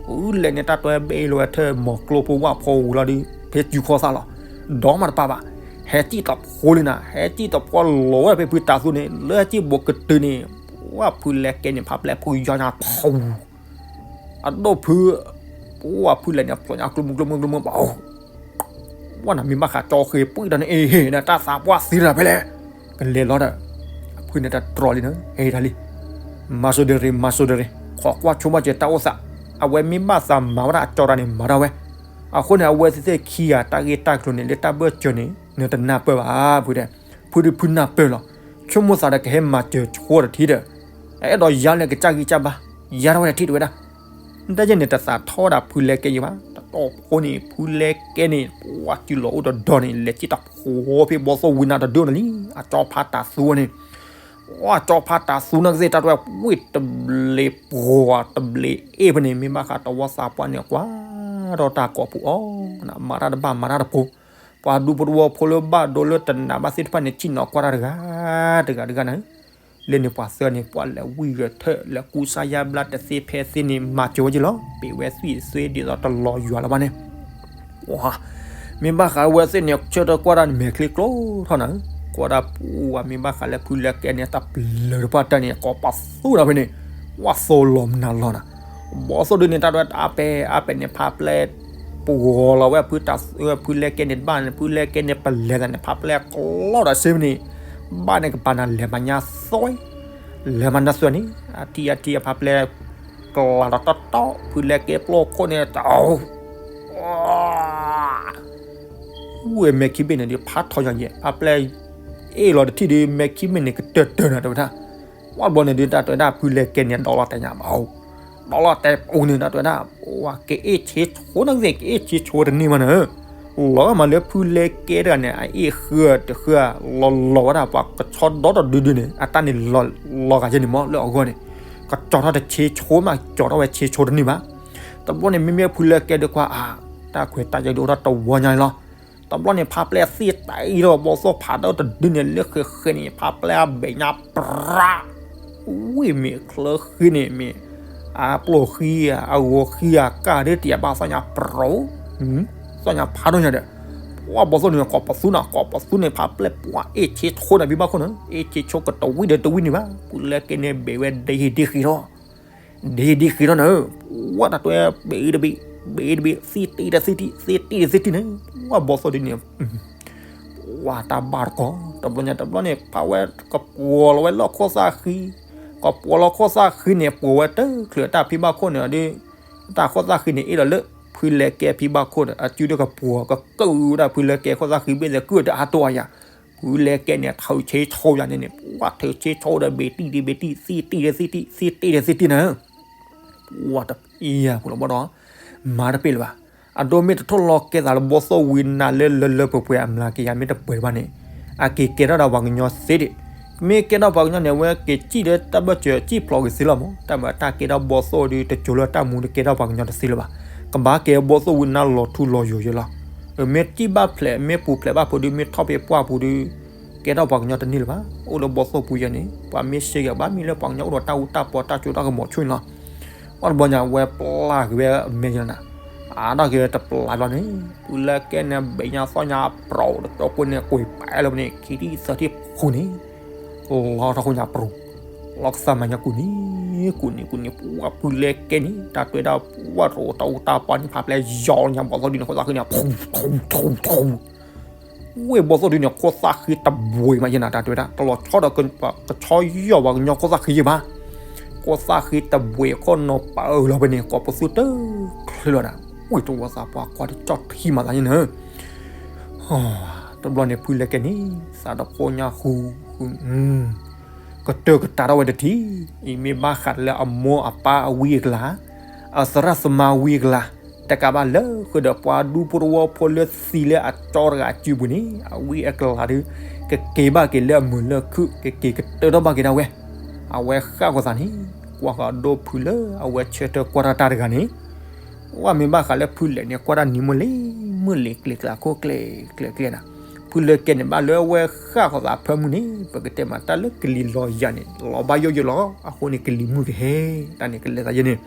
ဖုလဲၣ်န့ၣ် တၢ်တဲဘ့ၣ်လီၤဝဲထၢၣ်မီၤကျိဖိဝၣ်ဖိဝံၤလီၤဒုး ဖဲစုခီသၣ်လီၤ, ဒီးမးတပာ်ဘၣ်, ဟဲစံၣ်တဖိလံနၤ, ဟဲစံၣ်တဖိလီၤဝဲဖဲဖုတၤသူန့ၣ် လၢစံၣ်ဘိးကတုၤန့ၣ်, ဝဲဖုလဲၣ်ကဲန့ၣ် ဖးပျဲၢ်ဖုယါညါထီၣ် အဒိၣ်ဖု, ပဝဲဖုလဲၣ်န့ၣ် ဖျိညါကျိမုၢ်ကျိမုၢ်ကျိမုၢ်ဘၣ်, ဝဲနၤမ့ၢ်ဘၣ်ဃးကၠီဃ့ၤ ပှံၢ်ဒီးန့ၣ် အ့ၣ် နတၢ်သးပှၢ်သံတၢ်ဖဲလဲၣ်, ကလဲၤလီၤဒီး, အဖုန့ၣ်တတြီလံန့ၣ် ဟဲတၢ်လံ, မၤစိဒရ့ မၤစိဒရ့, ခိးကွၢ်ဆိဘၣ်စၢၤတၢ်အိၣ်သး, အဝဲမ့ၢ်ဘၣ်သးမၤဝဲဒၣ်အကၠီတၢ်န့ၣ် မၤတၢ်ဝဲ, အဃိန့ၣ် အဝဲသ့ၣ်သ့ၣ်ခံဂၤတၢ်ဂ့ၢ်တၢ်ကျိၤန့ၣ် လၢတၢ်ဘၢၣ်စၢၤန့ၣ် နတနၢ်ပၢၢ်ဘၣ်, ဖုတဲ, ဖုဒုးဖုနၢ်ပၢၢ်လီၤ, ဆိကမိၣ်သးဒီးကဟဲမၤစၢၤဆိတထံၣ်ဒီး, အဲၣ်ဒိးယါလဲၣ်ကစၢ်ဂံၢ်စၢ်ဘါ, ယါထီၣ်ဝဲတထံၣ်တဝဲဒၣ် တၢ်ယဲန့ၣ် တသးထီၣ်ဝဲဒၣ်ဖုလဲကဲယံၤဘၣ်, တတီၢ်ဖိန့ၣ် ဖုလဲကဲန့ၣ် ပှၤစုလီၤအိၣ်တဒီန့ၣ် လဲၤစံၣ်တဖိဖဲဘီသိၣ်ဝံနါတဒုန့ၣ်လံ, အကၠီဖးတၤသူန့ၣ်, အကၠီဖးတၤသူန့ၣ်ကသ့ၣ်တၢ်တဝဲ ဝ့ၢ်တဘျ့ပှီၤတဘျ့အ့ၣ်ဖဲန့ၣ် မ့ၢ်ဘၣ်ဃးတဝီသးပှၢ်န့ၣ် ကွၢ်ထီၣ်တၢ်ကိးပူၤအီၤ, မၤတၢ်တဘၣ်မၤတၢ်တဖိ, ပှၤဒူဖိတဝီဖိလၢဘၣ်ဒိလၢတနာ်ဘၣ်သ့ၣ်တဖၣ်န့ၣ် စံၣ်နီၤကွၢ်တၢ်တဂၤ, တဂၤတဂၤန့ၣ် လၢန့ၣ်ပှၤသၢန့ၣ် ပှၤလဲၤဝံၢ်ဂဲၤထၢၣ် လဲၤကူစါယါဘျါတသ့ဖဲသ့န့ၣ် မၤစၢၤဝဲက့ၤလီၤ, ပ့ၤဝဲသွံၣ်သွ့ဒ်သိးတလီၤယွၤလၢၤဘၣ်န့ၣ်, မ့ၢ်ဘၣ်ဃးဝဲသ့ၣ်န့ၣ် ဆၢထၢၣ်ကွၢ်တၢ်န့ၣ် မဲာ်ချံကျိထီၣ်နၤ, ကွၢ်ဒၣ်ပူၤဝဲ မ့ၢ်ဘၣ်ဃးလၢဖုလဲကဲန့ၣ် တၢ်ပျၢၤတဖၣ်တၢ်န့ၣ် ကိးပသူဒၣ်ဖဲန့ၣ်, ဝဲသိလီၤမနုၤလီၤနၤ, ဘီသိၣ်ဒုန့ၣ် တၢ်ဒွဲၣ်တၢ်အါပဲၢ်အါပဲၢ်န့ၣ် ဖးပျဲၢ် ပှီၤလီၤဝဲ ဖုလဲကဲန့ၣ်တဘၣ်န့ၣ် ဖုလဲကဲန့ၣ်ပလဲၤသးန့ၣ် ဖးပျဲၢ်ကျီဒီးစ့မန့ၣ်, ဘၣ်န့ၣ်ကပၤနၤလဲၤမၤညါသွဲ, လဲၤမၤညါသွဲန့ၣ် အထံအထံအဖးပျဲၢ် ကျီဒီးတီတီ ဖုလဲကဲပျိၢ်ခိၣ်န့ၣ် တၢ် ဝဲမဲာ်ခံဘ့ၣ်န့ၣ် ဒုးဖးထီညါယဲၢ် ဖးပျဲၢ် အ့ၣ်လီၤတထံၣ်ဒုး မဲာ်ခံဘ့ၣ်န့ၣ် ကတၢၢ်တၢၢ်နၤ တဲဝဲဒၣ်, ဝဲဘျီန့ၣ်ဒုး တၢ်တဲဝဲဒၣ် ဖုလဲကဲန့ၣ် ဒီးလီၤတဲာ်ညါဘၣ်အိၣ်, ဒီလီၤတဲပူၤန့ၣ် တၢ်တဲဝဲဒၣ်, ပှၤက့ၤအ့ၣ်ဆ့ဆိနသ့ၣ် က့ၤအ့ၣ်ဆ့ဆိတန့ၢ်ဘၣ်န့ၣ်, လီၤမးလၢဖုလဲကဲတဂၤန့ၣ် အအ့ၣ်ဃုတဃု လီၤလီၤဝဲဒၣ်ပှၤကဆီဒီတဒုဒုန့ၣ် အတၢ်န့ၣ်လီၤဂာ်ယဲန့ၣ်မး လၢအဂီၢ်န့ၣ်, ကကၠီထီၣ်တဆ့ဆိမး ကကၠီထီၣ်ဝဲဆ့ဆိတန့ၢ်ဘၣ်. တဘျီန့ၣ် မ့မ့ၢ်ဖုလဲကဲဒုးကွၢ်အါ, တၢ်ခွဲးတၢ်ယာ်ဒုးအိၣ်ထီၣ်တဝီညါလီၤ. တဘျီန့ၣ် ဖးပျဲၢ်သ့ၣ်တအံၤဒီး ဘီသိၣ်ဖးဒိၣ်တဒုန့ၣ် လၢဃဲးဃဲးန့ၣ် ဖးပျဲၢ်အဘဲၣ်ညါပြး, ဝံၤမ့ၢ်ချၢဃံန့ၣ် မ့ၢ်အပျိၢ်ဃံဧါ အဂီၤဃံဧါ ကၢ်ဒ်တယၤဘၣ်သီၣ်ညါပြး, သီၣ်ညါဖးဒိၣ်ညါဒီး, ပှၤဘီသိၣ်ဒုးန့ၣ် ကိးပသူန့ၣ် ကိးပသူန့ၣ် ဖးပျဲၢ်ပှၤအ့ၣ်ဆ့ဆိန့ၣ် ဖံဘၣ်ခိၣ်န့ၣ် အ့ၣ်ဆ့ဆိကတဝံၣ်ဒီးတဝံၣ်န့ၣ်ဘၣ် ဖုလဲကဲန့ၣ် ဘဲးဝဲဒ့ဟ့ဒ့ဃ့ထီၣ် ဒ့ဒ့ဃ့ထီၣ်န့ၣ်, ပှၤတၢ်တဲဝဲ ဘ့ၣ်တဘ့ၣ်, ဘ့ၣ်တဘ့ၣ်, သ့ၣ်တံၢ်ဒီးသ့ၣ်တံၢ်, သ့ၣ်တံၢ်ဒီးသ့ၣ်တံၢ်န့ၣ်, ပှၤဘီသိၣ်ဒုးန့ၣ်, ပှၤတၢ်ဘၣ်တကီၢ်, တဘျီညါတဘျီန့ၣ် ဖးဝဲကပှီၤလီၤဝဲလၢခိၣ်သၣ်ဃံ, ကပှီၤလီၤခိၣ်သၣ်ဃံန့ၣ် ပှီၤဝဲတချုးတၢ်ဖံဘၣ်ခိၣ်န့ၣ်ဒီး, တၢ်ခိၣ်သၣ်ဃံန့ၣ် အ့ၣ်လီၤလၢ ဖုလဲကဲဖံဘၣ်ခိၣ်ဒီး အစုဒုးကပှီၤကကုၢ်ဝဲဒၣ်ဖုလဲကဲခိၣ်သၣ်ဃံဘ့ၣ်သကုၢ်တအါတိၢ်အါယၤ, ဖုလဲကဲန့ၣ် ထုးဆ့ဆိယၤန့ၣ်န့ၣ် ပှၤထုးဆ့ဆိဒီးဘ့ၣ်တံၢ်ဒီးဘ့ၣ်တံၢ် သ့ၣ်တံၢ်ဒီးသ့ၣ်တံၢ် သ့ၣ်တံၢ်ဒီးသ့ၣ်တံၢ်န့ၣ်, ပှၤတအံၤယၤဖိလီၤဘီဒီး, မၤတပ့ၢ်လၢၤဘၣ်, အဒိမ့ၢ်တထိၣ်လီၤကဲသးလၢဘီသိၣ်ဝံနါလၢလၢလၢပှဲၤပှဲၤအမျးကယၤမ့ၢ်တပှဲၤဘၣ်န့ၣ်, အက့ၤကဲထီၣ်ဒီးပှၤကညီသ့ဒံး, မ့ၢ်ကဲထီၣ်ပှၤကညီန့ၣ် အဝဲက့ၤစံၣ်ဒီးတၢ်ဘၢၣ်စၢၤစံၣ်ဖျိးက့ၤသ့လီၤမး, တၢ်မၤတၢ်ကဲထီၣ်ဘီသိၣ်ဒီး တစိၤလၢတၢ်မူတကဲထီၣ်ပှၤကညီတသ့လၢၤဘၣ်, ကဘၣ်ကဲဘီသိၣ်ဝံနါလီၤထူလီၤယိာ်ယဲလီၤ, မ့ၢ်စံၣ်ဘၣ်ဖျဲး မ့ၢ်ပူၤဖျဲးဘၣ်ဖိဒီး မ့ၢ်ထီၣ်ဖဲပှၢ်ပူၤဒီး ကဲထီၣ်ပှၤကညီတန့ၢ်လၢၤဘၣ်, အိၣ်လၢဘီသိၣ်ပူၤယဲန့ၣ် ပှၤမ့ၢ်ရှဲဂ့ၤဘၣ် မ့ၢ်လၢပှၤကညီအိၣ်ဒီးတၢ်အူတၢ်ပီတၢ်စိတၢ်ကမီၤဆိန့ၣ်လီၤ, ပှၤတဘျီညါဝဲပျၢ်က့ၤဝဲအမဲာ်ယဲလီၤနၤ, အါထီၣ်က့ၤဝဲတပျၢ်ဘျီန့ၣ်, ဖုလဲကဲန့ၣ် ဘဲၣ်ညါသီၣ်ညါပြးတကၠီကိးန့ၣ် ကွံာ်ပာ်လၢပန့ၣ် ခံထံၣ်သၢထံၣ်ဃုန့ၣ် လီၤထီၣ်ဃိညါပြူၤ, လီၤကသးမၤညါကူၣ်န့ၣ်, ကူၣ်န့ၣ် ကူၣ်န့ၣ် ပှၤဖုလဲကဲန့ၣ် တၢ်တဲဝဲဒၣ် ပှၤတအိၣ်တၢ်အူတၢ်ပီန့ၣ် ဖးပျဲၢ်ယီၤညါဘီသိၣ်ဒုးန့ၣ် ခိၣ်သၣ်ဃံန့ၣ်, ဝ့ၢ်ဘီသိၣ်ဒုးန့ၣ် ခိၣ်သၣ်ဃံတဘှံးမးယဲနၤ တၢ်တဲဝဲဒၣ် တလီၤဆီဒီး ကဆီယီၤပှၤကညီခိၣ်သၣ်ဃံယဲဘၣ်, ခိၣ်သၣ်ဃံတဘှံးခိၣ်နီၤပၢလီၤဖဲန့ၣ် ကိးပသူတချုးလီၤနၤ, ဝ့ၢ်တဝီသးပှၢ်ကွၢ်တကၠီၣ်ထံမးသးယဲန့ၣ် တဘျီန့ၣ် ဖုလဲကဲန့ၣ် သးတဖိညါဃုာ်ဃုာ်, ကတၢၢ်ကတၢၢ်ထီၣ်ဝဲတထံၣ်, အံၤမ့ၢ်ဘၣ်ဃးလၢအမိၢ်အပၢ်အဝံအကလၤ, အသရၣ်သမါဝံအကလၤ, တကးဘၣ်လၢဃုာ်ဒီးပှၤဒူဖိတဝီဖိလၢသံလၢအကၠီတဂၤအစုပူၤန့ၣ် အဝံအကလၤဒီး ကက့ၤဘၣ်က့ၤလၢအမုာ်လၢခုၣ် ကက့ၤကတၢၢ်ထီၣ်ဘၣ်က့ၤဒၣ်ဝဲ, အဝဲဃၣ်ဃီၤသးန့ၣ် ကွၢ်ဃီၤအဒိဖုလၢအဝဲဆၢထၢၣ်ကွၢ်တၢ်တၢ်တဂၤန့ၣ် ဝဲမ့ၢ်ဘၣ်ဃးလၢဖုလဲန့ၣ် ကွၢ်တၢ်နံၤမုၢ်လံၤ မုၢ်လံၤကျဲၤကျဲၤအခိၣ်ကျဲၤကျဲၤကျဲၤနၤ, ဖုလဲကဲန့ၣ် ဘၣ်လၢအဝဲဃၣ်ဃီၤသးဖၢမုၢ်န့ၣ် ပကတဲမးတၢ်လၢကလံၤလီၤယၤန့ၣ် လီၤဘၣ်ယိၣ်ယိၣ်လီၤ, အဃိန့ၣ် ကလံၤမုၢ်ကဟဲ, တၢ်န့ၣ်ကလဲၤသးယဲန့ၣ်,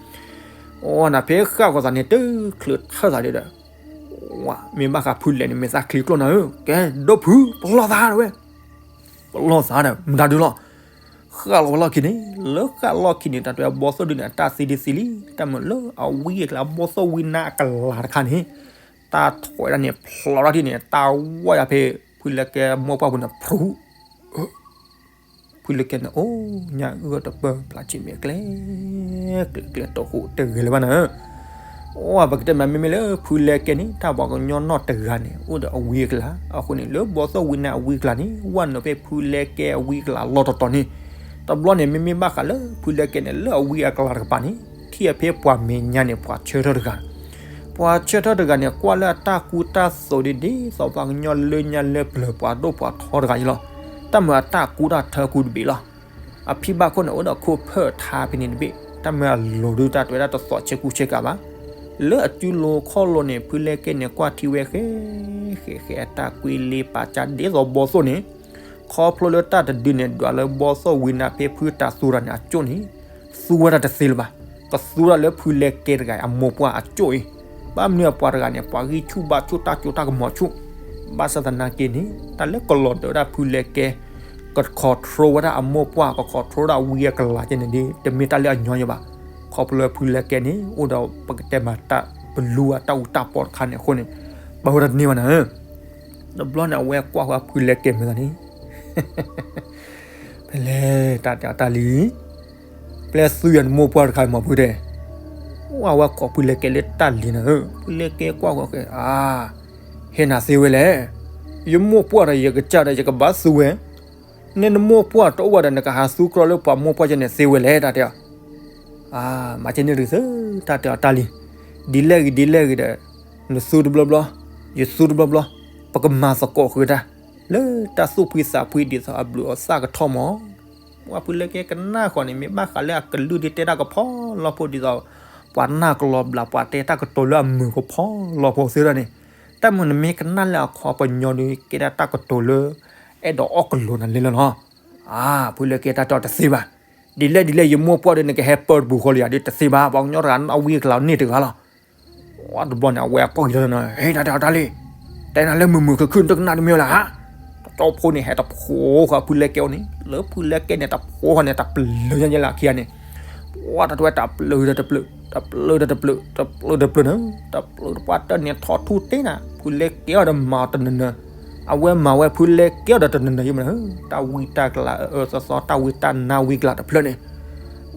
အိၣ်နၤဖဲဃၣ်ဃီၤသးန့ၣ် တချုးထၢၣ်သးဒ်ဒီး, ဝဲမ့ၢ်ဘၣ်ဃးဖုလဲန့ၣ် မဲာ်သၣ်ချံကျိၣ်နၤဧၢ, ကဲ ဒိဖု ပလီၢ်သးတဝဲ ပလီၢ်သးဒီး မတၤဒုလီၤ, ဃၣ်လီၤဝဲလီၢ်ခံန့ၣ်, လၢဃၣ်လီၢ်ခံန့ၣ် တၢ်တဲဘီသိၣ်ဒုန့ၣ် အတၢ်သံဒ်သံလံ, တၢ်မုာ်လၢအဝံအကလၤ ဘီသိၣ်ဝံနါအကလၤတခါန့ၣ်, တၢ်ထွဲဒၣ်န့ၣ် ဖျိးထီၣ်ဒ်န့ၣ် တၢ်ဝဲယၤဖဲ ဖုလဲကဲမိၢ်ပှၢ်ပူၤန့ၣ် ဖရူ ဖုလဲကဲန့ၣ် အိၣ်ညါအုၣ်တပၢၢ်ဖျါဆံးမဲာ်ကျဲ, ကျဲကျဲတီခိၣ်တဂ့ၤလၢၤဘၣ်နၤ, အိၣ်ပကတဲမး မ့မ့ၢ်လၢဖုလဲကဲန့ၣ် တၢ်ပှၤကညီနီၢ်တဂၤန့ၣ် အိၣ်ဒီးအဝံအကလၤ, အဃိန့ၣ် လၢဘီသိၣ်ဝံနါအဝံအကလၤန့ၣ် ဝဲနုာ်ဖဲဖုလဲကဲအဝံအကလၤလီၤတီၤတီၤန့ၣ်, တဘျီန့ၣ် မ့မ့ၢ်ဘၣ်ဃးလၢဖုလဲကဲန့ၣ် လၢအဝံအကလၤတကပၤန့ၣ် ထံၣ်အဖဲပှၤမဲာ်ညါန့ၣ် ပှၤဆၢထၢၣ်တဂၤ ပှၤဆၢထၢၣ်တဂၤန့ၣ် ကွၢ်လၢအတၢ်ကူတၢ်သိးဒ်ဒ်သိးပှၤကညီလၢညါလၢပျၢၤပှၤဒိၣ်ပှၤထီတဂၤအံၤလီၤ. တၢ်မုာ်အတၢ်ကူတၢ်ထၢကူတဘ့ၣ်လီၤ. အဖံဘၣ်ခိၣ်န့ၣ် အိၣ်ဒီးခိၣ်ဖၢၣ်ထါဖဲန့ၣ်တဘ့ၣ်, တၢ်မုာ်အလိၤဒုးတၢ်တဲဝဲဒၣ်တသီးဆဲးကူဆဲးကၤဘၣ်. လၢအစုလိၤခီၣ်လိၤန့ၣ် ဖုလဲကဲန့ၣ် ကွၢ်ထံဝဲဃဲ ဃဲဃဲအတၢ်ကွံလ့ပာ်ကၢ်ဒ်သိးဘီသိၣ်န့ၣ် ခီဖျိလၢတၢ်တဒုန့ၣ် ဒွးလၢဘီသိၣ်ဝံနါဖဲဖုတၢ်သူတၢ်န့ၣ်အကၠိၣ်န့ၣ် သူဝဲဒၣ်တသ့လၢၤဘၣ်. ကသူဒၣ်လၢဖုလဲကဲတဂၤအမိၢ်ပှၢ်အကၠိၣ်အံၤ, ဘၣ်မနုၤအပှၤတဂၤန့ၣ် ပှၤဂံၢ်ဆူၣ်ဘါဆူၣ်တၢ်စိတၢ်ကမီၤဆူၣ်, ဘၣ်ဆၣ်သနာ်က့န့ၣ် တၢ်လၢကလီၤဒၢးဝဲဒၣ်ဖုလဲကဲ, က control ဝဲဒၣ်အမိၢ်ပှၢ် က control ဒၣ်ဝံအကလၤကဲန့ၣ်ဒီး တမ့ၢ်တၢ်လၢအညီယဲဘၣ်. ခီဖျိလၢဖုလဲကဲန့ၣ် အိၣ်ဒီးပကတဲမးတၢ်ပလူအတၢ်အူတၢ်ပီတခါန့ၣ်အဃိန့ၣ် ပာ်ဝဲဒၣ်တန့ၢ်ဘၣ်နၤ တဘျီန့ၣ် အဝဲကွၢ်ဃီဖုလဲကဲမဲာ်သးန့ၣ် ဖဲလဲၣ် တၢ်တဲအီၤတၢ်လံၤ, ပျဲသုယၤနမိၢ်ပှၢ်တခါမးဖုတဲ, ဝဲကိးဖုလဲကဲလၢတၢ်လံၤနၤဧၢ, ဖုလဲကဲကွၢ်ဃီဃဲ အါ, ဟဲနၤသ့ဝဲလဲၣ်, ယမိၢ်ပှၢ်ဒီးယကစၢ်ဒီးယကဘၣ်သူဝဲ, နဲနမိၢ်ပှၢ်တအိၣ်ဘၣ်ဒီးနကဟးသူကြီလၢပှၤမိၢ်ပှၢ်ယဲန့ၣ်သ့ဝဲလဲၣ် တၢ်တဲအီၤ မၤကဲန့ၣ်တကသၢ တၢ်တဲအီၤတၢ်လံ, ဒ်လဲၣ်ဂ့ၤဒ်လဲၣ်ဂ့ၤဒီး နသူတဘျီဘျီ, ယသူတဘျီဘျီ, ပကမၤသကိးဃုာ်တၢ် လၢတၢ်သူၣ်ဖှံသးဖှံဒ်သိးအဘျုးအသၣ်ကထီၣ်မး. ပှၤဖုလဲကဲကနၣ်ဃီန့ၣ် မ့ၢ်ဘၣ်ဃးလၢအကလုၢ်ဒ်တဲတၢ်ကဖီလီဖိဒ်သိး ပှၤနၢ်ကလီဘျး ပှၤတဲတၢ်ကတိၤလၢအမုာ်ကဖီလီဖိသ့ၣ်ဒီးန့ၣ်, တၢ်မုာ်နမ့ၢ်ကနၣ်လၢအခီပညီဒီး ကဲဒၣ်တၢ်ကတိၤလၢ အဲၣ်ဒိးအီၣ်ကလိာ်နၤလဲၣ်လီၤနီၤ. ဖုလဲကဲတၢ်တဲအီၤတသ့ဘၣ်. ဒ်လဲၣ်ဒ်လဲၣ် ယမိၢ်ပှၢ်ဒီး နကဟဲပၢတပူၤဃီလံဧါ ဒ်တသ့ဘၣ်, ပှၤကညီတဂၤအဝံအကလၤန့ၢ်တဂၤလီၤ. တဘျီန့ၣ် အဝဲအကီၢ်ဂံၤလီၤနီၤ, ဟ့ တၢ်တဲအီၤတၢ်လံ, တဲနၤလၢမုာ်မုာ်ခုၣ်ခုၣ် နတကနၣ်တမ့ၢ်လၢၤဧါ. တကၠီဖိန့ၣ် ဟဲတဖိဃီဖုလဲကဲအအိၣ်န့ၣ်, လၢဖုလဲကဲန့ၣ် တဖိဃီန့ၣ် တပျၢၤညါညါလၢခံဂၤန့ၣ်, ပှၤတၢ်တဲဝဲတပျၢၤဒီးတပျၢၤ, တပျၢၤဒီးတပျၢၤ, တပျၢၤတပျၢၤန့ၣ်, တပျၢၤတပှၢ်တၢၢ်န့ၣ် ထီၣ်ထူၣ်တ့ၢ်နၤ ဖုလဲကဲအီၤဒီးမၤအီၤတနၢၤနၢၤ, အဝဲမၤဝဲဖုလဲကဲအီၤဒီးတနၢၤနၢၤယမနုၤ, တၢ်ဝံတၢ်ကလၤအအၢသီသီ တၢ်ဝံတၢ်နါဝံကလၤတဖျၢၣ်န့ၣ်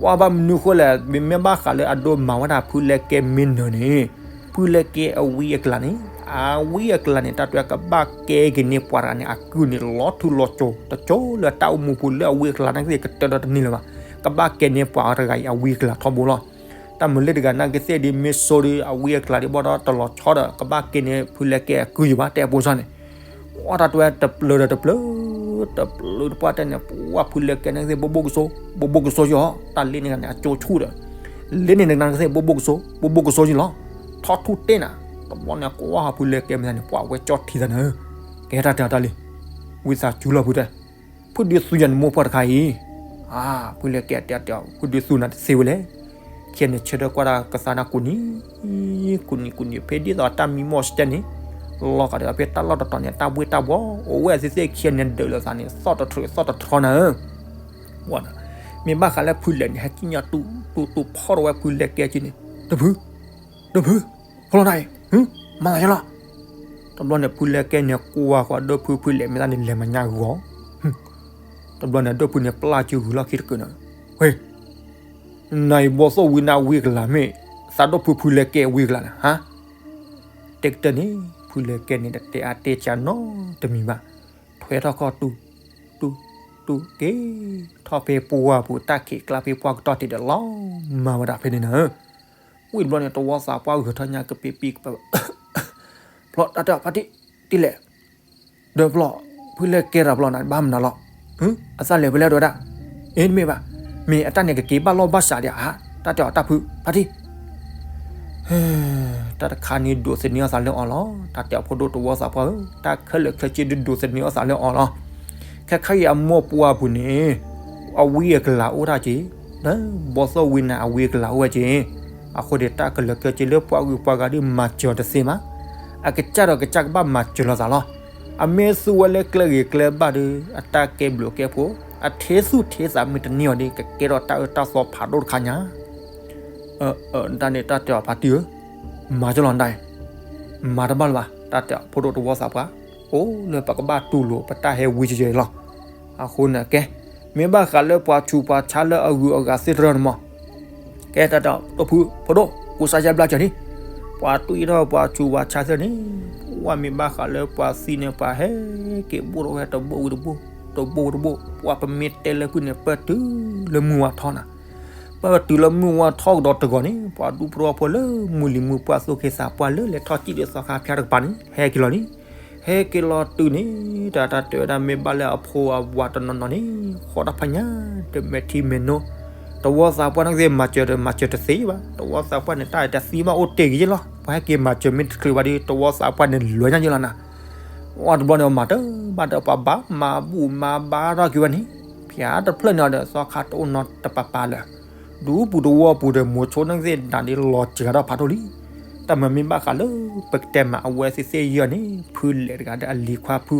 ပှၤဘၣ်မနုၤဃိလဲၣ်, မ့မ့ၢ်ဘၣ်ဃးလၢအဒိမၤဝဲဒၣ်ဖုလဲကဲမ့ၢ်နၢၤန့ၣ်, ဖုလဲကဲအဝံအကလၤန့ၣ်, အဝံအကလၤန့ၣ် တၢ်တဲဝဲကဘၣ်ကဲက့ၤန့ၢ်ပှၤတဂၤန့ၣ် အကုၢ်န့ၣ်လီၤထူလီၤစိၤ တစိၤလၢတၢ်အိၣ်မူပူၤလၢအဝံအကလၤနာ်က့သ့ၣ်ကတၢၢ်ဒီးတန့ၢ်လၢၤဘၣ်, ကဘၣ်ကဲန့ၢ်ပှၤတဂၤအံၤအဝံအကလၤထီဘိလီၤ. တၢ်မုာ်လၢတဂၤနာ်က့သ့ၣ်ဒ်မ့ၢ်စိဒီး အဝံအကလၤဒ်ဘၣ်ဒီးတလီၤဆီဒီး ကဘၣ်ကဲန့ၢ်ဖုလဲကဲအကုၢ်ယံၤဘၣ် တဲအပိစၢ်န့ၣ် ပှၤတၢ်တဲဝဲတပျၢၤဒီးတပျၢၤ, တပျၢၤတပှၢ်တၢၢ်န့ၣ် ပှၤဖုလဲကဲန့ၣ်သ့ၣ် ဘိဘိကဆိ, ဘိဘိကဆိယီၤ, တၢ်လ့န့ၣ်ဂၤန့ၣ် အကၠိဆူၣ်ဒီး, လ့န့ၣ်နကနၣ်ကသ့ၣ် ဘိဘိကဆိ, ဘိဘိကဆိယံၤလီၤ, ထီၣ်ထူၣ်တ့ၢ်နၤ, တဘျီန့ၣ် ကွၢ်ဟီဖုလဲကဲမ့ၢ်န့ၣ် ပှၤဝဲကၠီထံသးန့ၣ်, ကဲတၢ်တဲအီၤတၢ်လံ, ဝံသးစူၤလီၤဖုတဲ, ဖုဒုးသူယၤနမိၢ်ပှၢ်တခါအံၤ, ဖုလဲကဲတဲတဲအီၤ ဖုဒုးသူနၤတသ့ဝဲလဲၣ်, ခံဂၤန့ၣ်ဆၢထၢၣ်ကွၢ်တၢ်ကသါနၤကူၤနံၤ ကူၤနံၤကူၤနံၤ ဖဲဒ်သိးတၢ်မံမီၢ်စတဲန့ၣ်, လီၤဂာ်ဒီးဖဲတၢ်လီၢ်တတီၤန့ၣ် တၢ်ဘှ့ၣ်တၢ်ဘှီၤ အိၣ်ဝဲသ့ၣ်သ့ၣ်ခံဂၤန့ၣ်ဒုးလိာ်သးန့ၣ် သီၣ်တထြၢးသီၣ်တထြီနၤဧၢ, မ့ၢ်ဘၣ်ဃးလၢဖုလဲန့ၣ် ဟဲကံၣ်ညါတူတူတူဖီၣ်ထီၣ်ဝဲဖုလဲကဲက့န့ၣ်, ဒိၣ်ဖု, ဒိၣ်ဖု, ဖီလီၤနၤအံၤ, မၤသးယလီၤ, တဘျီန့ၣ် ဖုလဲကဲန့ၣ်ကွၢ်ဃီဒိၣ်ဖု ဖုလဲမ့ၢ်သးန့ၣ်လဲၤမၤညါဂီၤ တဘျီန့ၣ် ဒိၣ်ဖုန့ၣ် ပျၢ်စုဂုာ်လီၢ်ခံတကုာ်န့ၣ်, ဝ့ၢ်, နၤအံၤဘီသိၣ်ဝံနၤဝံအကလၤမ့ၢ် သးဒိၣ်ဖုဖုလဲကဲဝံအကလၤန့ၣ် ဟါ, တဲကတၢၢ်န့ၣ် ဖုလဲကဲန့ၣ် တတဲအါတဲဆါနီတမံၤဘၣ်, ထွဲထီၣ်ခီၣ်တူၢ်, တူၢ်, တူၢ်က့ၤ, ထီၣ်ဖဲပှၢ်ပူၤ တၢ်ခံးကျါဖဲပှၢ်ကတီၢ်တ့ၢ်ဒီးလီၤ, မၤဝဲဒၣ်ဖဲန့ၣ်နၤဧၢ, ဝံၤတဘျီန့ၣ် တဝီသးပှၢ်ဂဲၤထီၣ်ညါကပ့းပံကပၤ ဖျီတၢ်တဲအီၤဖါတံၢ်, တံၢ်လဲၣ်, ဒီးဖျီ, ဖုလဲကဲတၢ်ဖျီနၤ ဘၣ်မနုၤလီၤ, အသးလဲၤဖဲလဲၣ်ဒိးဒၣ်, အ့ တမ့ၢ်ဘၣ်, မ့ၢ်အတၢ်န့ၣ်ကက့ၤဘၣ်လီၢ်ဘၣ်စးဒံးဧါ, တၢ်တဲအီၤတၢ်ဖု ဖါတံၢ် တၢ်တခါန့ၣ် ဒိးသန့ၤအသးလၢအီၤလီၤ, တၢ်တဲအီၤဖိဒိၣ်တဝီသးပှၢ်ဧၢ, တၢ်ခဲလၢာ်ခဲဆ့ဒုးဒိးသန့ၤအသးလၢအီၤလီၤ, ခဲခါအံၤအမိၢ်ပှၢ်ပူၤန့ၣ်, အဝံအကလၤအိၣ်တၢ်က့ၤ, လၢဘီသိၣ်ဝံနၤအဝံအကလၤအိၣ်ဝဲက့ၤ, အဃိန့ၣ် တၢ်ခဲလၢာ်ခဲဆ့လၢပှၤဂုၤပှၤဂၤဒုးမၤစၢၤအီၤတသ့ဘၣ်, အကစၢ်ဒီးကစၢ်ကဘၣ်မၤစၢၤလိာ်သးလီၤ, အမ့ၢ်သူဝဲလၢကျဲဂ့ၤကျဲဘၣ်ဒီး အတၢ်ကဲဘျုးကဲဖှိၣ်, အထ့သူၣ်ထ့သးမ့ၢ်တန့ၢ်အီၤဒီး ကကဲထီၣ်တၢ်အၢတၢ်သီဖးဒိၣ်တခါညါ တၢ်န့ၣ်တၢ်တဲအီၤဖါတံၢ်ဧၢ, မၤကလီၤဒၣ်အံၤ, မၤတဘၣ်လၢၤဘၣ်, တၢ်တဲအီၤဖိဒိၣ်တဝီသးပှၢ်, အိၣ်လၢပကဘၣ်တူၢ်လိာ်ပတၢ်ဟဲဝံကယဲၢ်လီၤ, အဃိန့ၣ်ကဲ, မ့ၢ်ဘၣ်ဃးလၢပှၤဆူးပှၤဆါလၢအဂုၤအဂၤသ့ၣ်တဖၣ်န့ၣ်မး, ကဲတၢ်တဲအီၤဒိၣ်ဖု ဖိဒိၣ် ကူစါယါဘျါစၢၤန့ၣ်, ပှၤတွံၢ်ထီၣ်ပှၤဆူးပှၤဆါသ့ၣ်န့ၣ်, ဝဲမ့ၢ်ဘၣ်ဃးလၢပှၤသံန့ၣ် ပှၤဟဲက့ၤဘိၣ်ထီၣ်ဝဲတဘိဝံၤတဘိ, တဘိဝံၤတဘိ, ပှၤပမ့ၢ်တဲလၢဖုန့ၣ် ပၢၢ်တုၤလၢမုၢ်ဝါထီနၤ, ပၢၢ်တုၤလၢမုၢ်ဝါထီကဒီးတဂီၤန့ၣ် ပှၤဒူဖိတဝီဖိလၢမုၢ်လံၤမုၢ်ပှၢ်သိၣ်က့ၤသးပှၢ်လၢလဲၤထီၣ်စံၣ်ဒုးသီခါဖၠါတကပၤန့ၣ် ဟဲက့ၤလီၤလံ, ဟဲက့ၤလီၤတုၤန့ၣ် တၢ်တၢ်တဲဝဲဒၣ်မ့ၢ်ဘၣ်လၢအဖိအဝၤတနီၤနီၤန့ၣ် ဃီတၢ်ဖးညါ တမဲာ်ထံမဲာ်နိ, တဝီသးပှၢ်န့ၣ်ကသ့ၣ် မၤစၢၤဒီးမၤစၢၤတသ့ဘၣ်, တဝီသးပှၢ်န့ၣ် တၢ်အဲၣ်တၢ်သံဘၣ်အိၣ်တ့ၢ်ဂ့ၤယ့ၣ်လီၤ, ပှၤဟဲက့ၤမၤစၢၤမ့ၢ်တချုးဘၣ်ဒီး တဝီသးပှၢ်န့ၣ်လွဲညါယ့ၣ်လီၤနၤ, ဝဲတဘျီန့ၣ် မၤတဘၣ်ဒီး ပှၤဘၣ်မၤဘူၣ်မၤဘါထီၣ်က့ၤဝဲန့ၣ်, ဖၠါတဖျၢၣ်န့ၣ်ဒီး သီခါတအိၣ်နီတပၤပၤလၢၤ, ဒူပူၤတဝီပူၤဒီး မိၤဆိန့ၣ်ကသ့ၣ်ဒၣ်ဒ်လီၤစှၤထီၣ်ဖးဒိၣ်လံ, တၢ်မၤမ့ၢ်ဘၣ်ဃးလၢ ပကတဲမး အဝဲသ့ၣ်သ့ၣ်ယဲၢ်န့ၣ် ဖုလဲၤတဂၤဒီးအလံၤခွါဖု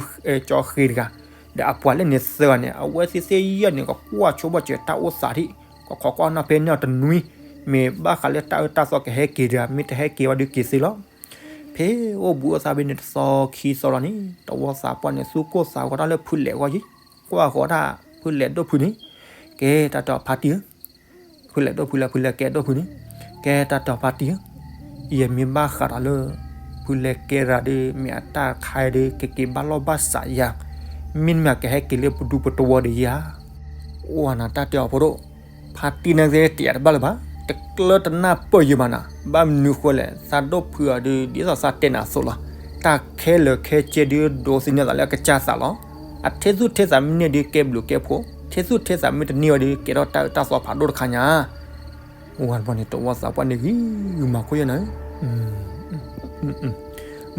ကၠီဃ့တဂၤ ဒီးအပှၤလၢန့ၣ်သၢဂၤန့ၣ် အဝဲသ့ၣ်သ့ၣ်ယဲၢ်န့ၣ် ကကွၢ်ဆိဘၣ်စၢၤတၢ်အိၣ်သးထံး, ကခိးကွၢ်နီၣ်ဖဲန့ၣ်တနွံ, မ့ၢ်ဘၣ်ဃးလၢတၢ်အၢတၢ်သီကဟဲက့ၤတဂၤ မ့ၢ်တဟဲက့ၤဝဲဒုးက့ၤသ့လီၤ. ဖဲအိၣ်ဘူးအိၣ်သါဖဲန့ၣ်တသီခံသီလီၤန့ၣ် တဝီသးပှၢ်န့ၣ် သူၣ်ကိၢ်သးဂီၤတၢ်လၢဖုလဲၤအဂီၢ်ယံၤ, ကွၢ်ဃီၤတၢ်ဖုလဲၤဒိၣ်ဖုန့ၣ်, ကဲတၢ်တဲအီၤဖါတံၢ်ဧၢ, ဖုလဲၤဒိၣ်ဖုလၢဖုလဲၤကဲဒိၣ်ဖုန့ၣ်, ကဲတၢ်တဲအီၤဖါတံၢ်ဧၢ, ယမ့ၢ်ဘၣ်ဃးဒီးလၢ ဖုလဲၤကဲတဂၤဒီး မ့ၢ်အတၢ်ခါအံၤဒီး ကက့ၤဘၣ်လီၢ်ဘၣ်စးယၤ, မ့တမ့ၢ်ကဟဲက့ၤလၢပဒူပတဝီဒီးယၤ အိၣ်နၤတၢ်တဲအီၤဖိဒိၣ်, ဖါတံၢ်န့ၣ်ကသ့ၣ်တတဲတဘၣ်လၢၤဘၣ်, တကျၢတနၢ်ပၢၢ်ယံၤဘၣ်နၤ, ဘၣ်မနုၤဃိလဲၣ်, သးဒိၣ်ဖုအီၤဒုး ဒ်သိးသးတဲနၤအသိးလီၤ. တၢ်ခဲလၢာ်ခဲဆ့ဒုး ဒိးသန့ၤသးလၢအကစၢ်သးလီၤ. အထဲသူၣ်ထဲသးမ့ၢ်န့ၢ်ဒုး ကဲဘျုးကဲဖှိၣ်, ထဲသူၣ်ထဲသးမ့ၢ်တန့ၢ်ဝဲဒုး ကဲထီၣ်တၢ်အၢတၢ်သီဖးဒိၣ်တခါညါ. ဝံၤတဘျီန့ၣ် တဝီသးပှၢ်န့ၣ်ဂံၢ်ဂံၢ်မၤခိၣ်ယဲၢ်နၤ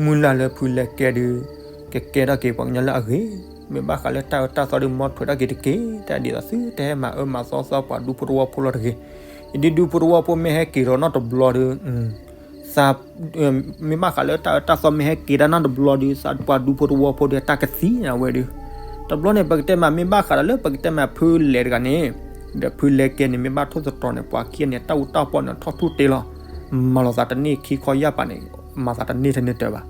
မုၢ်လၢ်လၢဖုလဲၤကဲဒုး ကကဲထီၣ်က့ၤပှၤကညီလၢအဂ့ၤ, မ့ၢ်ဘၣ်ဃးလၢတၢ်အၢတၢ်သီဒုး မ်ထွဲထီၣ်က့ၤတက့ၢ်, တၢ်ဒ်သိးသုတဟဲမၤအၢမၤသီသီပှၤဒူဖိတဝီဖိလီၤတဂ့ၤ. ယဒုးဒူဖိတဝီဖိမ့ၢ်ဟဲက့ၤဒီးနီတဘျီဒုး သး မ့ၢ်ဘၣ်ဃးလၢတၢ်အၢတၢ်သီမ့ၢ်ဟဲက့ၤတၢ်နီတဘျီဒုး သးပှၤဒူဖိတဝီဖိဒုး တၢ်ကသံနၤဝဲဒုး. တဘျီန့ၣ် ပကတဲမး မ့ၢ်ဘၣ်ဃးဒီးလၢပကတဲမးဖုလဲၤတဂၤန့ၣ်, ဒီးဖုလဲၤကဲန့ၣ် မ့ၢ်ဘၣ်ထိၣ်သတြီၤန့ၣ် ပှၤခံဂၤန့ၣ် တၢ်အူတၢ်ပီၢ်န့ၣ် ထီၣ်ထူၣ်တ့လီၤ. မၤလီၤသးတန့ၢ်ခံခီယၢ်ပာ်န့ၣ် မၤသးတန့ၢ်ထဲန့ၣ်တၢၤဘၣ်.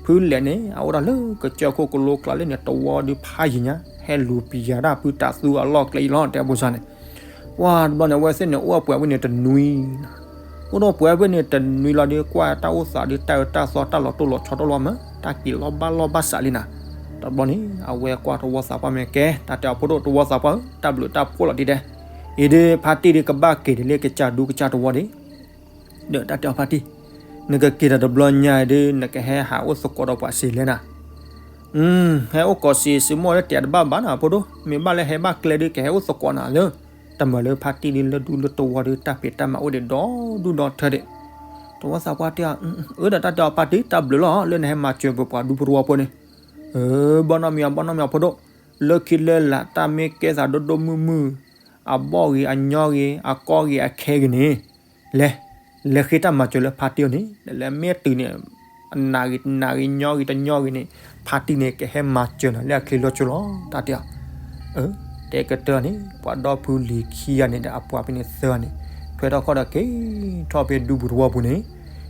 ဖုလဲၤန့ၣ် အအိၣ်ဒၣ်လၢကစၢၢ်ခိၣ်ကလိကျါလၢန့ၣ် တဝီဒုးဖးယံၤညါ ဟဲလူၤပယၤဒၣ်ဖုတၤသူအလီၢ်ကျဲအံၤလီၤ တဲအဖိစၢ်န့ၣ်. ပှၤတဘျီန့ၣ် အဝဲသ့ၣ်န့ၣ် အိၣ်ပှဲၤဝဲန့ၣ်တနွံ အိၣ်ဒီးပှဲၤဝဲန့ၣ်တနွံလီၤဒီး ကွၢ်တၢ်အိၣ်သးဒီး တၢ်အၢတၢ်သီတၢ်လီၤတိၢ်လီၤဆီတအိၣ်လီၤမး တၢ်က့ၤလီၤဘၣ်လီၢ်ဘၣ်စးလံနၤ. တဘျီန့ၣ် အဝဲကွၢ်တဝီသးပှၢ်မ့ၢ်ကဲ တၢ်တဲအီၤဖိဒိၣ် တဝီသးပှၢ်ဧၢ တၢ်ဘျုးတၢ်ဖှိၣ်လီၤဒ်တဲ, အံၤဒီးဖါတံၢ်ဒီးကဘၣ်က့ၤဒ်လၢကစၢ်ဒူကစၢ်တဝီဒံး ဒီးတၢ်တဲအီၤဖါတံၢ်, နကက့ၤတၢ်တဘျီညါအံၤဒီး နကဟဲဟးအိၣ်သကိးဒီးပှၤစ့လဲၣ်နၤ. ဟဲအိၣ်ကိးစ့စ့မိၢ်လၢတယၤတဘၣ်ဘၣ်နၤဖိဒိၣ်, မ့ၢ်ဘၣ်လၢဟဲဘၣ်ကျဲဒုး ကဟဲအိၣ်သကိးနၤလၢ တမၤလၢဖါတံၢ်ဒုးလၢဒူလၢတဝီဒီး တၢ်ဖံးတၢ်မၤအိၣ်ဒံးဒီဒူၣ်ဒီထၢဒံး. တဝီသးပှၢ်တဲအီၤ, အၢ ဒီးတၢ်တဲအီၤဖါတံၢ် တၢ်ဘျုးလီၤ လၢနဟဲမၤစၢၤပပှၤဒူဖိတဝီဖိန့ၣ်. ဘီနီၢ်မံၤအီၤ ဘီနီၢ်မံၤအီၤဖိဒိၣ်, လၢခံလၢလာ်တၢ်မ့ၢ်ကဲသးဒိၣ်ဒိၣ်မုၢ်မုၢ်, အဘီၣ်ဂ့ၤအညီဂ့ၤ အကီဂ့ၤအခဲဂ့ၤန့ၣ်, လဲၤ လဲၤဃ့တၢ်မၤစၢၤလၢဖါတံၢ်အအိၣ်န့ၣ်, လဲၤမ့ၢ်တုၤန့ၣ် အနးဂ့ၤနးဂ့ၤညီဂ့ၤတညီဂ့ၤန့ၣ်, ဖါတံၢ်န့ၣ် ကဟဲမၤစၢၤနၤလၢအချ့လီၤဆိလီၤ တၢ်တဲအီၤ. အၢ တဲကတၢၢ်န့ၣ် ပှၤဒီပုၢ်ဝဲၢ်ခံဂၤန့ၣ်ဒီး အပှၤဖဲန့ၣ်သၢဂၤန့ၣ် ထွဲထီၣ်ခီၣ်ဒီးက့ၤထီၣ်ဖဲဒူပူၤတဝီပူၤန့ၣ်,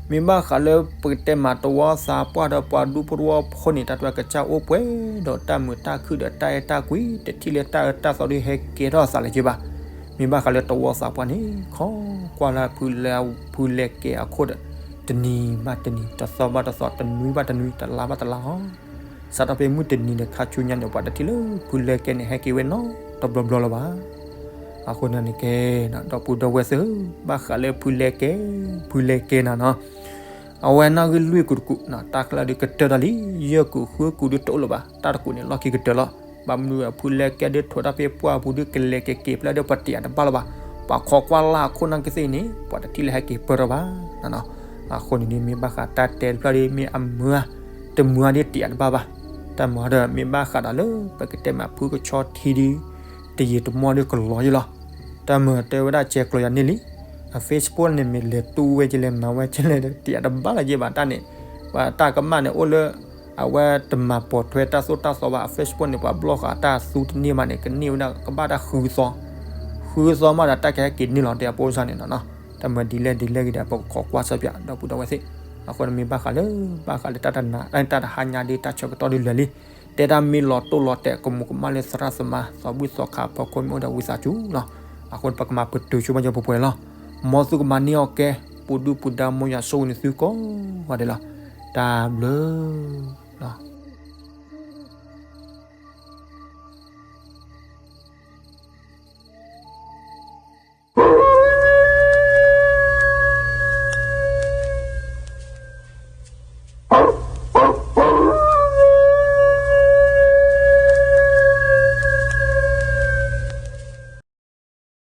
မ့ၢ်ဘၣ်ဃးလၢပကတဲမးတဝီသးပှၢ်ဒီးပှၤဒူဖိတဝီဖိန့ၣ် တၢ်တဝဲကစၢ်အိၣ်ပှဲၤဒီးတၢ်မုာ်တၢ်ခုၣ်ဒီးတၢ်အဲၣ်တၢ်ကွံ တထံၣ်လၢတၢ်အၢတၢ်သီဒုးဟဲကဲထီၣ်သးလၢၤက့ဘၣ်. မ့ၢ်ဘၣ်ဃးလၢတဝီသးပှၢ်န့ၣ် ခိးကွၢ်လၢဖုလဲၤကဲအခိၣ်ဒီး တနံၤဘၣ်တနံၤ တသီဘၣ်တသီ တနွံဘၣ်တနွံ တလါဘၣ်တလါလီၤ. စးထီၣ်ဖဲမုၢ်တနံၤဒီးခါဆူညါန့ၣ် ပှၤတထံၣ်လၢဖုလဲၤကဲန့ၣ် ဟဲက့ၤဝဲနီတဘျီဘျီလၢၤဘၣ်. အဃိန့ၣ်ကဲ ဒီပုၢ်ဒီဝဲၢ်သ့ၣ်ဧၢ, ဘၣ်ဃးလၢဖုလဲၤကဲ, ဖုလဲၤကဲနၤနီၤ, အဝဲနီၣ်ဂံၢ်လွံၢ်ကူာ်တကူာ်, တၢ်ကျါဒုးကတၢၢ်တၢ်လံ, ယဲၢ်ကူာ်ဃုကူာ်ဒုးတအိၣ်လၢၤဘၣ်, တၢ်တကူာ်န့ၣ်လီၢ်ခံကတၢၢ်လီၤ. ဘၣ်မနုၤဖုလဲၤကဲဒုးထွဲတၢ်ဖဲပှၢ်ပူၤဒုးကလဲၤက့ၤက့ၤဖျၢၣ်ဒီးပှၤတယာ်တဘၣ်လၢၤဘၣ်, ပှၤခိးကွၢ်လၢ်အခိၣ်နၢ်ကသ့ၣ်အံၤန့ၣ် ပှၤတထံၣ်လၢဟဲက့ၤပၢၢ်ထီၣ်ဘၣ်. အဃိန့ၣ်ဒုး မ့ၢ်ဘၣ်ဃးတၢ်တဲတဖျၢၣ်ဒုးမ့ၢ်အမုာ်ဧါ, တမုာ်ဧါဒုးတယာ်တဘၣ်ဘၣ်. တၢ်မၤဒီးမ့ၢ်ဘၣ်ဃးဒီးလၢပကတဲမးဖုကဆီထံဒုး တယံာ်တမီၢ်ဒုးကလီၤယံလီၤ. တၢ်မၤတဲဝဲဒၣ်ကဲကျိၤယၤန့ၣ်လံ. အ Facebook န့ၣ်မ့ၢ်လဲၤတူၢ်ဝဲကလဲၤမၤဝဲကလဲၤဒီး တယာ်တဘၣ်လၢၤက့ဘၣ်တၢ်န့ၣ်, ပှၤတၢ်ကမၣ်န့ၣ်အိၣ်လၢ အဝဲတမၤပိာ်ထွဲတၢ်သိၣ်တၢ်သီဘၣ်. အ Facebook န့ၣ် ပှၤဘျီၣ်ဃာ်တၢ်သူတန့ၢ်မးန့ၣ် ကန့ၢ်ဝဲဒၣ်ကဘၣ်တၢ်ဃုသီ, ဃုသီမးဒီးတၢ်ကဟဲက့ၤန့ၢ်လီၤ တဲအဖိစၢ်န့ၣ်နီၤ. တၢ်မၤဒ်လဲၣ်ဒ်လဲၣ်ဂ့ၤဒီး ပကခိးကွၢ်ဆၢပၠး ဒီပုၢ်ဒီဝဲၢ်သ့ၣ်. အဃိန့ၣ်မ့ၢ်ဘၣ်ဃးလၢ ဘၣ်ဃးလၢတၢ်တနၤ တၢ်တဟါညါဒုး တၢ်ဆၢကတီၢ်ဒုးလၢာ်လံ. တဲတၢ်မ့ၢ်လီၤတိၢ်လီၤတဲာ် ကမူးကမၣ်လၢသရၣ်သမါ သီဘူၣ်သီခါအဖီခိၣ်မ့ၢ်အိၣ်ဒီးဝံသးစူၤလီၤ. အဃိန့ၣ် ပကမၤပတုာ်ဆိပာ်စၢၤပှဲၤပှဲၤလီၤ. မ်သုကမၤန့ၢ်အီၣ်ကဲ ပူၤဒုၣ်ပူၤဒါ မ်ယွၤဆိၣ်ဂ့ၤန့ၢ်သုကိးဂၤဒဲးလီၤ. တၢ်ဘျုးလီၤ.